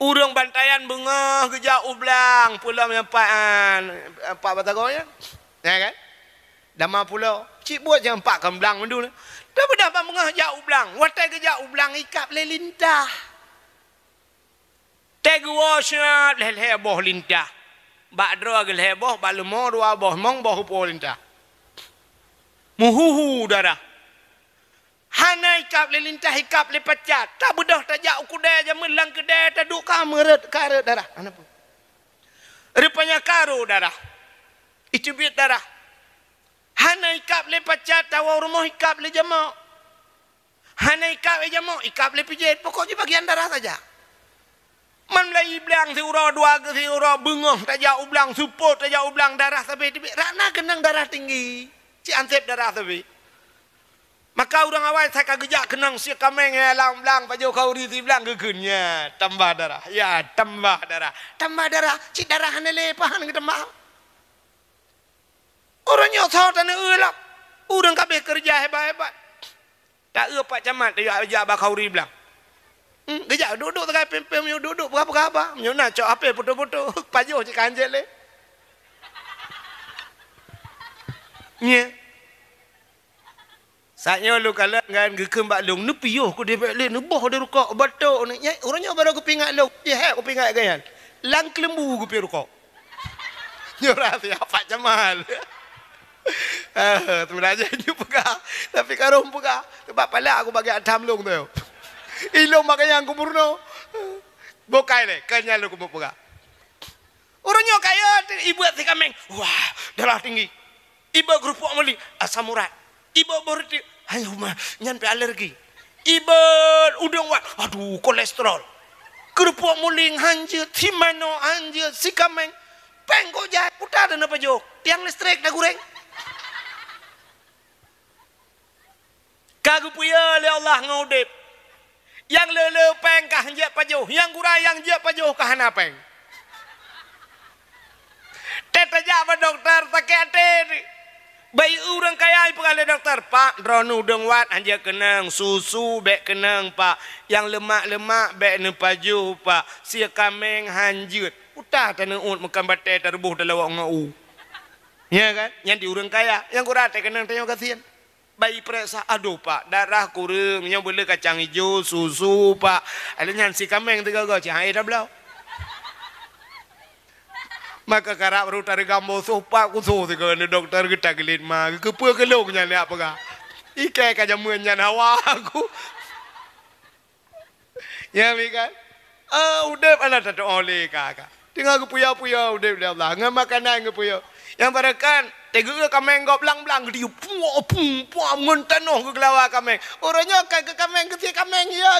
Ureuëng bantayan beungoh geujak u blang, pulo meunyoe pat, ah, pat batagong nyan. Ya kan? Dama pulo. Cit buet nyang pat kon blang mandum. Tapi dah ban beungoh jak u blang. Watée geujak u blang ikab lé lintah. Tée geuwoe siat lhée-lhée boh lintah. Bak droe geulhée boh, bak leumo dua boh, limong boh upo lintah. Meuhuhu darah. Hana ikab lé lintah, ikab lé pacat. Tabeudôh tajak u keudée jameun lam keudée taduek ka meureuet, ka reuet darah. Hana peue. Rupanya ka rôh darah. Iteubiet darah. Hana ikab lé pacat, tawoe rumoh ikab lé jamok. Hana ikab lé jamok, ikab lé pijet. Pokok jih bagian darah saja. Man mulai blang siuroe dua siuroe beungoh tajak u blang, seupôt tajak u blang, darah sabe teubiet. Rak na keunong darah tinggi. Cit anseb darah sabe. Maka ureuëng awai sai ka geujak keunong sie kaméng ya lam blang, pajoh khauri si blang geukheun, ya tambah darah, ya tambah darah, tambah darah, cit darah hana lé pahan geutambah. Ureuëng nyoe soe taneuk eu lom, ureuëng ka abéh keureuja hebat-hebat. Ta eu Pak Camat tajak jak bak khauri blang. Hmm, geujak duek-duek sagai pém-pém nyoe, duek-duek peugah-peugah haba. Meunyoe na cok H P foto-foto, pajoh cit ka hanjeuet lé. Nyoe. Saat nyoe lôn kalon nyan geukheun bak lôn, neupiôh keudeh bék lé, neuboh di rukok, batok ni. Nyan, uroe nyoe barô geupeuingat lôn, jih hek geupeuingat gobnyan. Lam keuleumbu geupiôh rukok. Nyoe rahsia Pak Camat. Ah, sebenarnya nyoe peugah, tapi ka rhom peugah. Sebab palak aku bagi atam lôn tu. Ilôn bak nyang ku peurunoe. Bukai lé, keu nyan lôn keumeung peugah. Uroe nyoe kaya ibuet si kaméng. Wah, darah tinggi. Iba keurupuk meuling, asam urat. Iba boh reuteuek, hai huma, nyan pih alergi. Iba udeueng wat, aduh, kolesterol. Keurupuk meuling hanjeuet, si manoe hanjeuet, si kaméng. Péng kok jai, uta dan apa jok? Tiang listrik dah goreng. Ka geupeue lé Allah ngon udeb. Nyang le-le péng ka hanjeuet pajoh, nyang gura nyang jeuet pajoh ka hana péng. Teuh tajak bak dokto sakét até. Bayi ureuëng kaya ipeugah lé dokto, "Pak, droeneuh udeueng wat hanjeuet keunong, susu bék keunong, Pak. Nyang leumak-leumak bék neupajoh, Pak. Sie kaméng hanjeuet." Uta taneuôt meukan batée tareuboh talawok ngon u. Ya kan? Nyan di ureuëng kaya, nyang gura teuh keunong tanyoe gasien. Bayi peuriksa, "Adoh, Pak, darah kureueng, nyoe beuleuh kacang ijo, susu, Pak." Alèh nyan si kaméng teuga-ga, cit hai tabloe. Maka karab rot tareugam bosoh, Pak, kusoh teuga neu dokto geuta geulit ma, keupeue keu lôn nyan jak peugah. Ikei ka jameun nyan hawa aku. Ya, mi kan? Ah, udeb hana tatu'oh lé ka, ka. Teungoh geupuya-puya udeb lé Allah. Ngon makanan geupuya. Nyang barangkan, teugeue kaméng gob blang-blang geudiu. Puak, pung, puak, ngon tanoh geugeulawa kaméng. Uroe nyoe ka keu kaméng, keu sie kaméng, ya.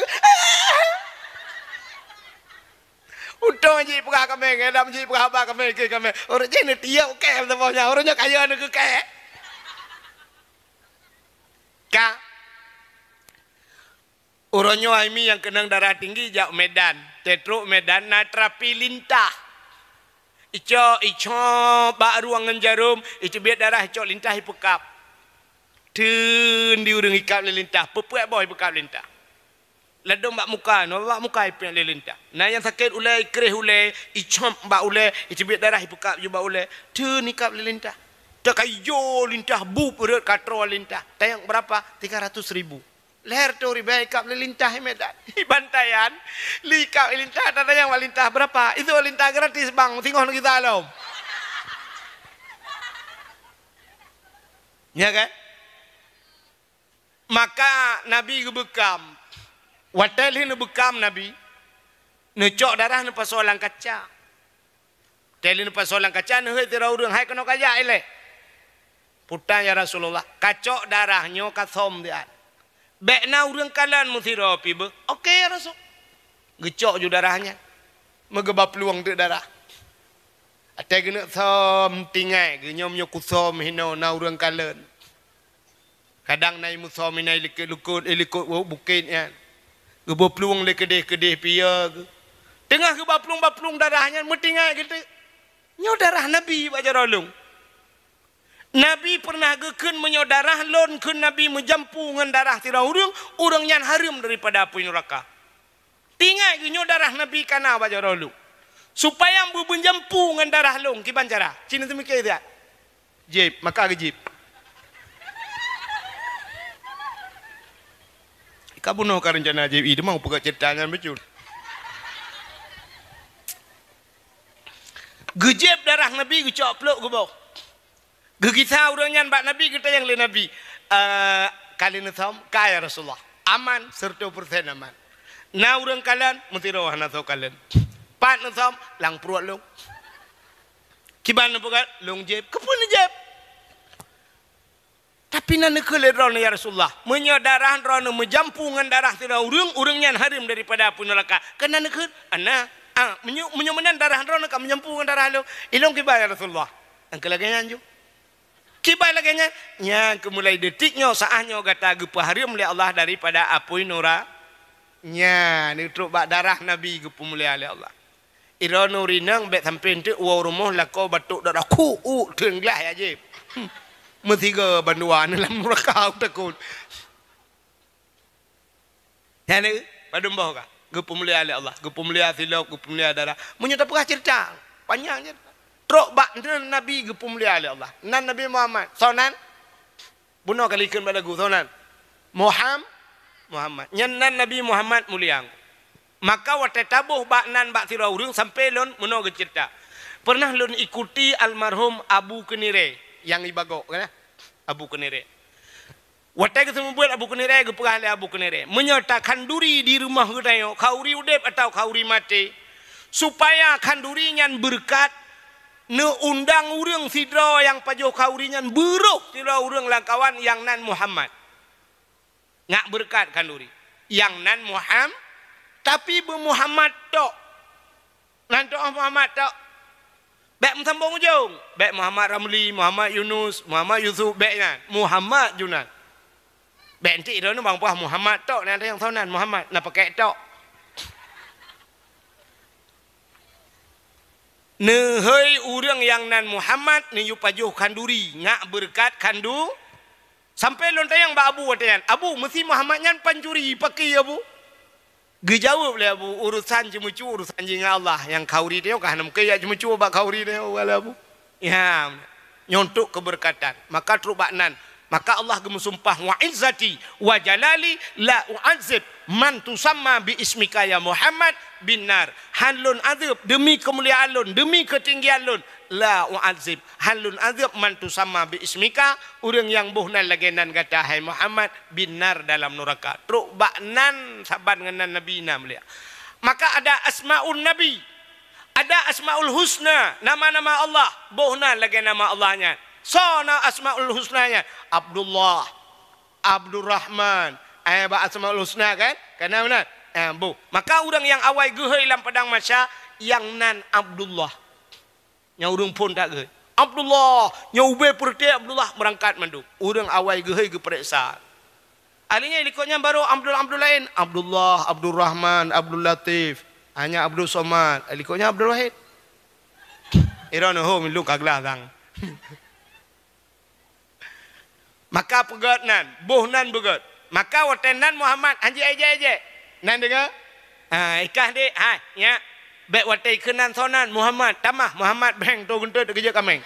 Untông jih peugah kaméng, lam jih peugah haba kaméng, keu kaméng. Uroe jih neutiek keu saboh nyan. Uroe nyoe kaya neukeu keu. Ka. Uroe nyoe hai mi nyang keunong darah tinggi jak Medan. Teutrok Medan na terapi lintah. Icok, icok bak ruang ngon jarôm, iteubiet darah, icok lintah ipeukab. Teun di ureuëng ikab lé lintah, peuet boh ipeukab lé lintah. Ladôm bak muka, nyoe bak muka ipeuet lé lintah. Na nyang sakét ulée, ikréh ulée, icop bak ulée, iteubiet darah ipeukab ju bak ulée. Teun ikab lé lintah. Teuka ijo lintah, bup rhot ka troe lintah. Tanyong berapa? Tiga ratus ribu. Lhèe reutôh ribèe ikab lé lintah i Medan. I Bantayan, lé ikab lé lintah, tatanyong bak lintah, "Berapa?" "Itu lintah gratis, Bang, singoh neugisa lom." Ya kan? Maka Nabi geubeukam. Watèe lheueh neubeukam Nabi, neucok darah neupasoe lam kaca. Teuh lheueh neupasoe lam kaca, neuhôi sidroe ureuëng, "Hai keunoe kajak ilée." "Peue tan, ya Rasulullah?" "Kacok darah nyoe kasöm siat. Bék na ureuëng kalon meusidroe pih beuh." "Oke, ya Rasul." Geucok ju darah nyan. Meugeuba plueng teuk darah. Watèe geuneuk söm tinggai, geuh nyoe meunyoe kusöm hinoe na ureuëng kalon. Kadang na i musöm, na i likot-likot, i likot bukét nyan. Geubeuet plueng lé keudeh-keudeh pih ya geuh. Teungoh geuba plueng-ba plueng darah nyan meutinggai geuteuk. Nyoe darah Nabi bak jaroe lôn. Nabi peureunah geukheun, "Meunyoe darah lôn," kheun Nabi, "meujampu ngon darah sidroe ureuëng, ureuëng nyan hareuem daripada apui nuraka." Tinggai geuh, nyoe darah Nabi ka na bak jaroe lôn. Supaya beumeujampu ngon darah lôn, kiban cara? Ci neuseumiké siat. Jieb, maka geujieb. Ka bunoe ka reuncana jieb, ih, teuma peugah cerita nyan bacut. Geujieb darah Nabi, geucok plok geuboh. Geugisa ureuëng nyan bak Nabi, geutanyong lé Nabi, "Eh, ka lheueh neusöm?" "Ka, ya Rasulullah." "Aman, sireutoh persen aman. Na ureuëng kalon?" "Meusidroe hana soe kalon." "Pat neusöm?" "Lam pruet lôn." "Kiban neupeugah?" "Lôn jieb." "Keupeue neujieb?" "Tapi na neukheun lé droeneuh, ya Rasulullah, meunyoe darah droeneuh meujampu ngon darah sidroe ureuëng, ureuëng nyan hareuem daripada apui nuraka." "Keunan neukheun?" "Ana." "Ah, meunyoe, meunyoe meunan darah droeneuh ka meujampu ngon darah lôn, ilôn kiban, ya Rasulullah?" "Nyang keu lagée nyan ju." "Kiban lagée nyan?" "Nyang keu mulai detik nyoe, saát nyoe gata geupeuhareuem lé Allah daripada apui nura-, nyan neutrok bak darah Nabi geupeumulia lé Allah. Droeneuh ureuëng inong bék sampoe teuk woe rumoh lakoe batuk darah, khu, u, teungglah ya jih. Meusigoe bandua neuh lam nuraka takot. Nyan, padum boh ka? Geupeumulia lé Allah, geupeumulia silop, geupeumulia darah. Meunyoe tapeugah cerita, panyang cerita. Trok bak nan Nabi geupeumulia lé Allah. Nan Nabi Muhammad, soe nan? Bunoe ka likheun bak lagu, soe nan? Muham-, Muhammad. Nyan nan Nabi Muhammad mulia. Maka watée taboh bak nan bak sidroe ureuëng sampoe lôn meunoe geucerita. Peureunah lôn ikuti almarhum Abu Keunirée nyang ibagok, kan? Abu Keunirée. Watée geuseumeubeuet Abu Keunirée, geupeugah lé Abu Keunirée, "Meunyoe takhanduri di rumoh geutanyoe, khanduri udeb atawa khanduri maté, supaya khanduri nyan beureukat, neuundang ureuëng sidroe nyang pajoh khanduri nyan, beuroh sidroe ureuëng lam kawan nyang nan Muhammad." Ngak beureukat khanduri. Nyang nan Muham-, tapi beu Muhammad tok. Nan tok Muhammad tok. Bék meusambong ujong. Bék Muhammad Ramli, Muhammad Yunus, Muhammad Yusuf, bék nyan. Muhammad ju nan. Bék entik droeneuh bang puah Muhammad tok, na nyang soe nan Muhammad, na pakek tok. Neuhôi ureuëng nyang nan Muhammad neuyue pajoh khanduri, ngak beureukat khandu-, Sampoe lôn tanyong bak Abu watée nyan, "Abu, meusi Muhammad nyan pancuri, pakri Abu?" Geujaweueb lé Abu, "Urosan ceumeucue, urosan jih ngon Allah. Nyang khanduri tanyoe ka hana mungken jak ceumeucue bak khanduri tanyoe, wala Abu." Ya, nyoe untuk keubeureukatan. Maka trok bak nan, maka Allah geumeusumpah, "Wa izzati wa jalali la u'adzib man tusamma bi ismika ya Muhammad bin nar." Han lôn azeueb deumi keumuliaan lôn, deumi keutinggian lôn, la u'adzib. Han lôn azeueb man tusamma bi ismika, ureuëng nyang boh nan lagée nan gata, hai Muhammad, bin nar, dalam nuraka. Trok bak nan saban ngon nan Nabi na mulia. Maka ada asmaun Nabi, ada asmaul husna, nama-nama Allah, boh nan lagée nama Allah nyan. Soe na asmaul husna nyan? Abdullah, Abdurrahman. Eh, bak asmaul husna kan? Kana meunan? Eh, boh. Maka ureuëng nyang awai geuhôi lam padang mahsyar, nyang nan Abdullah. Nyang ureuëng phon that geuhôi, "Abdullah!" Nyang ubé peureute Abdullah, meurangkat mandum. Ureuëng awai geuhôi geupareksa. Ahli nyan likot nyan barô Abdul, Abdul laén. Abdullah, Abdul Rahman, Abdul Latif. Hanya Abdul Somad. Likot nyan Abdul Wahid. Ira neuho milung ka glah sang. Maka peugét nan, boh nan beugét. Maka watée nan Muhammad hanjeuet ejek-ejek. Nan deungoe? Ha, ikah dek, hai, nyak. Bék watée ikheun nan soe nan, Muhammad, tamah Muhammad beng to geuntot keujeuet kaméng.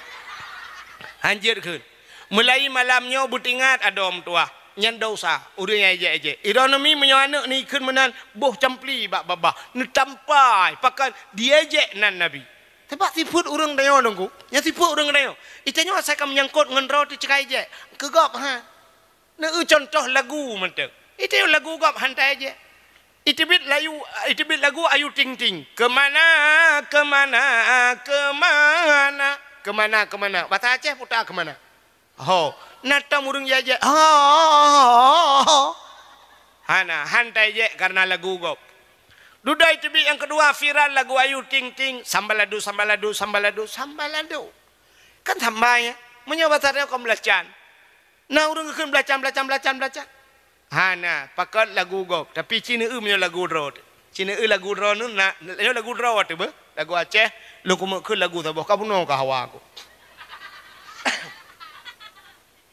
Hanjeuet kheun. Meulayi malam nyoe beutingat adoe meutuwah. Nyan dosa, ureuëng nyang ejek-ejek. Ironomi meunyoe aneuëk ni ikheun meunan, boh campli bak babah. Neutampai, pakon diejek nan Nabi. Sabab sifeuet ureuëng tanyoe, Teungku, nyan sifeuet ureuëng tanyoe. Itanyoe asai ka meunyangkot ngon droe teuh ceukai jek. Keu gob, ha. Neu-eu cuntoh lagu mantong. Itanyoe lagu gob han ta-ejek. Iteubiet layu, iteubiet lagu Ayu Ting Ting. Keumana, keumana, keumana. Keumana, keumana. Basa Aceh puta keumana. Ho, na tom ureuëng jijak, ho, ho, ho, ho. Hana, han ta-ejek kareuna lagu gob. Dudoe teubiet nyang keudua viral lagu Ayu Ting Ting, sambalado, sambalado, sambalado, sambalado. Kan samba, ya. Meunyoe basa tanyoe kon beulacan. Na ureuëng geukheun beulacan, beulacan, beulacan, beulacan. Hana, pakon lagu gob, tapi ci neu-eu meunyoe lagu droe teuh. Cina eu lagu droeneuh na, nyoe lagu droe watée beuh, lagu Aceh, lôn keumeuk kheun lagu saboh, ka bunoe ka hawa ku.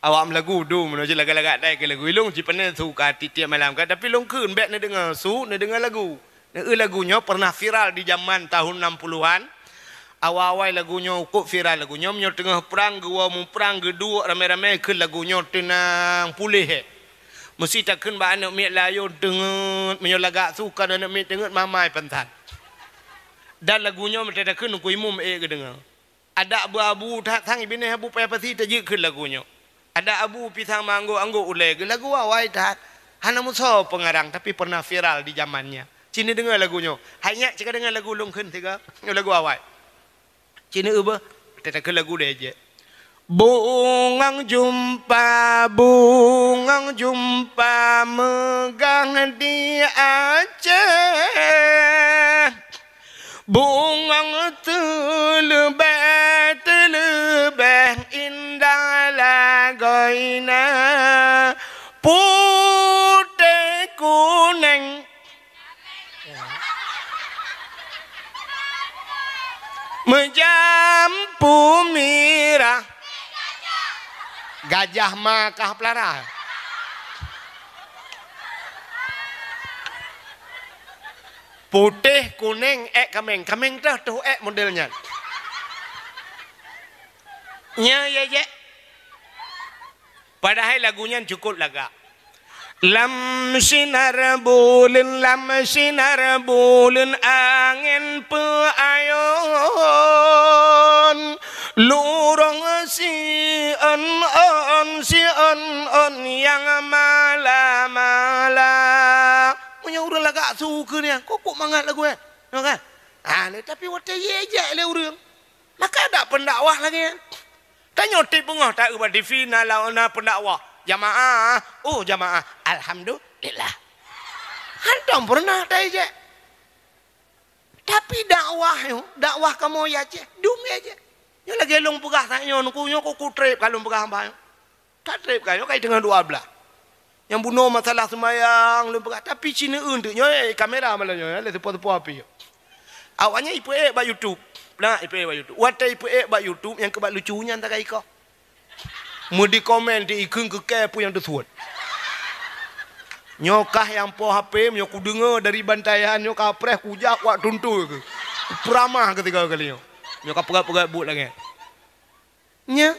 Awak meulagu du meunyoe lagak-lagak dai keu lagu ilong, jipeuneuh su ka tiep-tiep malam ka, tapi lôn kheun bék neudeungoe su, neudeungoe lagu. Neu lagu nyoe pernah viral di zaman tahun enam puluhan. Awai-awai lagu nyoe kok viral lagu nyoe, meunyoe teungoh prang geuwoe muprang geuduek ramé-ramé kheun lagu nyoe teunang puléh, eh. Meusi takheun bak aneuk miet layôn teungeut, meunyoe lagak su kon aneuk miet teungeut mamai pantan. Dan lagu nyoe meuteutakheun Teungku Imum ék geudeungoe. Adak beu abu that sang binéh abu payah pasi tajeuet kheun lagu nyoe. Adak abu pisang manggok anggok ulée geu lagu awai that. Hana musoe peungarang tapi pernah viral di zaman nyan. Cina deungoe lagu nyoe. Hai nyak cika deungoe lagu lôn kheun siga. Nyoe lagu awai. Cina eu beuh. Teutakheun lagu deh je. Bungong jumpa, bungong jumpa meugah di Aceh. Bungong teuleubeh, teuleubeh indah lagoina putéh kuneng. Meujampu mirah. Gajah ma kah peulara. Putéh, kuneng, ék kaméng. Kaméng toh, toh ék model nyan. Nya, ya, ya. Padahai lagu nyan cukôp lagak. Lam sinar buleuen, lam sinar buleuen angén peuayon. Lurông siôn-ôn, siôn-ôn nyang mala-mala. Meunyoe ureuëng lagak su keu nyan, kok, kok mangat lagu nyan. Nyoe kan? Ah, tapi watée jijak lé ureuëng. Maka ada pendakwah lagée nyan. Tanyoe tieb beungoh ta-eu bak T V na la-, na pendakwah. Jamaah, oh jamaah, alhamdulillah. Hantom pernah ta-ijak. Tapi dakwah nyoe, dakwah kamoe ya ceh, dum ya ceh. Nyoe lagée lôn peugah saat nyoe, nuku nyoe kuku treb ka lôn peugah hamba nyoe. Ka treb ka nyoe, ka teungoh dua belas. Nyang bunoe masalah seumayang lôn peugah, tapi cina eu teuk nyoe, eh, kamera malam nyoe, eh, lé seupôt-seupôt api. Awaknyan ipeuék bak YouTube. Nah, ipeuék bak YouTube. Watée ipeuék bak YouTube nyang keubat lucu nyan takai ikoh. Meudi komen di ikheun keu kée peue nyang teusuet. Nyoe kah nyang po H P, meunyoe kudeungoe dari bantaian nyoe ka preh kujak wak tuntui keu. Peuramah keu tiga kali nyoe. Nyoe ka peugah-peugah buet lagée. Nya.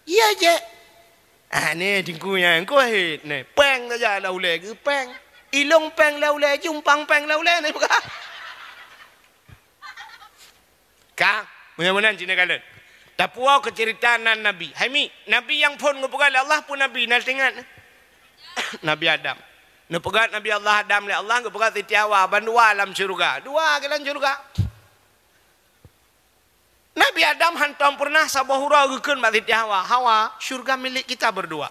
Iya jeh. Ah, ni tingku nyan, engko hit ni. Péng saja lam ulée geu péng. Ilong péng lam ulée, jumpang péng lam ulée ni bukan. Ka, meunan cina kalon. Tapuwoe keu cerita nan Nabi. Hai mi, Nabi nyang phon geupeugah lé Allah peue Nabi, na teuingat? Nabi Adam. Neupeugah Nabi Allah Adam lé Allah geupeugah Siti Hawa, bandua lam syeuruga. Dua geuh lam syeuruga. Nabi Adam hantom pernah saboh uroe geukheun bak Siti Hawa, "Hawa, syurga milik kita berdua."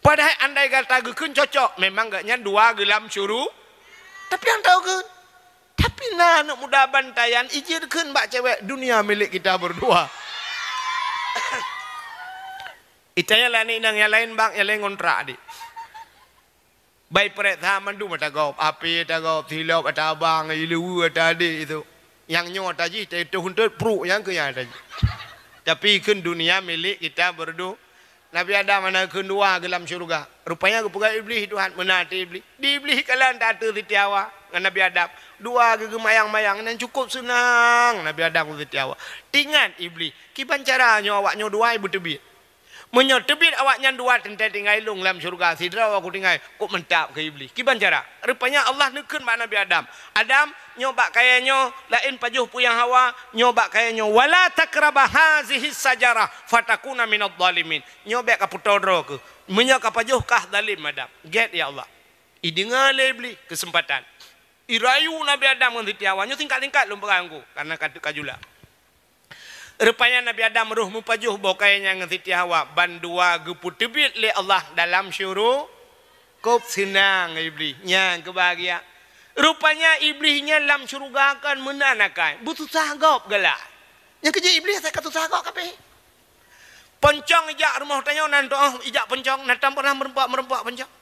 Padahai andai gata geukheun cocok, memang gobnyan dua geuh lam syuru-, tapi hantom geukheun. Tapi na aneuk muda bantaian ijeuet kheun bak cewek, "Dunia milik kita berdua." Itanya lah ni nang nyang lain bak, nyang lain ngontrak adik. Bai prek that mandum ata gob, api ata gob, silop ata abang, ileue ata adek itu. Nyang nyoe ata jih, teuh huntot pruk nyang keu nyang ata jih. Tapi kheun dunia milik kita berdua. Nabi Adam hana kheun dua geuh lam syurga. Rupanya geupeugah Iblih Tuhan, meunan até Iblih. Di Iblih kalan ta ateueh Siti Hawa ngon Nabi Adam. Dua geuh geumayang-mayang, nyan cukup seunang Nabi Adam ngon Siti Hawa. Tingat Iblih, kiban cara nyoe awak nyoe dua ibu teubiet. Meunyoe teubiet awaknyan dua teuntée tinggai lôn lam syeuruga, sidroe ku tinggai, kok mantap keu Iblih. Kiban cara? Rupanya Allah neukheun bak Nabi Adam, "Adam, nyoe bak kayée nyoe, laén pajoh peue nyang hawa, nyoe bak kayée nyoe, wala taqraba hazihi sajarah fatakuna minadh dhalimin." Nyoe bék ka peutoe droe keuh. Meunyoe ka pajoh kah zalim Adam. Gét ya Allah. Ideungoe lé Iblih keuseumpatan. Irayu Nabi Adam ngon Siti Hawa. Nyoe singkat-singkat lôn peugah ngon ku, karena ka, ka jula. Rupanya Nabi Adam roh meupajoh boh kayée nyan ngon Siti Hawa, bandua geupeuteubiet lé Allah dalam syuru-, kop seunang Iblih, nyan keubahagia. Rupanya Iblih nyan lam syeuruga kon meunan akai, beususah gob galak. Nyang keujeuet Iblih asai ka susah gob kabeh. Poncong ijak rumoh tanyoe nan toh ijak poncong, nan tam pernah meureumpok-meureumpok poncong.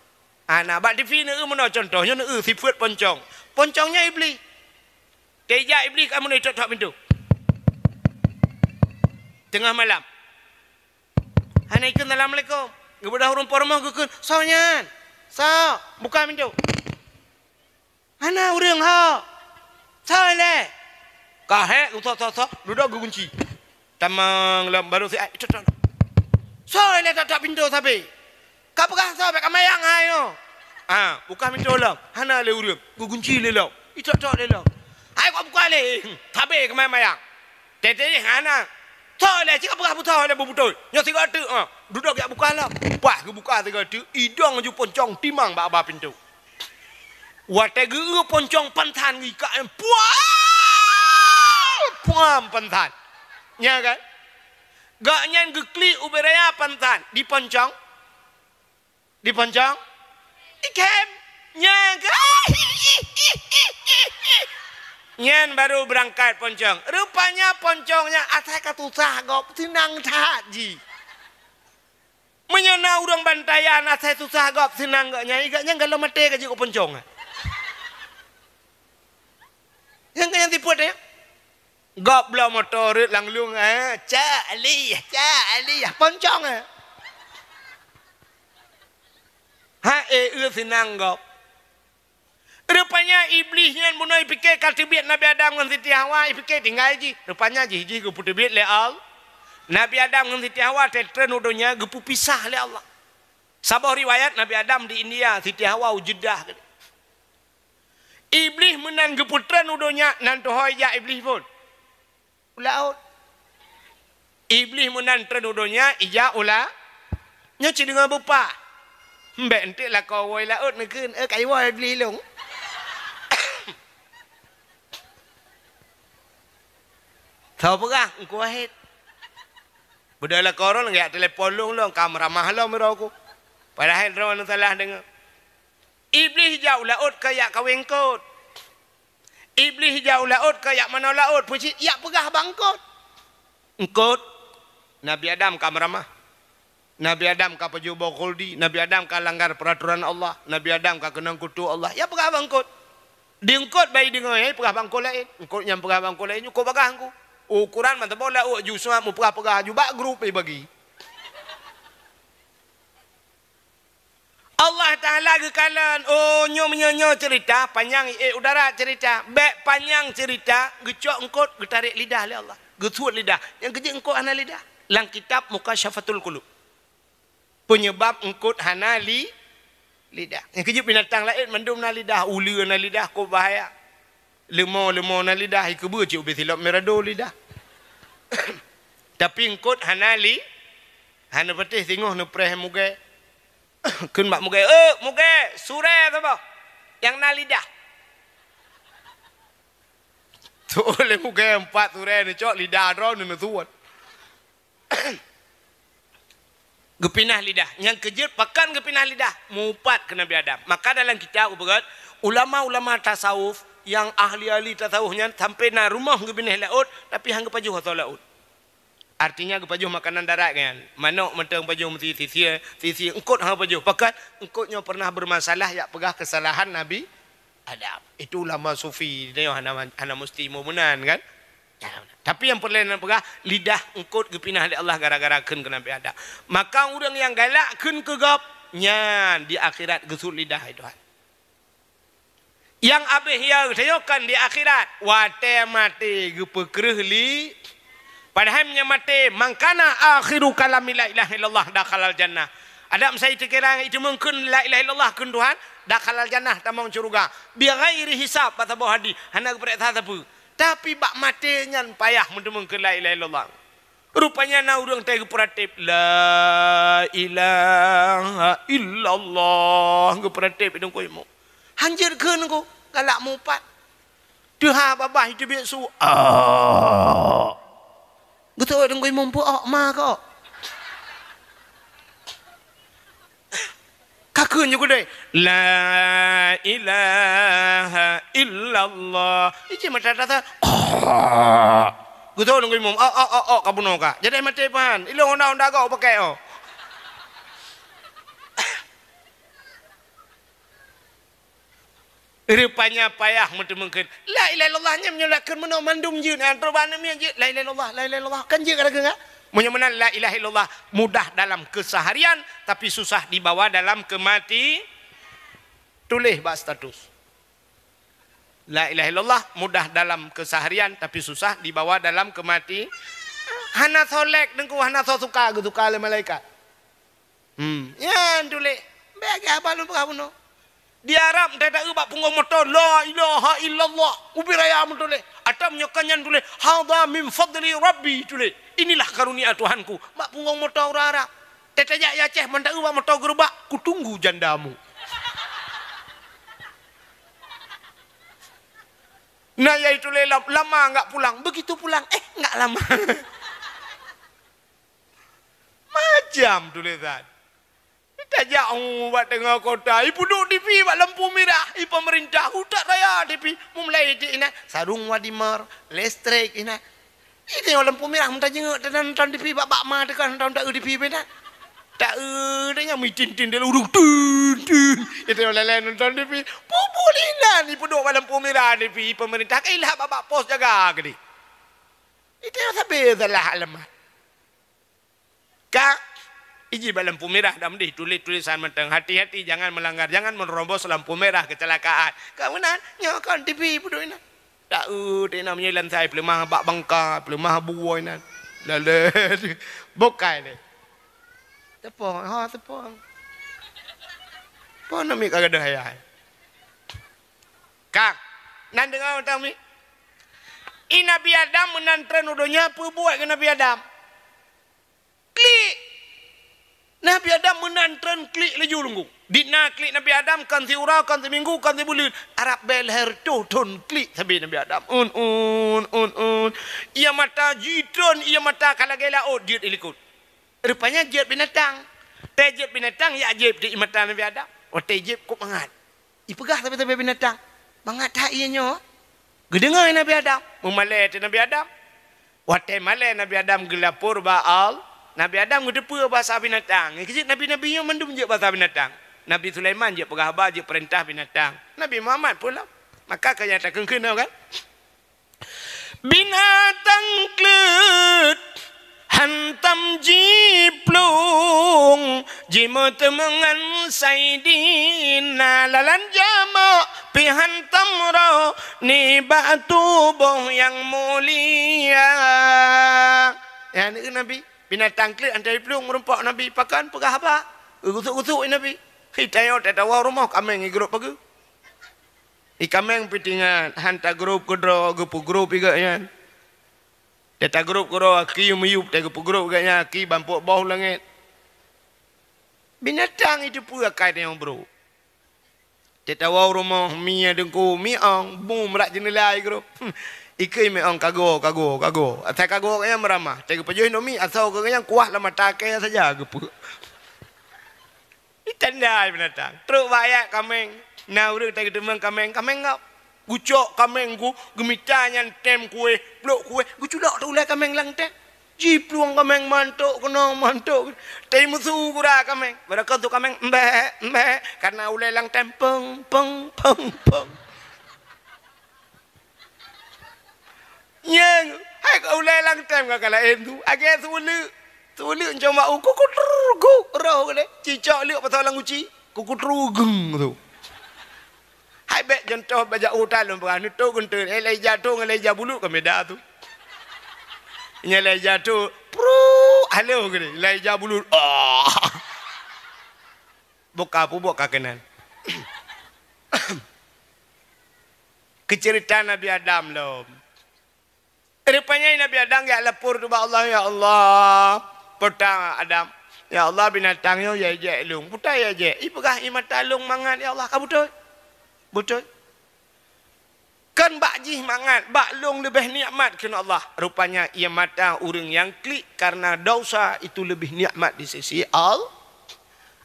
Hana, bak T V neueu meunoe contoh, nyoe neueu sifeuet poncong. Poncong nyan Iblih. Teuh jak Iblih ka meunoe, tok-tok pintoe. Teungoh malam. Hana ikheun, "Assalamualaikum." Geubeudôh ureuëng po rumoh geukheun, "Soe nyan? Soe? Buka pintoe." "Hana ureuëng ho." "Soe lé?" Ka hék, soe, soe, soe, dudoe geugunci. Tamong lom, barô siat, "Tok-tok." "Soe lé tok-tok pintoe sabe? Ka peugah soe, bék ka mayang hai nyoe." Ah, buka pintoe lom. Hana lé ureuëng. Geugunci lé lom. Itok-tok lé lom. "Hai, kok buka lé? Sabe keumae mayang." Teuh-teuh hana. "Soe lé, cit ka peugah beusoe lé beubeutôi. Nyoe sigoe teuk, ah." Dudoe jak buka lom. Paih geubuka sigoe teuk, idong laju poncong timang bak aba pintoe. Watée geu-eu poncong pansan geuikak, puam! Puam pansan. Nya kan? Gobnyan geuklik ubé raya pansan, di poncong. Di poncong? Di kem. Nya kan? Nyan baru beurangkat poncong. Rupanya poncong nyan asai ka susah gob, seunang that jih. Meunyoe na ureuëng bantayan asai susah gob, seunang gobnyan, gobnyan galom maté ka jeuet keu poncong. Nyang keu nyang sifeuet nyan. Gob bloe moto rot lam lueng, eh, cak lih, cak lih, poncong, eh. Ha, eh, eu seunang gob. Rupanya Iblih nyan bunoe ipike ka teubiet Nabi Adam ngon Siti Hawa, ipike tinggai jih. Rupanya jih, jih geupeuteubiet lé Allah. Nabi Adam ngon Siti Hawa teutreun u donya geupeupisah lé Allah. Saboh riwayat Nabi Adam di India, Siti Hawa u Jeddah. Iblih meunan geupeutreun u donya, nan tuho ijak Iblih phon. U laôt. Iblih meunan treun u donya, ijak u la-, nyoe cit deungon beupah. Mbek enteuk lakoe woe laôt neukheun, "Eh, ka iwoe Iblih lôn." Soe peugah, Teungku Wahid. Beudôh lakoe droe geujak telepon lôn, lôn ka meuramah lom droe ku. Padahai droe neusalah deungoe. Iblih jak u laôt ka jak kawé eungkôt. Iblih jak u laôt ka jak manoe laôt, peue cit jak peugah bak eungkôt. Eungkôt, Nabi Adam ka meuramah. Nabi Adam ka pajoh boh khuldi, Nabi Adam ka langgar peuratoran Allah, Nabi Adam ka keunong kutu Allah. Jak peugah bak eungkôt. Di eungkôt bai deungoe, peugah bak eungkôt laén. Eungkôt nyang peugah bak eungkôt laén, nyoe kok bagah Teungku. Ukuran mantong boh laôt ju sua meupeugah-peugah ju bak grup bagi. Allah Taala geukalon, oh, nyoe meunyoe nyoe ceurita, panyang, eh, udara ceurita. Bék panyang ceurita, geucok eungkôt, geutarek lidah lé Allah. Geusuet lidah. Nyang keu jeuet eungkôt hana lidah. Lam kitab Mukasyafatul Qulub. Peunyeubab eungkôt hana li-, lidah. Nyang keu jeuet binatang laén mandum na lidah, uleue na lidah, kok bahaya. Leumo-leumo na lidah, ikeubeue cit ubé silop mirado lidah. Tapi eungkôt hana li-, hana patéh singoh neupreh mugée. Kheun bak mugée, "Eh, mugée, surée saboh nyang na lidah." Tuh lé mugée empat surée neucok lidah droe neuneuseuet. Geupinah lidah. Nyang keu jeuet pakon geupinah lidah? Meuupat keu Nabi Adam. Maka dalam kitab geupeugah, ulama-ulama tasawuf nyang ahli-ahli tasawuf nyan sampoe na rumoh geubinéh laôt, tapi han geupajoh asoe laôt. Artinya geupajoh makanan darat nyan. Manok mantong pajoh meusi sisier, sisier eungkôt han pajoh. Pakon eungkôt nyoe pernah bermasalah jak peugah kesalahan Nabi Adam. Itu ulama sufi, nyoe hana, hana musti meunan kan? Tapi nyang peureulée neupeugah, lidah eungkôt geupinah lé Allah gara-gara kheun keu Nabi Adam. Maka ureuëng nyang galak kheun keu gob, nyan di akhirat geusuet lidah, hai Tuhan. Nyang abéh ya geutanyoe kan di akhirat, watée maté geupeukreueh li-, padahai meunyoe maté, "Man kana akhiru kalami la ilaha illallah dakhalal jannah." Adak meusai teukira iteumeung kheun la ilaha illallah kheun Tuhan, dakhalal jannah, tamong syeuruga. Bighairi hisab, bak saboh hadih, hana geupareksa sapeue. Tapi bak maté nyan payah meuteumeung kheun la ilaha illallah. Rupanya na ureuëng tai geupeuratéb, "La ilaha illallah," geupeuratéb i Teungku Imum. Han jeuet kheun Teungku, galak meuupat. Teuhah babah iteubiet su, "Ôk." Geuteuôt Teungku Imum, "Peue ôk ma kah?" Ka kheun nyoe keudeh, "La ilaha illallah." Ije mata tasa. Geuteuôt Teungku Imum, "Ôk, ôk, ôk, ôk, ka bunoe ka." Jadi maté pahan. Ilong honda-honda gok pakai, oh. Rupanya payah meuteumèe kheun. La ilaha illallah nyan meunyoe lakheun meunoe mandum jeuet, nyang trok bak aneuk miet jeuet. La ilaha illallah, la ilaha illallah. Kan jeuet ka lakheun, kan? Meunyoe meunan la ilaha illallah mudah dalam keseharian, tapi susah dibawa dalam kemati. Tuléh bak status. La ilaha illallah mudah dalam keseharian, tapi susah dibawa dalam kemati. Hana soe like Teungku, hana soe suka, geusuka lé malaikat. Hmm, nyan tuléh. Bèk lagèe haba lôn peugah bunoe. Di Arab, teuh ta-eu bak punggong moto, "La ilaha illallah." Ubit raya meutuléh. Atau meunyoe ka nyan tuléh, "Hadha min fadli Rabbi," tuléh. "Inilah karunia Tuhanku." Bak punggong moto ureueng Arab. Teuh tajak i Aceh, mantong ta-eu bak moto geurubak, "Kutunggu jandamu." Nah, yaitu lé lam-, lama enggak pulang. Begitu pulang, eh, enggak lama. Macam tulisan. Tajak, oh, bak teungoh kota, ipeuduek TV bak lampu mirah, i pemerintah, utak raya TV, meumulai jih inan, sarung wadimer, listrik inan. Ini lampu mirah, meutajenguk, teunan nonton TV, bak, bak ma teuka nonton, ta-eu TV bak inan. Ta-eu, teunyang mitin-tin, dia ureueng, tin, tin. Itu yang lain nonton TV. Pupul inan, ipeuduek bak lampu mirah TV, pemerintah, kailah bak, bak pos jaga keudeh. Itu yang sabe salah alamat. Ka, iji bak lampu mirah dam deh, tulis tulisan mantong, "Hati-hati, jangan melanggar, jangan menerobos lampu merah, kecelakaan." Ka meunan, nyoe kon TV peuduek inan. Ta-eu, teuinong meunyoe lam sai peuleumah bak bangka, peuleumah buoh inan. Lalet. Bukai deh. Teupo, ha, teupo. Po nami ka gadoh ayah. Ka. Nan deungoe tami. I Nabi Adam meunan treun u donya, peubuet keu Nabi Adam. Klik. Nabi Adam meunan treun klik laju lunggu. Di na klik Nabi Adam kon siuroe, kon siminggu, kon sibuleuen. Arab bèe lhèe reutôh thon klik sabe Nabi Adam. Un, un, un, un. Ia mata jitreun, ia mata ka lagèe laôt jeuet i likot. Rupanya jeuet binatang. Teuh jeuet binatang, jak jieb di mata Nabi Adam. Watèe jieb kok mangat. Ipeugah sabe-sabe binatang, "Mangat that ié nyoe." Geudeungoe Nabi Adam, meumalèe teuh Nabi Adam. Watèe malèe Nabi Adam geulapor bak Allah, Nabi Adam geuteupeue basa binatang. Nyan keuh jeuet nabi-nabi nyoe mandum jeuet basa binatang. Nabi Sulaiman jeuet peugah haba, jeuet peurintah binatang. Nabi Muhammad peue lom. Maka ka nyang takheun-kheun kan? Binatang kleuet hantom jiplueng, jimeuteumèe ngon Saidina, lalan jameuk pih hantom roh nibak tuboh nyang mulia. Nyan keuh Nabi, binatang kleuet hantom jiplueng meurumpok Nabi, pakon peugah haba, geugusuk-gusuk Nabi. Hi tanyoe tatawoe rumoh kaméng igrôp pageue. I kaméng pih teuingat, han tagrôp keudroe geupeugrôp i gobnyan. Tatagrôp keudroe aki meuyueb, tageupeugruek gobnyan aki bampok boh u langét. Binatang itu peue akai tanyoe brôk. Tatawoe u rumoh, mi nyang teungku, mi ong, bu meurak jeuneula i grôp. Ikeu mi ong kago, kago, kago. Asai kago gobnyan meuramah. Tageupajoh indomie, asoe gobnyan kuah lam mata kèe saja geupeue. Itanda binatang. Trok bak ayat kaméng. Na ureueng tageuteumèe kaméng, kaméng ngap. Gucok kaméng gu, geumita nyan tem kuéh, plôk kuéh, geuculok teuh ulèe kaméng lam tem. Jiplueng kaméng mantok keunoe, mantok. Teuh meusu gura kaméng. Barangkapeue kaméng, "Mbèk, mbèk." Karena ulèe lam tem, peng, peng, peng, peng. Nyang, hai ka ulèe lam tem ka laén tu. Agèe seuleuk. Seuleuk cuma u kukutru guk roh geude. Cicok leuk pasang lam guci. Kukutru geng tu. Hai bèk contoh bajak utan lôn peugah, neutok geunteuen. Eh, lai jato ngon lai jabulut ka beda tu. Nyan lai jato, pru, halo geude. Lai jabulut. Ah. Buka pubok ka keunan. Keuceurita Nabi Adam lom. Rupanya Nabi Adam jak lapor keu Allah, "Ya Allah, peue ta Adam, ya Allah, binatang nyoe ya jek lôn." "Peue ta ya jek?" "Ipeugah i mata lôn mangat, ya Allah." "Ka beutôi?" "Beutôi." "Kan bak jih mangat, bak lôn leubeh nikmat," kheun Allah. Rupanya, ié mata ureueng nyang klik karena dosa itu lebih nikmat di sisi Allah.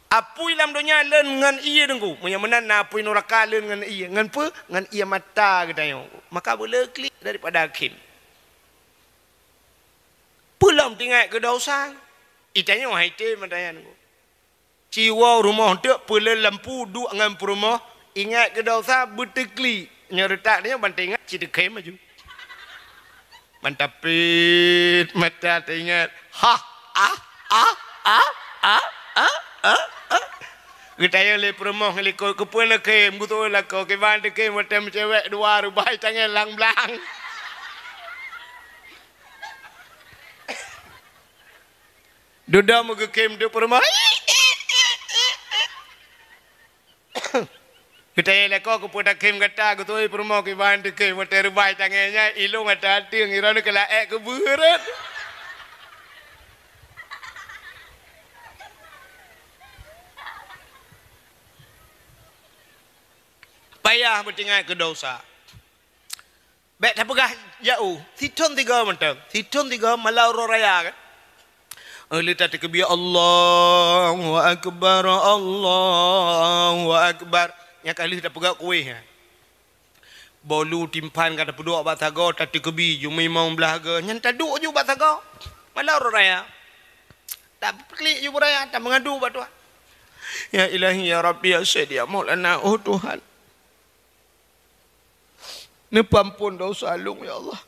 Apui lam donya leuen ngon ié deungku. Meunyoe meunan na apui nuraka leuen ngon ié. Ngon peue? Ngon ié mata geutanyoe. Maka beu le klik daripada akhé. Peue lom teuingat keu dosa? Itanyoe hai té mata nyan deungku. Ci woe rumoh teuk peuleueh lampu duek ngon peurumoh Ingat keu dosa beuteuklik. Nyoe reutak nyoe ban teuingat cit teukhem laju. Ban tapit mata teuingat. Hah, ah, ah, ah, ah, ah, ah, ah. Geutanyong lé peurumoh ngon likot, "Keupeue neukhem?" Geutôi lakoe, "Kiban teukhem watèe meucewek dua reubai tangai lam blang." Dudoe meugeukhem di peurumoh. Geutanyong lakoe, "Keupeue takhem gata?" Geutôi peurumoh, "Kiban teukhem watèe reubai tangai nyan, ilôn ata ateueng, iroe nyoe keu laék keu beuet." Payah beuteuingat keu dosa. Bèk tapeugah jaoh, sithôn sigoe mantong, sithôn sigoe malam uroe raya kan. Eh, lheueh tateukeubie, "Allahu Akbar, Allahu Akbar." Nyan ka lheueh tapeugah kuéh nyan. Bolu timphan ka tapeuduek bak sagoe, tateukeubie ju mimong blah goe, nyan taduek ju bak sagoe. Malam uroe raya. Tapeukeuklik ju beuraya, tameungadu bak Tuhan. Ya Ilahi, ya Rabbi, ya Sayyidi, ya Maulana, oh Tuhan. Neupeuamphon dosa lôn, ya Allah.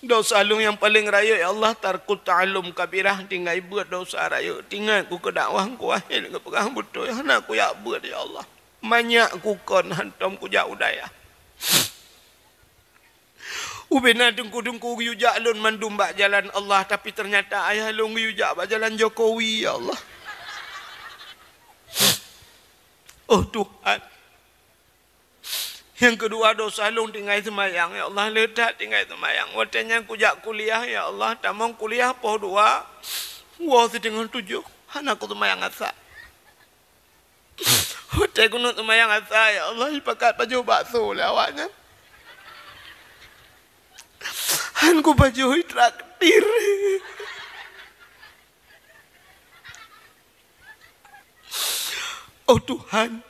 Dosa lôn nyang paleng rayeuk, ya Allah, tarkut ta'allum kabirah, tinggai beuet dosa rayeuk. Teuingat ku keu dakwah ku akhé geupeugah beutôi, hana kujak beuet, ya Allah. Manyak ku kon hantom kujak u dayah. Ubena teungku-teungku geuyue jak lôn mandum bak jalan Allah, tapi teunyata ayah lôn geuyue jak bak jalan Jokowi, ya Allah. Oh Tuhan. Nyang keudua, dosa lôn tinggai seumayang, ya Allah, le that tinggai seumayang. Watèe nyan kujak kuliah, ya Allah, tamong kuliah poh dua, woe siteungoh tujoh, hana kuseumayang asa. Watèe keuneuk seumayang asa, ya Allah, jipakat pajoh bakso lé awaknyan. Han kupajoh, jitraktir. Oh Tuhan,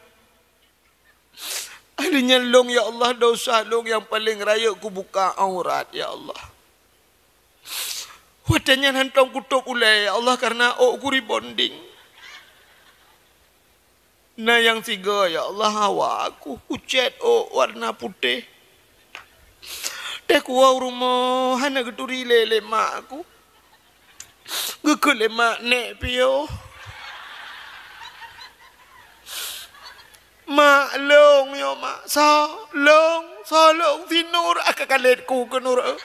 Akhé nyan lôn, ya Allah, dosa lôn nyang paleng rayeuk kubuka aurat, ya Allah. Watèe nyan hantom kutôp ulèe, ya Allah, kareuna ôk ku rebonding. Na nyang sigoe, ya Allah, hawa ku, kucét ôk warna putéh. Teuh kuwoe u rumoh hana geuturi lé, lé mak ku. Geukheun lé mak, "Nèk piôh." "Mak, lôn nyoe, Mak." "Soe?" "Lôn." "Soe lôn?" "Si Nur." "Ah, ka kalét ku keu Nur, eh.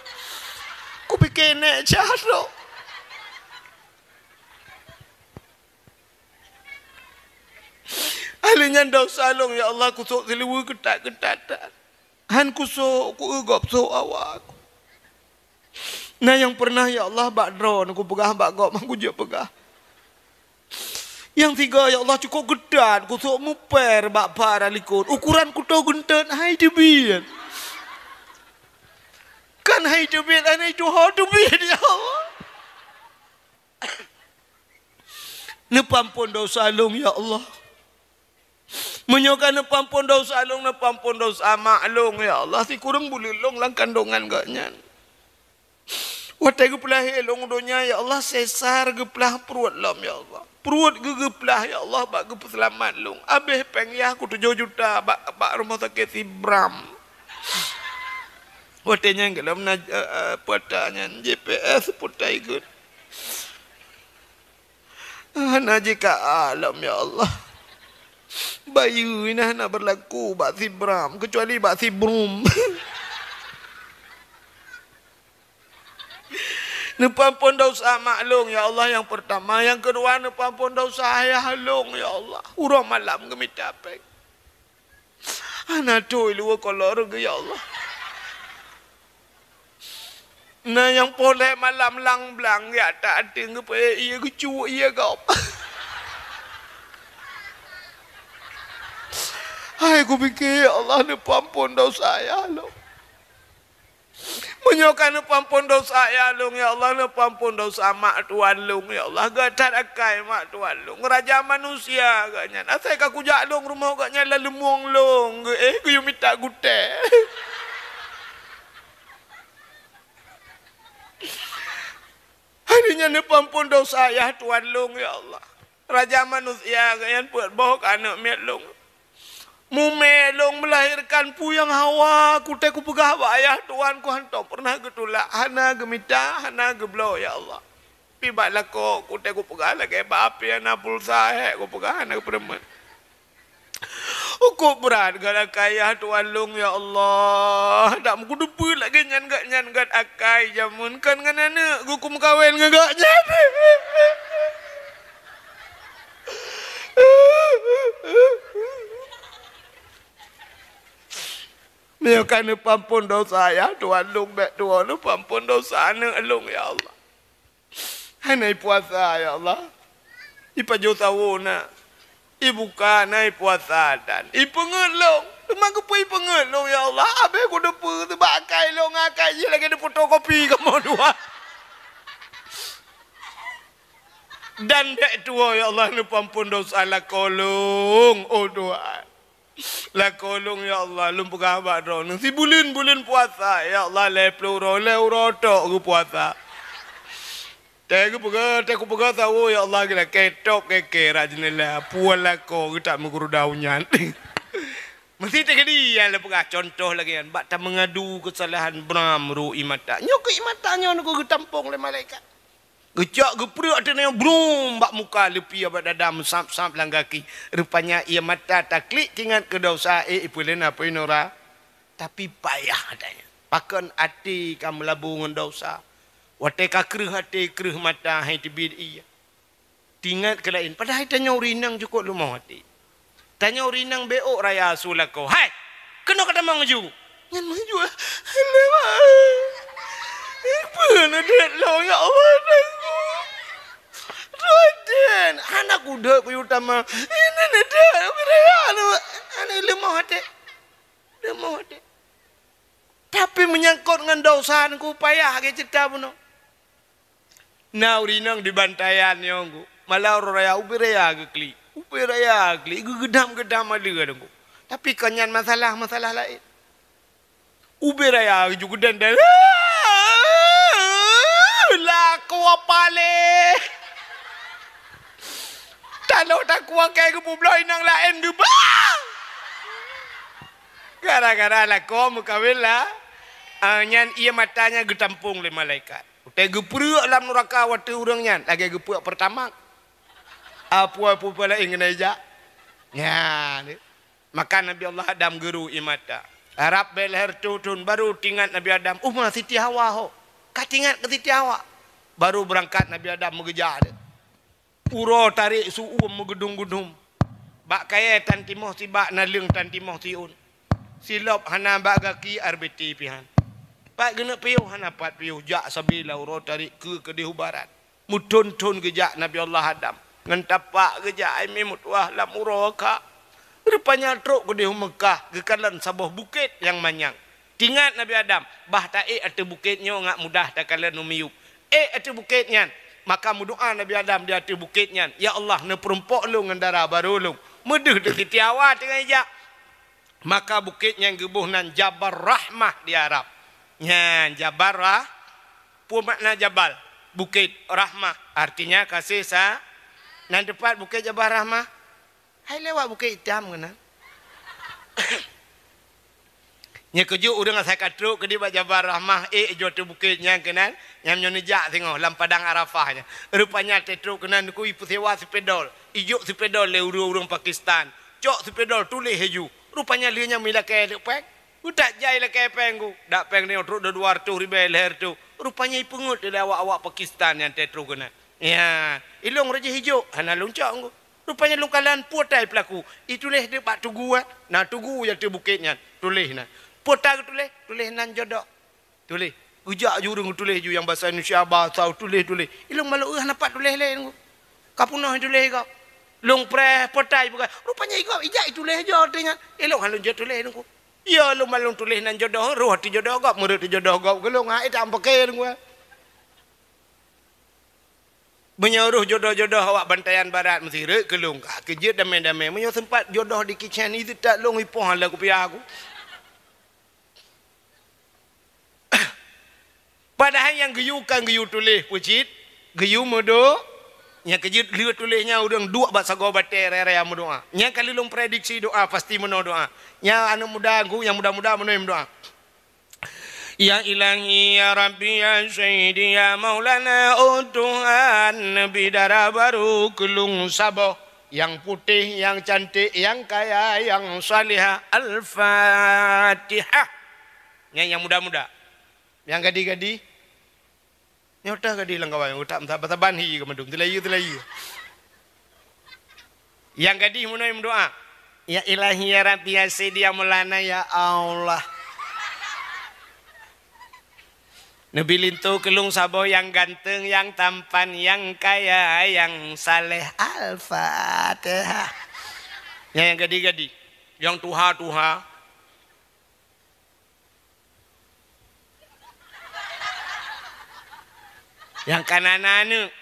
Kupike nèk cah lôn." Akhé nyan dosa lôn, ya Allah, kusôk siluweue keutat-keutat. Han kusôk, kueu gob sôk awak. Na nyang peureunah, ya Allah, bak droeneuh kupeugah bak gob, han kujeuet peugah. Nyang sigoe, ya Allah, cukôp keutat kusôk muper bak para likot. Ukoran kutoh geunteut, hai teubiet. Kan hai teubiet, hai tuho teubiet, ya Allah. Neupeuamphon dosa lôn, ya Allah. Meunyoe ka neupeuamphon dosa lôn, neupeuamphon dosa mak lôn, ya Allah, sikureueng buleuen lôn lam kandongan gobnyan. Watèe geupeulahé lôn u donya, ya Allah, sesar geuplah pruet lom, ya Allah. Pruet geuh geuplah, ya Allah, bak geupeuseulamat lôn. Abéh péng yah ku tujoh juta bak, bak rumoh sakét Sibram. Watèe nyan gohlom na, eh, eh, peuta nyan, J P S peuta ikot. Hana jika alam, ya Allah. Bayeue nyan hana beulaku bak Sibram, keucuali bak Sibrum. Neupeuamphon dosa mak lôn, ya Allah, nyang peurtama. Nyang keudua, neupeuamphon dosa ayah lôn, ya Allah. Uroe malam geumita péng. Hana tho iluweue kolor geuh, ya Allah. Na nyang poh lhèe malam lam blang, jak that ateueng geupeuék ié geucuk ié gob. Hai kupike, ya Allah, neupeuamphon dosa ayah lôn. Meunyoe ka neupeuamphon dosa ayah lôn, ya Allah, neupeuamphon dosa mak tuan lôn, ya Allah. Geuh that akai mak tuan lôn. Raja manusia gobnyan. Asai ka kujak lôn rumoh gobnyan lam leumueng lôn geuh, eh, geuyue mita gutèe. Hai nyan neupeuamphon dosa ayah tuan lôn, ya Allah. Raja manusia gobnyan peuet boh keu aneuk miet lôn. Mumé lôn meulahirkan peue nyang hawa, kutée kupeugah bak ayah tuan ku hántom peureunah geutulak, hana geumita, hana geubloe, ya Allah. Pi bak lakoe kutée kupeugah lagée bak api hana pulsa, hék kupeugah hana geupeureumeun. Ukuk brat gala kayah tuan lôn, ya Allah. Dak meukuteupeu lagée nyan gak nyan gat akai jameun kan ngon aneuk geukum kawen ngon gak nyan. Meunyoe ka neupeuampon dosa ayah tuan lôn, bék tuwoe neupeuampon dosa aneuk lôn, ya Allah. Hana ipuasa, ya Allah. Ipajoh sawo na. Ibuka na ipuasa dan ipeungeut lôn. Teuma keupeue ipeungeut lôn, ya Allah? Abéh kuteupeu teubak akai lôn, akai jih lagée difotokopi kamoe dua. Dan bék tuwoe, ya Allah, neupeuampon dosa lakoe lôn, oh Tuhan. Lakoe lôn, ya Allah, lôn peugah bak droeneuh sibuleuen-buleuen puasa, ya Allah, lhée ploh uroe, lhée uroe tok geupuasa. Tée geupeugah, tée kupeugah sawo, ya Allah, geulakée tok kée-kée rot jeuneula, puwan lakoe geutak meuguruda u nyan. Meusti teukeudi nyang lôn peugah contoh lagée nyan, bak tameungadu keusalahan bram ru ié mata. Nyoe keuh ié mata nyoe nyoe geutampong lé malaikat. Geucok geupreuek ateueh nyoe brum bak muka, leupie bak dada, meusab-sab lam gaki. Rupanya ié mata taklik teuingat keu dosa, eh, ipeulén apui nura. Tapi payah ata nyan. Pakon até ka meulabu ngon dosa. Watée ka kreueh até, kreueh mata, hai teubiet ié. Teuingat keu laén, padahai tanyoe ureueng inong cukôp leumoh até. Tanyoe ureueng inong bék raya su lakoe. Hai! Keunoe ka tamong ju! Nyan meuju. Peue neudeuk lôn, ya Allah, Tuhan ku. Tuhan, hana kudeuek kuyue tamong. Ini neudeuk, raya lôn. Hana leumoh até. Leumoh até. Tapi meunyangkot ngon dosa ku payah lagée ceurita bunoe. Na ureueng inong di Bantayan nyoe, Teungku. Malam uroe raya, ubé raya geuklik. Ubé raya geuklik, geugeudam-geudam aleue, Teungku. Tapi kon nyan masalah, masalah laén. Ubé raya geujak geudan-dan. Lakoe paléh. Tanoh takue kée geupubloe inong laén geubah. Gara-gara lakoe meukawen la, ah, nyan ié mata nyan geutampong lé malaikat. Watée geupreuek lam nuraka watée ureueng nyan lagée geupreuek Pertamax. Apui-apui laén ngon ija. Nyan. Maka Nabi Allah Adam geuru ié mata. Rab bék lhée reutôh thon baru teuingat Nabi Adam, "Uma Siti Hawa ho." Ka teuingat keu Siti Hawa. Baru beurangkat Nabi Adam meugeujak deuh. Uroe tarék su-uem meugeudum-geudum. Bak kayée tan timoh sibak, naleueng tan timoh siôn. Silop hana bak gaki, R B T pih han. Pat geuneuk piôh hana pat piôh, jak sabe lam uroe tarék keue keudeh u barat. Meuthon-thon geujak Nabi Allah Adam. Ngon tapak geujak, ai mé meutuah lam uroe ka. Rupanya trok keudeh u Meukah, geukalon saboh bukét nyang manyang. Teuingat Nabi Adam, bah taék ateueh bukét nyoe ngat mudah takalon u miyueb. Ék ateueh bukét nyan, maka meudoá Nabi Adam di ateueh bukét nyan, "Ya Allah, neupeurumpok lôn ngon dara barô lôn." Meudeuh di Siti Hawa teungoh ijak. Maka bukét nyan geuboh nan Jabal Rahmah di Arab. Nyan, Jabal Rah-, peue makna jabal? Bukét, Rahmah, artinya kasih sa-, nan teupat Bukét Jabal Rahmah. Hai lewat Bukét Itam keunan. Nyoe keujeuet ureueng asai ka trok keudeh bak Jabal Rahmah, ék jok ateueh bukét nyan keunan, nyan nyoe neujak singoh lam padang Arafah nyan. Rupanya teutrok keunan Teungku ipeusewa seupedol, ijok seupedol lé ureueng-ureueng Pakistan. Cok seupedol tuléh laju. Rupanya lheueh nyan meulakée deuek péng. Utak jai lakée péng ku. Dak péng nyoe trok dua reutôh ribée lhée reutôh. Rupanya ipeungeut lé awak-awak Pakistan nyang teutrok keunan. Ya, ilong rajih ijok, hana lôn cok Teungku. Rupanya lôn kalon peue ata peulaku. Ituléh deuek bak tugu, eh. Na tugu nyang ateueh bukét nyan. Tuléh na. Peue ata geutuléh? Tuléh nan jodoh. Tuléh. Geujak ju ureueng tuléh ju nyang basa Indonesia, basa tuléh-tuléh. Ilong malok, eh, hana pat tuléh lé Teungku. Ka peunoh tuléh gob. Lôn preh peue ata ipeugah. Rupanya igob ijak ituléh jo teuingat. Ilong han lôn jeuet tuléh Teungku. Ya lôn malong tuléh nan jodoh, roh ateueh jodoh gob, meureuet ateueh jodoh gob keu lôn, ha, eh, tak ampakée Teungku. Meunyoe roh jodoh-jodoh awak Bantayan Barat meusti rhot keu lôn, ka keujeuet damé-damé. Meunyoe seumpat jodoh di kicén, itu tak lôn ipoh lam kupiah ku. Padahai nyang geuyue kan geuyue tuléh peue cit, geuyue meudo-, Nyang keujeuet lheueh tuléh nyan ureuëng duek bak sagoe batée raya-raya meudoá. Nyang ka lheueh lôn prediksi doá pasti meunoe doá. Nyang aneuëk muda ku nyang muda-muda meunoe meudoá. Ya Ilahi, ya Rabbi, ya Sayyidi, ya Maulana, oh Tuhan, neubi dara barô keu lôn saboh, nyang putéh, nyang cantik, nyang kaya, nyang salihah. Al-Fatihah. Nyang, nyang muda-muda. Nyang gadih-gadih. Nyoe teuh gadih lam kawan, utak meusaban-saban hi keu mandum. Teulayu, teulayu. Nyang gadih meunoe meudoá, "Ya Ilahi, ya Rabbi, ya Sayyidi, ya Maulana, ya Allah. Neubi linto keu lôn saboh nyang ganteng, nyang tampan, nyang kaya, nyang saleh." Al-Fatihah. Nyang, nyang gadih-gadih. Nyang tuha-tuha. Nyang ka na aneuëk,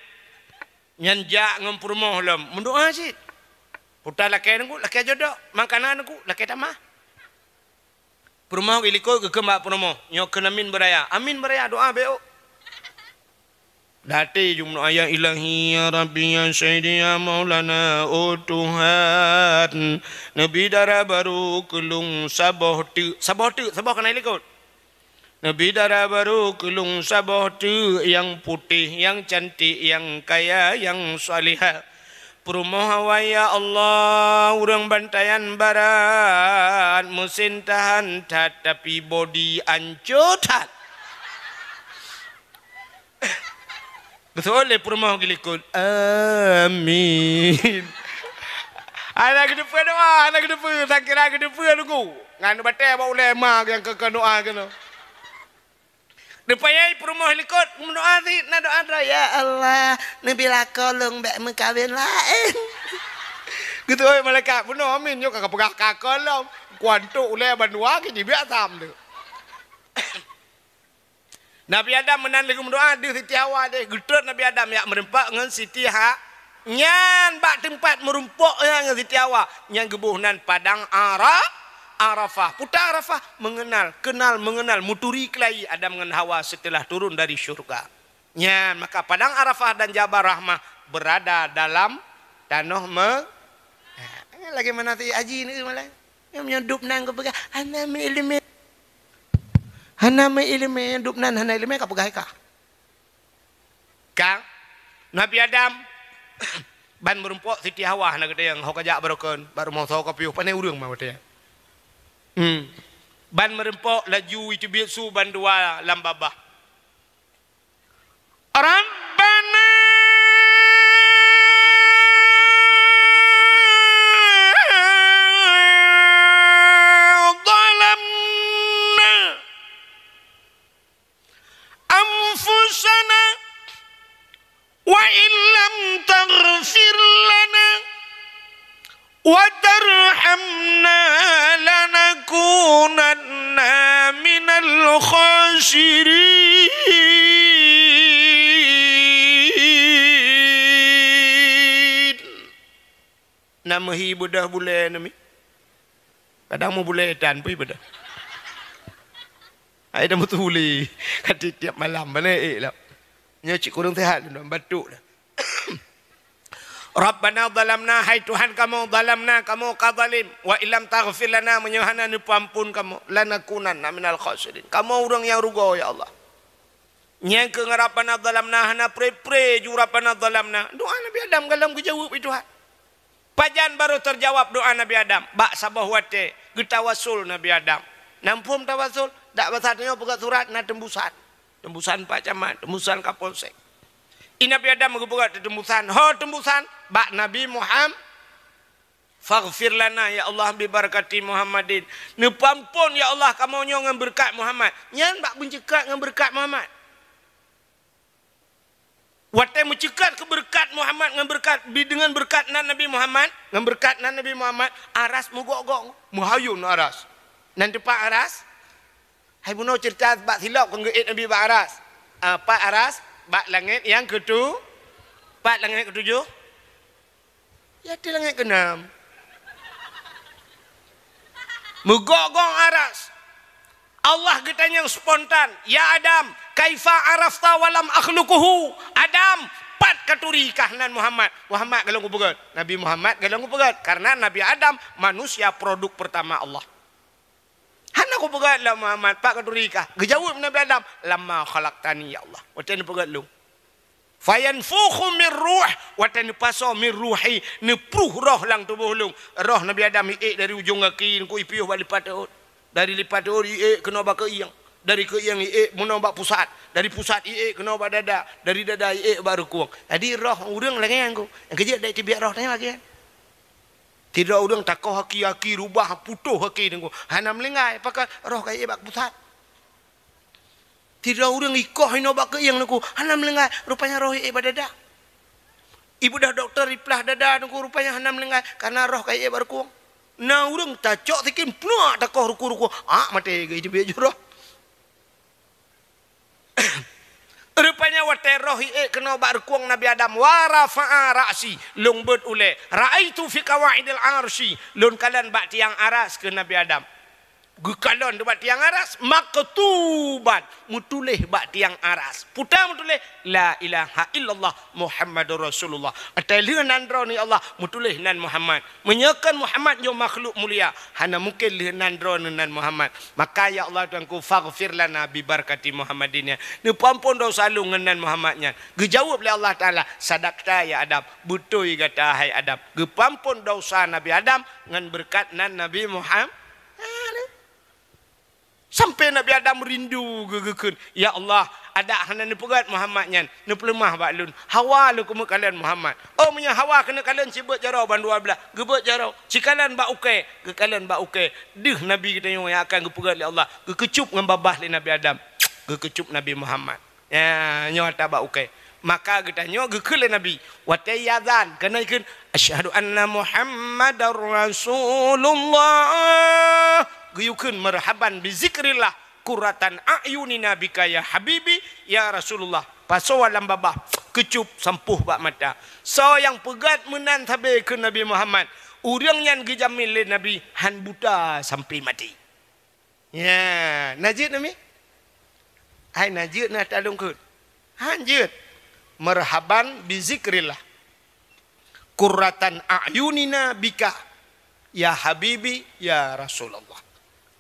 nyan jak ngon peurumoh lom, meudoá cit. Puta lakée neuk, lakée jodok, mangkana neuk, lakée tamah. Peurumoh geulikot geukheun bak peurumoh, nyoe kheun amin beuraya. Amin beuraya, doá bék. Daté jumeudoá, "Ya Ilahi, ya Rabbi, ya Sayyidi, ya Maulana, oh Tuhan, neubi dara barô keu lôn saboh teuk." Saboh teuk, saboh ka na likot. "Neubi dara barô keu lôn saboh teuk, nyang putéh, nyang cantik, nyang kaya, nyang salihah." Peurumoh awai, "Ya Allah, ureuëng bantayan barat, meusin tahan that, tapi bodi ancô that." Beutôi lé peurumoh geulikot. Amin. Hana geuteupeue doá, hana geuteupeue, sangkira geuteupeue lugu. Ngon batée bak ulée ma nyang keu, keu doá keunoe. Deupayai peurumoh likot, meudoá cit, na doá droe, "Ya Allah, neubi lakoe lôn bék meukawen laén." Geutôi malaikat, "Bunoe amin, nyoe ka peugah ka kolom. Kuantok ulée bandua keu jibiak sam tu." Nabi Adam meunan lheueh meudoá deuh Siti Hawa deh, geutrok Nabi Adam jak meurumpok ngon Siti Ha-, nyan bak teumpat meurumpok nyan ngon Siti Hawa, nyan geuboh nan padang Ara-, Arafah. Peue ta Arafah, mengenal, kenal mengenal, meuturi keulayi Adam ngon Hawa setelah turun dari syurga. Nyan maka padang Arafah dan Jabal Rahmah berada dalam tanoh me-, ha, lagée mana si Haji ni malah. Nyoe meunyoe dub nan geupeugah, "Hana meuileumé." Hana meuileumé, dub nan hana ileumé ka peugah hai kah. Ka Nabi Adam ban meurumpok Siti Hawa hana geutanyong, ho ka jak barokon, bak rumoh soe ka piôh, pane ureuëng ma watée nyan. Hmm. Ban meurumpok laju iteubiet su bandua lam babah. Rabbana zalamna anfusana wa illam taghfir lana wa tarhamna lanakunanna minal khasirin. Na meuhi beudôh bulée nami. Kadang meubulée tan pih beudôh. Hai dah meutuli. Ka tiep-tiep malam bana ék lom. Nyoe cit kureueng sihat lom, batuk dah. Rabbana zalamna, hai Tuhan kamoe, zalamna, kamoe ka zalim, wa illam taghfir lana, meunyoe hana neupeuamphon kamoe, lanakunanna minal khasirin. Kamoe ureuëng nyang rugoe, ya Allah. Nyang keu Rabbana zalamna hana pre-pre ju Rabbana zalamna. Doa Nabi Adam galom geujaweueb lé Tuhan. Pajan barô teujawab doa Nabi Adam? Bak saboh watée geutawasul Nabi Adam. Nam phom tawasul, dak basa tanyoe peugah surat na teumbusan. Teumbusan Pak Camat, teumbusan Kapolsek. I Nabi Adam geupeugah teumbusan, ho teumbusan bak Nabi Muham-, "Faghfir lana ya Allah bi barakati Muhammadin." Neupeuamphon ya Allah kamoe nyoe ngon beureukat Muhammad. Nyan bak beunceukak ngon beureukat Muhammad. Watée meuceukat keu beureukat Muhammad ngon beureukat, bi deungon beureukat nan Nabi Muhammad, ngon beureukat nan Nabi Muhammad, aras meugok-gok, meuhayôn aras. Nan teumpat aras, hai bunoe ceurita bak silop kon geuék Nabi bak aras. Ah, pat aras, bak langét nyang keutu-, pat langét keutujoh. Ya, di langét keunam. Meugok-gok aras. Allah geutanyong spontan, "Ya Adam, kaifa arafta wa lam akhluquhu?" Adam, pat Katuri kah nan Muhammad. Muhammad golom kupeugét. Nabi Muhammad golom kupeugét. Karena Nabi Adam manusia produk pertama Allah. Hana kupeugét lom Muhammad, pat katuri kah. Geujaweueb Nabi Adam, "Lamma khalaqtani, ya Allah." Watée neupeugét lôn. "Fayanfukhu min ruh," watée neupasoe min ruhi, neupruh roh lam tuboh lôn. Roh Nabi Adam iék dari ujong gaki, ngon ipiôh bak lipat teuôt. Dari lipat teuôt iék keunoe bak keuieng. Dari keuieng iék meunoe bak pusat. Dari pusat iék keunoe bak dada. Dari dada iék bak reukueng. Jadi roh ureuëng lagée nyan. Nyang keujeuet dai teubiet roh tanyoe lagée nyan. Sidroe ureuëng takoh aki-aki, rubah, putôh aki teungku. Hana meulinggai, pakon roh ka iék bak pusat. Sidroe ureuëng ikoh inoe bak keuieng teungku, hana meulinggai, rupanya roh iék bak dada. Ibeudôh dokto iplah dada teungku, rupanya hana meulinggai, karena roh ka iék bak reukueng. Na ureuëng tacok sikin, pluak takoh reukueng-reukueng, ak maté geuh teubiet jih roh. Rupanya watée roh iék keunoe bak reukueng Nabi Adam, wa rafa'a ra'si, lôn beuet ulée, ra'aitu fi qawaidil arsy, lôn kalon bak tiang aras keu Nabi Adam. Geukalon bak tiang aras, maktuban, meutuléh bak tiang aras. Peue meutuléh, "La ilaha illallah Muhammadur Rasulullah." Atai lheueh nan droeneuh ya Allah, meutuléh nan Muhammad. Meunyoe kon Muhammad nyoe makhluk mulia, hana mungken lheueh nan droeneuh nan Muhammad. Maka ya Allah Tuhanku, faghfir lana bi barakati Muhammadin nyan. Neupeuampon desya lôn ngon nan Muhammad nyan. Geujaweueb lé Allah Taala, "Sadaqta ya Adam, beutôi gata hai Adam." Geupeuampon desya Nabi Adam ngon beureukat nan Nabi Muhammad. Sampai Nabi Adam rindu geu-, geukheun, "Ya Allah, adak hana neupeugét Muhammad nyan, neupeuleumah bak lôn. Hawa lôn keuneuk kalon Muhammad." Oh, meunyoe hawa keuneuk kalon, sibeuet jaroe bandua blaih, geubeuet jaroe, sikalon bak ukée, geukalon bak ukée. Deuh Nabi geutanyoe nyang akan geupeugét lé Allah, geukeucup ngon babah lé Nabi Adam, geukeucup Nabi Muhammad. Ya, nyoe ata bak ukée. Maka geutanyoe geukheun lé Nabi, watée iazan, keuneuk kheun, "Asyhadu anna Muhammadar Rasulullah." Geuyue kheun, "Marhaban bi zikrillah, qurratan a'yunina bika ya habibi, ya Rasulullah." Pasoe lam babah, keucup sampôh bak mata. Soe nyang peugét meunan sabe keu Nabi Muhammad, ureuëng nyan geujamin lé Nabi han buta sampai maté. Ya, na jeuet nami? Hai na jeuet na talong kheun. Han jeuet. Marhaban bi zikrillah. Qurratan a'yunina bika, ya habibi, ya Rasulullah.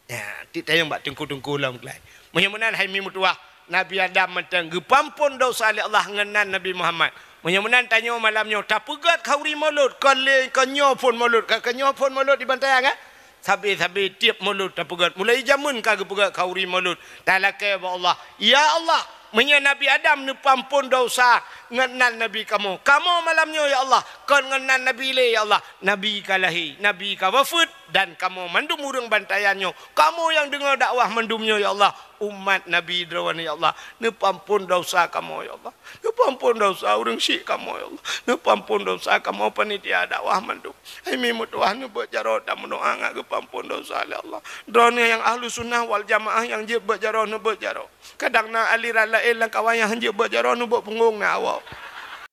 Ya, tiep tayong bak teungku-teungku lom keulai. Meunyoe meunan hai mi meutuwah, Nabi Adam mantong geupeuampon desya lé Allah ngon nan Nabi Muhammad. Meunyoe meunan tanyoe malam nyoe tapeugét khauri Maulud, kon lé kon nyoe phon Maulud, ka, ka nyoe phon Maulud di Bantayan, kan? Sabe-sabe tiep Maulud tapeugét. Mulai jameun ka geupeugét khauri Maulud. Talakée bak Allah, "Ya Allah, meunyoe Nabi Adam neupeuampon desya ngon nan Nabi kamoe, kamoe malam nyoe ya Allah, kon ngon nan Nabi lé ya Allah. Nabi ka lahé, Nabi ka wafeuet, dan kamoe mandum ureuëng Bantayan nyoe, kamoe nyang deungoe dakwah mandum nyoe ya Allah, umat Nabi droeneuh ya Allah, neupeuampon desya kamoe ya Allah." Neupeuampon desya ureuëng syik kamoe, ya Allah. Neupeuampon desya kamoe panitia dakwah mandum. Hai mi meutuwah, neubeuet jaroe tameudoá ngat geupeuampon desya lé Allah. Droeneuh nyang ahlu sunnah wal jamaah nyang jeuet beuet jaroe, neubeuet jaroe. Kadang na aliran laén lam kawan nyang han jeuet beuet jaroe, neubeuet punggong na awak.